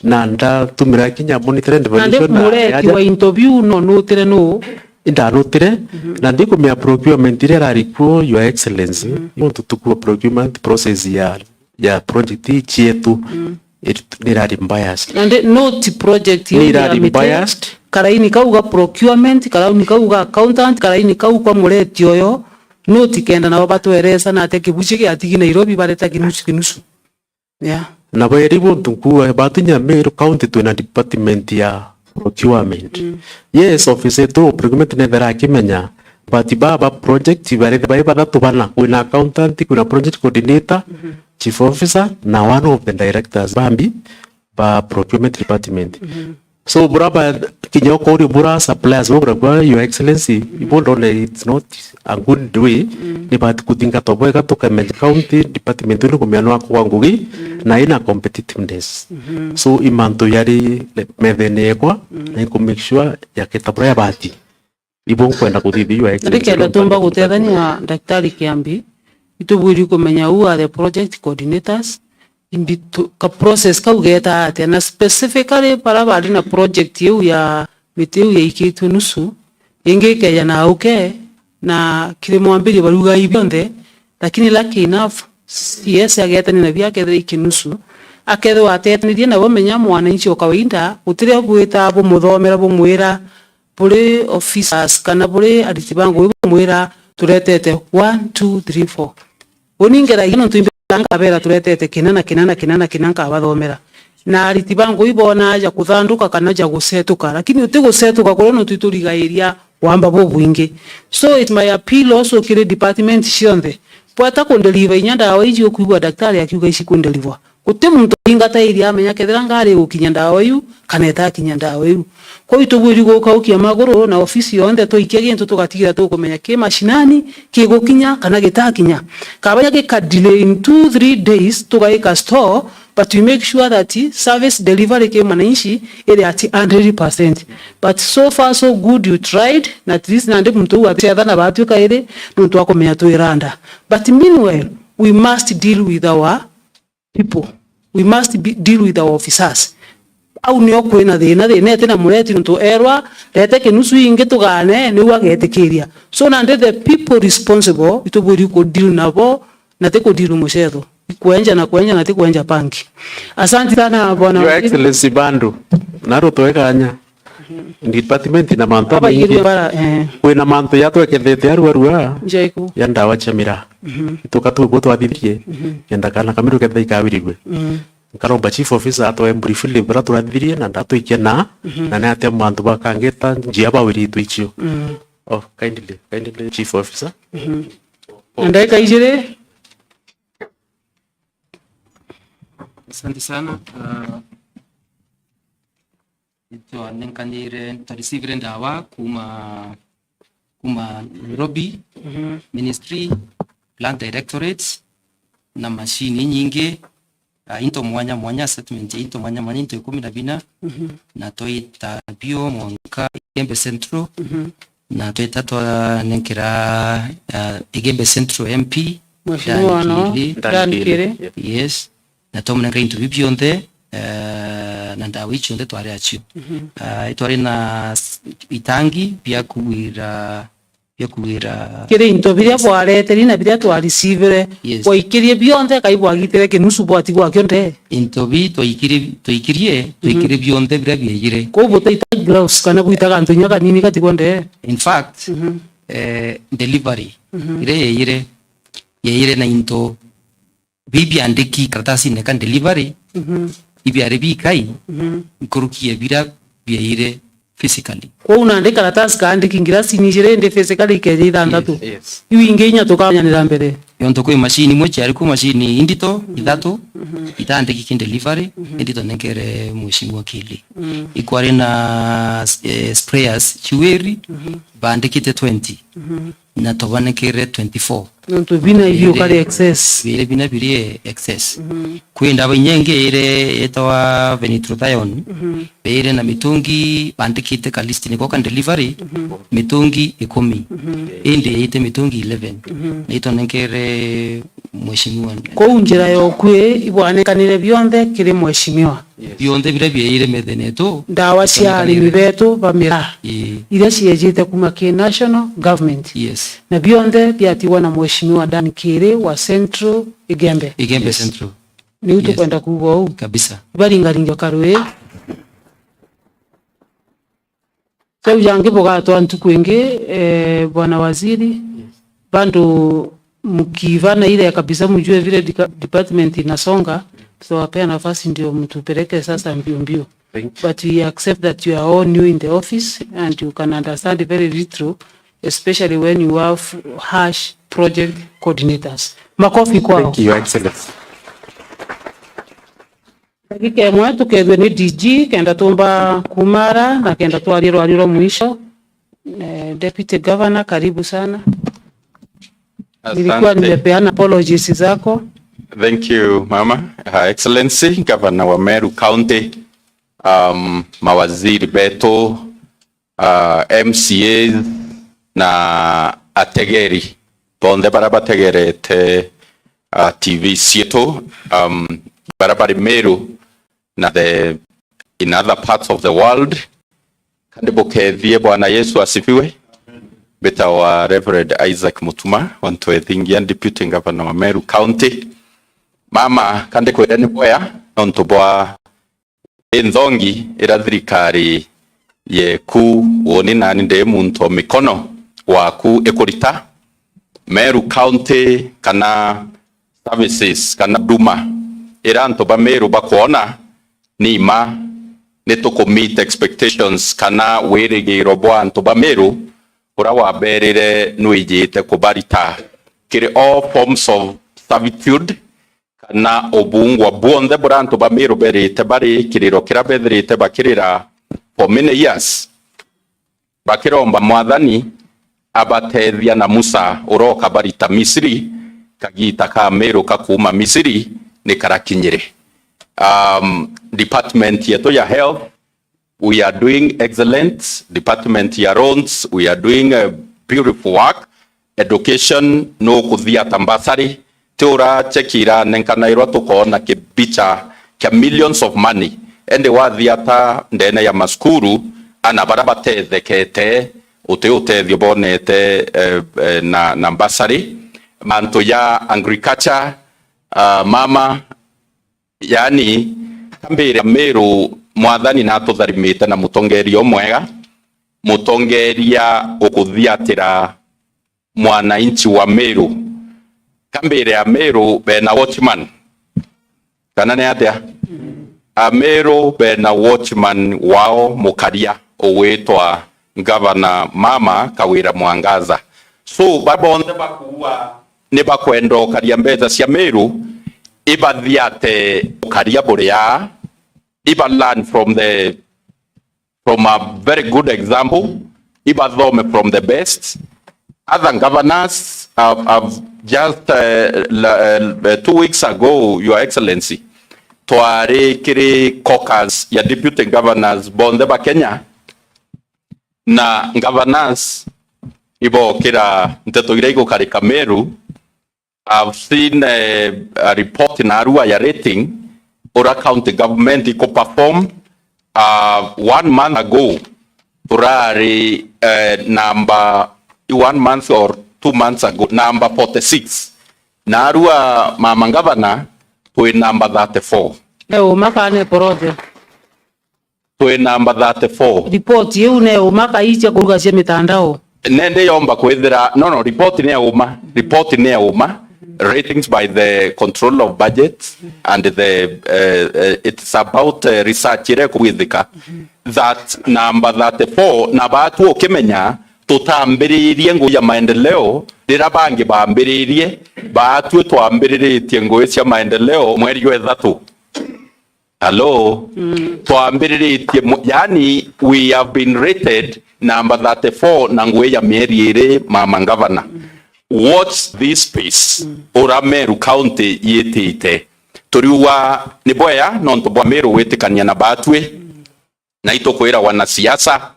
na ndatumira kinya monitor and evaluation na mureti yaja. Wa interview no nutire nu? Ndanutire, mhm, na ndikumia procurement iria irari kuo, Your Excellency, mhm, muntu tukua procurement process ya, ya project ii cietu, mhm, it-, ni irari biased. Na ndi, no ti project ni ii ya irari miti, biased. Karaini kau ga procurement, karaini kau ga accountant, karaini kau kwa mureti oyo, no ti kenda nabo batweresa na atia kibuchi giatigi Nairobi bareta kinusu kinusu. Yeah. Na beri buntu nkuuga, batu inya Meru County twina department ya procurement. Mm. Yes, office yetu procurement nethera akimenya, but baba project barete bai bathatu bana, kwina accountant, kwina project coordinator, mhm, chief officer, na one of the directors bambi ba procurement department. Mhm. So, bura ba, kinya ukorio bura suppliers bo bura kwa Your Excellency, mm, ibo ndone it's not a good way, mm, ni bati kuthingatwa bwega tukamenya county department ino kumenya no akwa ngugi, mm, na ina competitiveness. Mhm. So, imantu yari, like, methene yekwa, mm, na iku make sure yaketa bura yabati. Ibo nkwenda kuthithia Your Excellency. Ndikenda tumba gutethania Daktari Kiambi, itubwiri kumenya who are the project coordinators, imbi tu-, ka process kau geeta atia, na specifically bara bari na project iu ya miti iu yaikitue nusu, ingi ikeja na auke, na kiri mwambirio baruga i bionthe, lakini lucky enough, C S agetania nabio akethira i kinusu, akethirwa atetanirie nabo menya mwananchi o kawaida, gutiri bwita bumuthomera bumwira, buri officers kana buri ariti ba ngugi bamwira, "Turetete one, two, three, four." Uni ngeragia nontu imbira nkabera, "Turetete kina na kina na kina na kina," nkabathomera. Na ariti ba ngugi boona aja kuthanduka kana ja gusetuka, lakini uti gusetuka kuria nontu iturigairia wamba bubwingi. So it's my appeal also kiri department cionthe. Bweta kundeliva inya ndawa iji ukwigua daktari akiuga ici kundelivwa. Guti muntu athingata iria amenya kethira ngari igukinya ndawa iu, kana itakinya ndawa iu. Kwou itubwiri gukaukia maguru na ofisi yonthe twikia gintu tugatigira tukumenya ki mashinani, kigukinya kana gitakinya. Kaba gika delay in two, three days, tugaika store, but we make sure that service delivery ki mwananchi iri at hundred percent. But so far so good, you tried, na at least nandi muntu uu aticethana batwika iri nontu akumenya twiranda. But meanwhile, we must deal with our people. We must be, deal with our officers. Au nio kwina thina, thina iti na mureti nontu erwa, "Rete kinusu ingi tugane," niu agetikiria. So nandi the people responsible, itubwiri ku deal nabo, na ti ku deal mucetho. Kwenja na kwenja na ti kwenja banki. Asante sana, Bwana Waziri. Your Excellency, bandu, naro twekanya. Department na mantu amaingi. Abaigirwe bara, eh. Kwina mantu yatwekethete arua arua. Njaiku. Ya ndawa cia miraa. Mhm. Ituka tu gwo twathithirie. Mhm. Kenda kana kamiru ketha ikawirirwe. Mhm. Nkaromba chief officer atwe briefly bara turathithirie na ndatwikia na, mhm, na ni atia mantu bakangeta njia bawiritwe icio. Mhm. Oh, kindly, kindly, chief officer. Mhm. Oh. Na ndagika ijiri. Asante sana. Ah, Twanenkanire, twarecivire ndawa kuma, kuma Nairobi, mhm, Ministry, Plant Directorate, na machine inyingi, ah, into mwanya mwanya, statement ya into mwanya mwanya, into ikumi na bina, mhm, na twaita bio mwanka Igembe Central, mhm, na tweta twanenkera, ah, Igembe Central M P, Mheshimiwa Dan no, Kiri. Dan Kiri. Yes. Na twamunenka into biu bionthe, eh, na ndawa icio nthe twari acio. Mhm. Ah, itwari na s-, itangi bia kuwira, bia kuwira. Kiri into biria bwareteri na biria twaricivire, yes, bwaikirie bionthe, kai bwagitire kinusu bwatigwa kio nde? Into bi twaikirie, twaikirie, mhm, twaikirie bionthe biria biaiyire. Kou butaita gloves kana bwitaga antu inya kanini gatigwa nde? In fact, mhm, eh, delivery, mhm, iria yaiyire, yaiyire na into bibiandiki karatasine ka delivery, mhm, ibiari bikai, mhm, nkuruki ya biria biaire physically. Kwou nandi karatasi kaandiki ngirasini ijiri indi physically ikeja ithanthatu. Yes, yes. Iu ingi inya tukamanyanira mbere. Yonto kwi machine imwe ciari ku machine indito, mhm, ithatu, mhm, itandiki ki delivery, mhm, indi twanenkere Mheshimiwa Kili. Mhm. Ikwari na, eh, sprayers ciwiri, mhm, bandikite twenty. Mhm. Na tubanekere twenty-four. Nontu bina ibiu kari excess. Biire bina biri excess. Mhm. Kwi ndawa inya ingi ire yetawa venitruthyon, mhm, biire na mitungi bandikite ka list niko ka delivery, mhm, mitungi ikumi. Mhm. Indi yaite mitungi eleven. Mhm. Na itwanenkere mheshimiwa. Kou njira ya ukui ibwanekanire bionthe kiri mheshimiwa. Yes. Bionthe biria biaire methene yetu. Ndawa cia arimi betu ba miraa. Ii. Iria ciejite kuma ki national government. Yes. Na bionthe biatigwa na mheshimiwa Dan Kiri wa Central Igembe. Igembe Central. Niu tukwenda kuuga uu. Kabisa. Ibaringaringa karui. Tau jangi bugatwa ntuku ingi, eh, bwana waziri, bandu mukiva na ile kabisa, mujue vile dika-, department inasonga, tutawapea nafasi ndio mtupeleke sasa mbio mbio. Thank you. But we accept that you are all new in the office and you can understand very little, especially when you have harsh project coordinators. Makofi kwao. Thank you, Your Excellency. Ndagika imwe tukethwe ni D G, kenda tumba kumara na kenda twarie rwari rwa mwisho. Eh, Deputy Governor, karibu sana. Nilikuwa nimepeana apologies zako. Thank you, Mama. Her Excellency, Governor wa Meru County, um, mawaziri betu, ah, M C As na ategeri bonthe baria bategerete, ah, T V cietu, um, baria bari Meru na the, in other parts of the world. Kandi bukethie, Bwana Yesu asifiwe. Mbitawa Reverend Isaac Mutuma, wa Ntwethingia, Deputy Governor wa Meru County. Mama, kandi kwire ni bwea nontu bwa inthongi iria thirikari yeku, woni nani ndi muntu o mikono waku ikurita. Meru County kana services kana huduma iria antu ba Meru bakwona, ni ima ni tuku meet expectations kana wirigiro bwa antu ba Meru uria waberire nwijite kubarita kiri all forms of servitude, kana ubungwa bwonthe buria antu ba Meru berite bari kiriro kiria bethirite bakirira for many years, bakiromba Mwathani abatethia na Musa uria ukabarita Misiri, kagiita ka Meru ka kuuma Misiri ni karakinyire. Um, department yetu ya health, we are doing excellent. Department ya roads, we are doing a beautiful work. Education, nukuthiata bursary, ti uracheki iranenkanairwa tukoona kibicha kia millions of money. Indi wathiata ndene ya masukuru, ana baria batethekete, uti utethio bonete, eh, eh, na, na bursary. Mantu ya agriculture, ah, mama, Yaani, kambire Meru, Mwathani natutharimite na mutongeria umwega, mutongeria ukuthiatira mwananchi wa Meru. Kambire Ameru bena watchman. Kana ni atia? Ameru bena watchman wao mukaria ugwitwa Governor Mama Kawira Mwangaza. So, baria bonthe bakuua ni bakwenda ukaria mbeca cia Meru, ibathiate ukaria buria, iba learn from the from a very good example, ibathome from the best. Other governors have, have just, uh, la- uh, two weeks ago, Your Excellency, twari kiri caucus ya deputy governors bonthe ba Kenya, na governors ibokira nteto iria igukarika Meru. I've seen, uh, a report narua ya rating ura county government iko perform. Uh, one month ago turari, uh, number, one month or two months ago, number forty-six. Narua mama ngavana, twi number thirty-four. Ne uma kana porojo? Twi number thirty-four. Report iu ne uma kaicia kuruga cia mitandao? Nende yomba kwithira, no, no, report ni ya uma. Report ni ya uma. Ratings by the Control of Budget and the, uh, uh, it's about, uh, research iria ikubwithika that number thirty-four, na batu ukimenya tutambiririe ngugi ya maendeleo rira bangi bambiririe, batu twambiriritie ngugi cia maendeleo mweri jwa ithatu. Hello? Twambiriritie mu- yani, we have been rated number thirty-four na ngugi ya mieri iri, mama ngavana. Watch this space. Ura Meru County yitite. Turiuga ni bwea nontu bwa Meru witikania na batwi. Na itukwira wanasiasa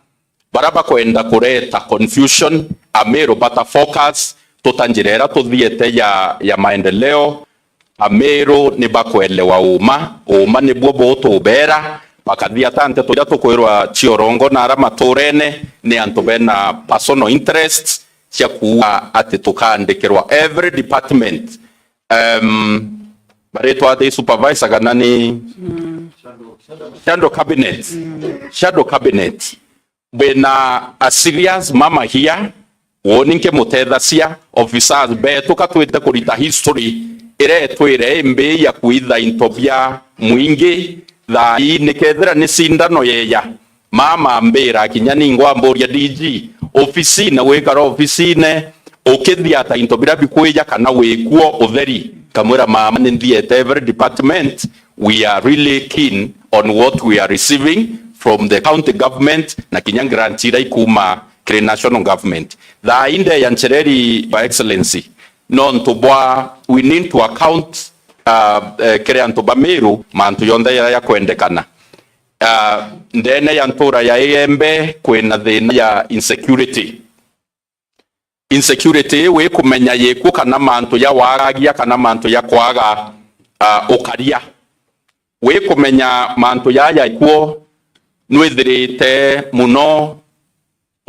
bara bakwenda kureta confusion, Ameru bata focus tuta njira ira tuthiete ya, ya maendeleo. Ameru ni bakwelewa uma, uma nibuo butubera, bakathia ta nteto iria tukwirwa cia urongo na ara maturene ni antu bena personal interests cia kuuga ati tukaandikirwa every department. Um, baritwa ati supervisor kana ni shadow cabinet. Shadow cabinet. Bena a serious mama here, woni nkimutethacia, officers betu katwite kurita history iretwire imbi ya kwitha into bia mwingi. Thaa ii nikethira ni cindano yeya, mama ambira kinya ningwa mburia D G, ofisine, wikara ofisine, ukithiata into biria bikwija kana wikuo utheri? Kamwira, mama, ni nthiete every department, we are really keen on what we are receiving from the county government na kinya grant iria ikuma kiri national government. Thaa ii ndeya nchereri, Your Excellency, nontu bwa we need to account, uh, uh, kiri antu ba Meru mantu jonthe jaria jakwendekana. Uh, ndene ya ntura ya Igembe kwina thina ya insecurity. Insecurity ii wikumenya yikuo kana mantu ja wagagia kana mantu ja kwaga, uh, ukaria. Wikumenya mantu jaja ikuo, nwithirite muno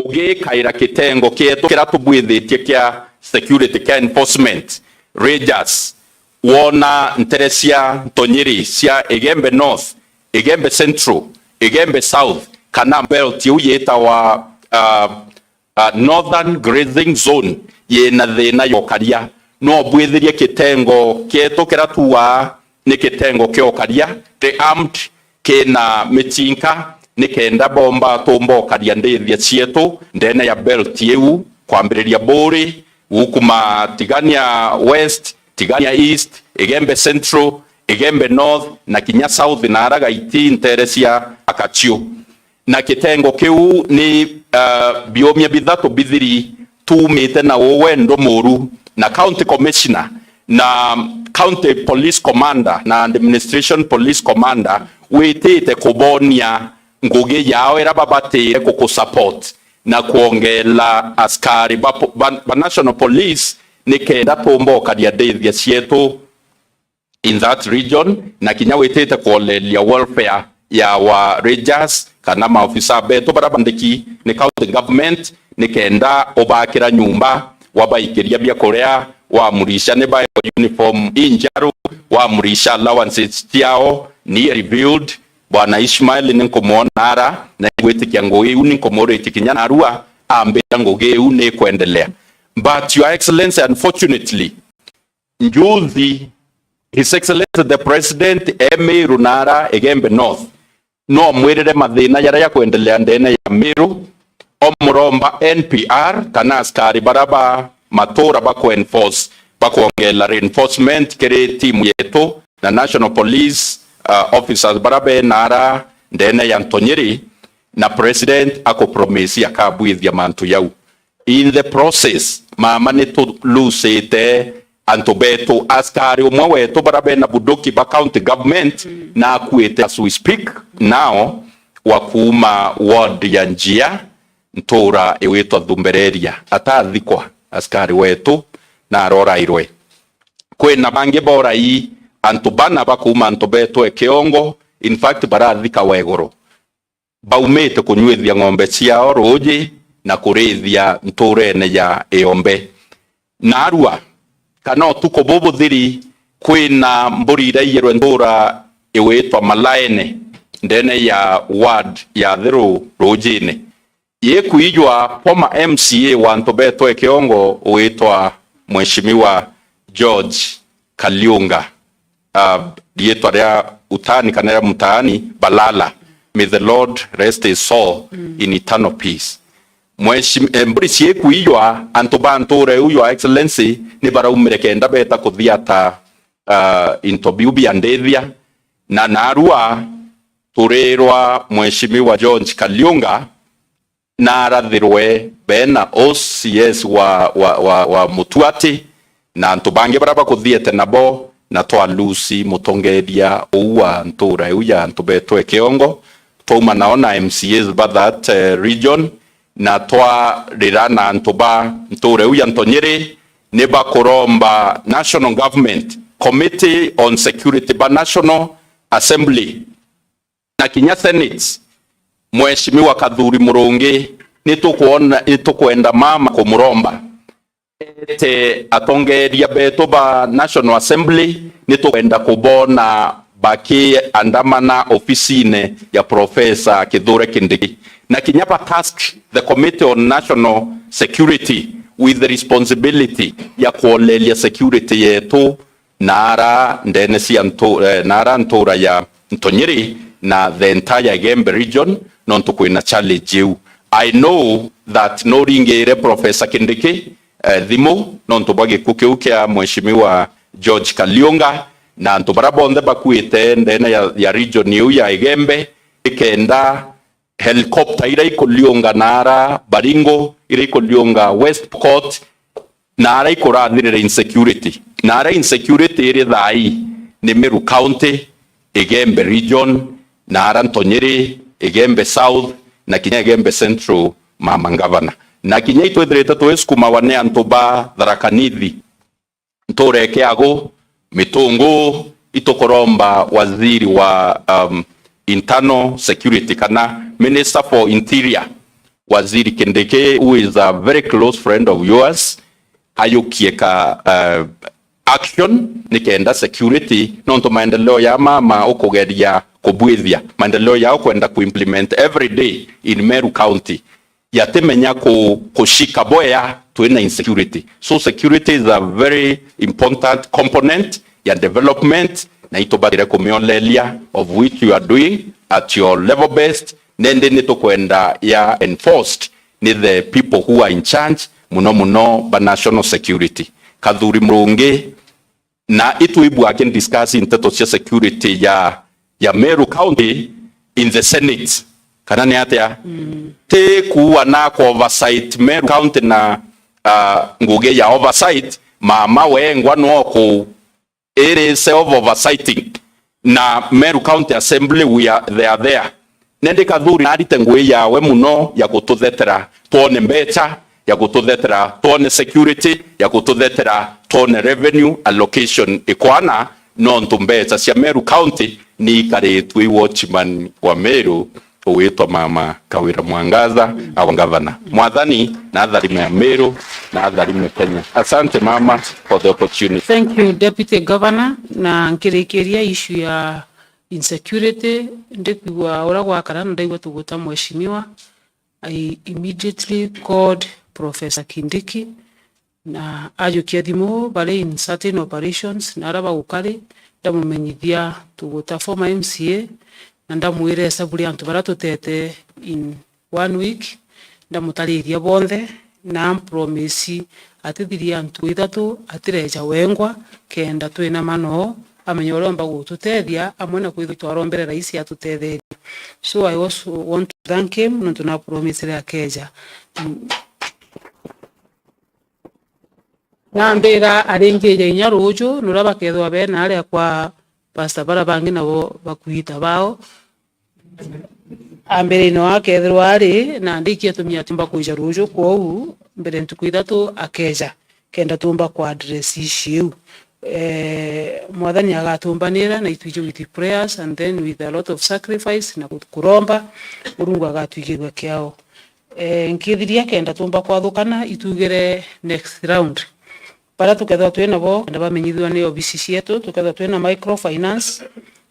ugikaira kitengo kietu kiria tubwithitie kia security, kia enforcement, Rangers, wona ntere cia Ntonyiri, cia Igembe North, Igembe Central, Igembe South, kana belt iu yitawa, uh, uh, Northern Grazing Zone yina thina ya ukaria, no bwithirie kitengo kietu kiria tuugaa ni kitengo kia ukaria, rearmed, kina michinka, nikenda bomba tumba ukaria ndithia cietu ndene ya belt iu, kwambiriria Buuri, gukuma Tigania West, Tigania East, Igembe Central, Igembe North, na kinya South na ara gaiti ntere cia Akachiu. Na kitengo kiu ni, uh, biumia bithatu bithiri tuumite na uu wendo muru, na county commissioner na county police commander na administration police commander witite kubonia ngugi yao ira babatire kukusupport na kwongela askari ba, ba, ba national police nikenda tumba ukaria ndithia cietu in that region, na kinya witite kuoleria welfare ya wa rangers kana maofisa betu baria bandiki ni county government, nikenda ubakira nyumba, wabaikiria bia kuria, wamurisha ni bae uniform injaru, wamurisha allowances ciao ni reviewed. Bwana Ishmael ni nkumwona ara na gwitikia ngugi iu, ni nkumuritie kinya narua ambira ngugi iu ni kwendelea. But, Your Excellency, unfortunately, njuthi, His Excellency the President e Meru nara Igembe North, no mwirire mathina jaria jakwendelea ndene ya Meru, omuromba N P R kana askari baria ba matura bakuenforce, bakwongela reinforcement kiri timu yetu na National Police, uh, officers baria be nara ndene ya Ntonyiri, na president akupromise akabwithia mantu jau. In the process, mama, ni tulusite antu betu, askari umwe wetu bara bena bunduki ba county government, na akuite as we speak now, wa kuuma ward ya Njia, ntura iwitwa Thumbereria, atathikwa, askari wetu, na arorairwe. Kwina bangi borai, antu bana bakuuma antu betu e Kiongo, in fact, barathika wa iguru, baumite kunyuithia ng'ombe ciao ruuji na kurithia nturene ya Iombe. Narua, kana utuku bubuthiri, kwina mburi iraiyirwe ntura iwitwa Malaene, ndene ya ward ya Thiru Ruujine. Yikuijwa former M C A wa antu betu e Kiongo witwa Mheshimiwa George Kaliunga. Uh, riitwa ria utani kana ria mtaani, Balala. May the Lord rest his soul in eternal peace. Mheshim-, eh, mburi ciikuijwa, antu ba ntura iu, Your Excellency, ni baraumire kenda beta kuthiata, uh, into biu bia ndithia, na narua turirwa Mheshimiwa George Kaliunga, na arathirwe bena O C S wa, wa, wa, wa Mutuati, na antu bangi bara bakuthiete nabo, na twalusi mutongeria uu wa ntura iu ya antu betu e Kiongo. Twauma nao na M C As ba that, eh, region, na twarira na antu ba ntura iu ya Ntonyiri, ni bakuromba National Government Committee on Security ba National Assembly na kinya Senate, Mheshimiwa Kathuri Murungi, ni tukwona, ni tukwenda mama kumuromba ete atongeria betu ba National Assembly, ni tukwenda kubona bakiandamana ofisine ya Professor Kithure Kindiki, na kinya ba task the Committee on National Security with the responsibility ya kuoleria security yetu na ara ndene cia ntu-, eh, na ara ntura ya Ntonyiri na the entire Igembe region, nontu kwina challenge iu. I know that nuringire Professor Kindiki, eh, thimu nontu bwa gikuu kiu kia Mheshimiwa George Kaliunga, na antu bara bonthe bakuite ndene ya, ya region iu ya Igembe, ikenda helicopter ira ikuriunga naara Baringo, ira ikuriunga West Pokot, naara ikurathirira insecurity. Naara insecurity iri thaai ni Meru County, Igembe region, naara Ntonyiri, Igembe South, na kinya Igembe Central, mama ngavana. Na kinya itwithirite twisukuma wa ni antu ba Tharaka Nithi. Ntura e Kiagu, Mitungu, itukuromba waziri wa, um, internal security kana Minister for Interior, Waziri Kindiki, who is a very close friend of yours, ayukie ka, uh, action nikenda security, nontu maendeleo ya mama ukugeria kubwithia, maendeleo ya ukwenda kuimplement every day in Meru County. Yatimenya ku-, kushika bwea twina insecurity. So security is a very important component ya development, na itubatire kumioleria, of which you are doing at your level best, nendi ni tukwenda ya enforced ni the people who are in charge, muno muno ba national security. Kathuri Murungi, na itwibua aki discuss nteto cia security ya, ya Meru County in the Senate. Kana ni atia? Mm. Ti kuua na ku oversight Meru County na, ah, ngugi ya oversight, mama wengwa no ku iri self oversighting. Na Meru County Assembly, we are, they are there. Nendi Kathuri narite ngugi yawe muno ya gututhetera twone mbecha, ya gututhetera twone security, ya gututhetera twone revenue allocation ikwana, nontu mbecha cia Meru County ni ikaritwe i watchman wa Meru ugwitwa Mama Kawira Mwangaza, our governor. Mwathani na atharime Meru, na atharime Kenya. Asante mama for the opportunity. Thank you, Deputy Governor. Na nkirikiria issue ya insecurity, ndikwigua uria gwakara na ndaigua tuguta mheshimiwa, I immediately called Professor Kindiki, na ajukia thimu bari in certain operations, na aria bagukari, ndamumenyithia tuguta former M C A, na ndamwira esabu ria antu baria tutete in one week, ndamutariria bonthe, na ampromise atithiria ntuku ithatu atireja wengwa, kenda twinama noo, amenye uria omba gututethia, amwe na kwithirwa twarombere raisi atutetherie. So I also want to thank him nontu na promisire akeja. Nambira aringije inya ruju, nuria bakethirwa bena aria kwa pastor bara bangi nabo bakwita bao. Ambirine akethirwa ari, na ndikia tumia tumba kwija ruju, kwou mbere ntuku ithatu akeja, kenda tumba kwa address issue iu. Eh, Mwathani agatumbanira na itwiji with prayers and then with a lot of sacrifice na ku-, kuromba, Murungu agatwigirua kiao. Eh, nkithiria kenda tumba kwathukana itugire next round. Bara tukethirwa twi nabo, kenda bamenyithua ni obisi cietu, tukethirwa twi na microfinance,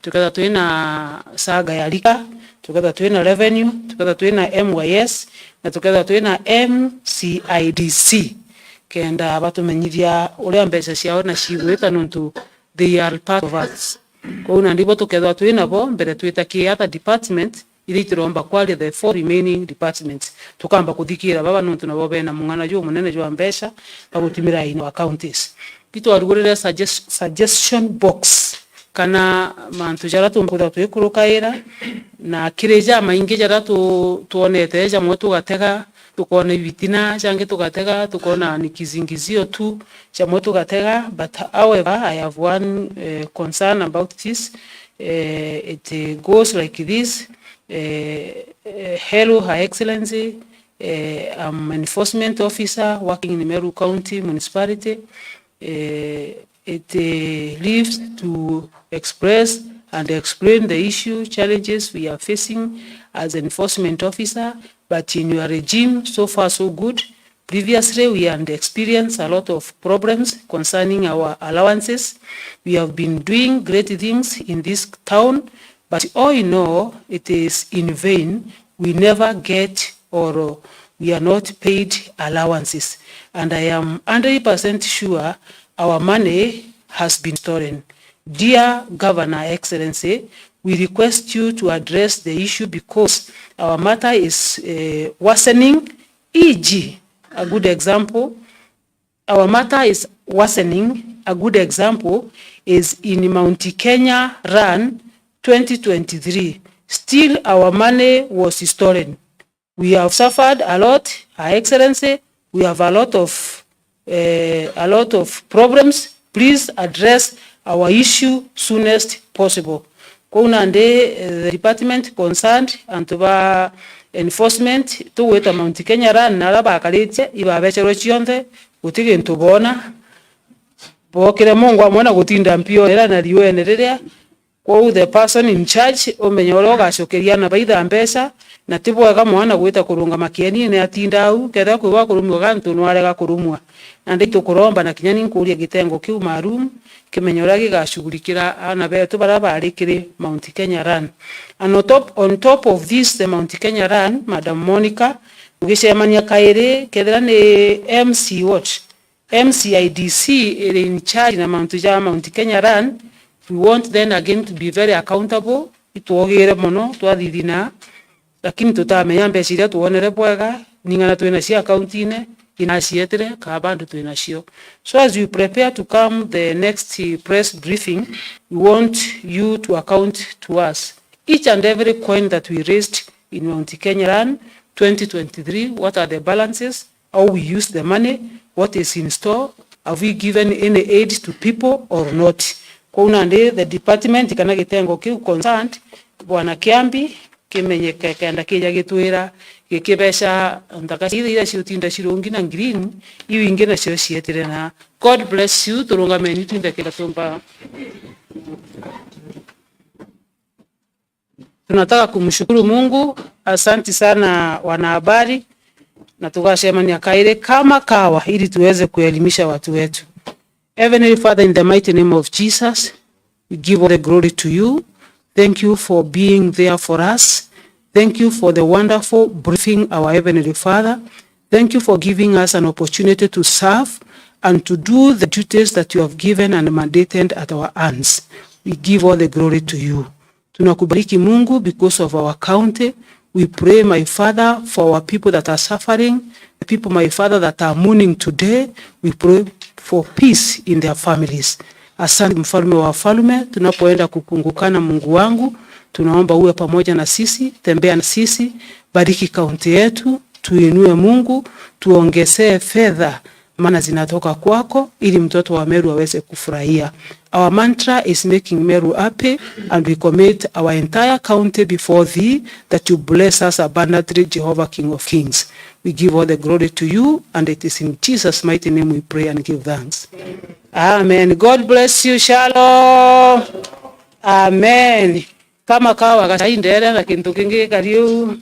tukethirwa twi na saga ya rika, tukethirwa twi na revenue, tukethirwa twi na M Y S, na tukethirwa twi na M C I D C. Kenda batumenyithia uria mbeca ciao na cigwita, nontu they are part of us. Kwou nandi bo tukethirwa twi nabo, mbere twita ki other department, iria itiromba kwaria the four remaining departments. Tukamba kuthikira baba nontu nabo bena mung'ana jumunene jwa mbeca bagutimira in our counties. Itwarugurire sugges-, suggestion box kana mantu jaria tumba kwithirwa twikurukaira, na kiri jamaingi jaria tu-, twonete, jamwe tugatega, tukona ibitina, jangi tugatega, tukona ni kizingizio tu, jamwe tugatega, but however, I have one, eh, concern about this. Eh, it, eh, goes like this. Eh, eh, hello, Her Excellency. Eh, I'm enforcement officer working in Meru County Municipality. Eh, it, eh, lives to express and explain the issue, challenges we are facing as enforcement officer, but in your regime, so far so good. Previously, we had experienced a lot of problems concerning our allowances. We have been doing great things in this town, but all in all, it is in vain. We never get or we are not paid allowances. And I am hundred percent sure our money has been stolen. Dear Governor, Excellency, we request you to address the issue because our matter is, eh, worsening. E G, a good example, our matter is worsening. A good example is in Mount Kenya run twenty twenty-three. Still, our money was stolen. We have suffered a lot, Her Excellency. We have a lot of, eh, a lot of problems. Please address our issue soonest possible. Kwou nandi, eh, the department concerned, antu ba enforcement, tugwita Mount Kenya run, na aria bakaritie, ibabecerwe cionthe, guti gintu boona. Bookire mungu amwe na gutinda mpione iria na riuene riria. Kwou the person in charge umenye uria ugacokeria ana baitha mbeca, na ti bwega mwana gwita kurungama kienine atinda au, kethira kwi gwa kurumua gantu nwarega kurumua. Nandi tukuromba na kinya ni nkuuria gitengo kiu maalum kimenye uria gigashughulikira ana betu baria bari kiri Mount Kenya run. And on top, on top of this, the Mount Kenya run, Madam Monica, ugicemania kairi, kethira ni M C what? M C I D C iri in charge na mantu ja Mount Kenya run, we want then again to be very accountable. Itwogire mono, twathithina, lakini tutamenya mbeca iria twonere bwega, ning'ana twina cio accountine, inacietire, kaa bado twina cio. So as we prepare to come the next press briefing, we want you to account to us. Each and every coin that we raised in Mount Kenya run twenty twenty-three, what are the balances? How we use the money, what is in store, have we given any aid to people or not? Kwou nandi the department kana gitengo kiu concerned, Bwana Kiambi, kimenyeke kenda kija gitwira gikibeca nthaka cia iria ciutinda cirungi na green, iu ingi nacio cietire na. God bless you, turungameni twinthe kenda tumba. Tunataka kumshukuru Mungu. Asanti sana wanahabari, na tukacemania kairi kama kawa ili tuweze kuelimisha watu wetu. Heavenly Father, in the mighty name of Jesus, we give all the glory to you. Thank you for being there for us. Thank you for the wonderful briefing, our Heavenly Father. Thank you for giving us an opportunity to serve and to do the duties that you have given and mandated at our hands. We give all the glory to you. Tunakubariki Mungu because of our county. We pray, my Father, for our people that are suffering, the people, my Father, that are mourning today. We pray for peace in their families. Asante mfalme wa wafalme, tunapoenda kukungukana, Mungu wangu, Tunaomba uwe pamoja na sisi, tembea na sisi, bariki kaunti yetu, tuinue Mungu, tuongezee fedha, maana zinatoka kwako, ili mtoto wa Meru aweze kufurahia. Our mantra is making Meru happy, and we commit our entire county before thee, that you bless us abundantly, Jehovah, King of Kings. We give all the glory to you, and it is in Jesus' mighty name we pray and give thanks. Amen. God bless you. Shalom. Amen. Kama kawa gacai ndere na kintu kingi kariu.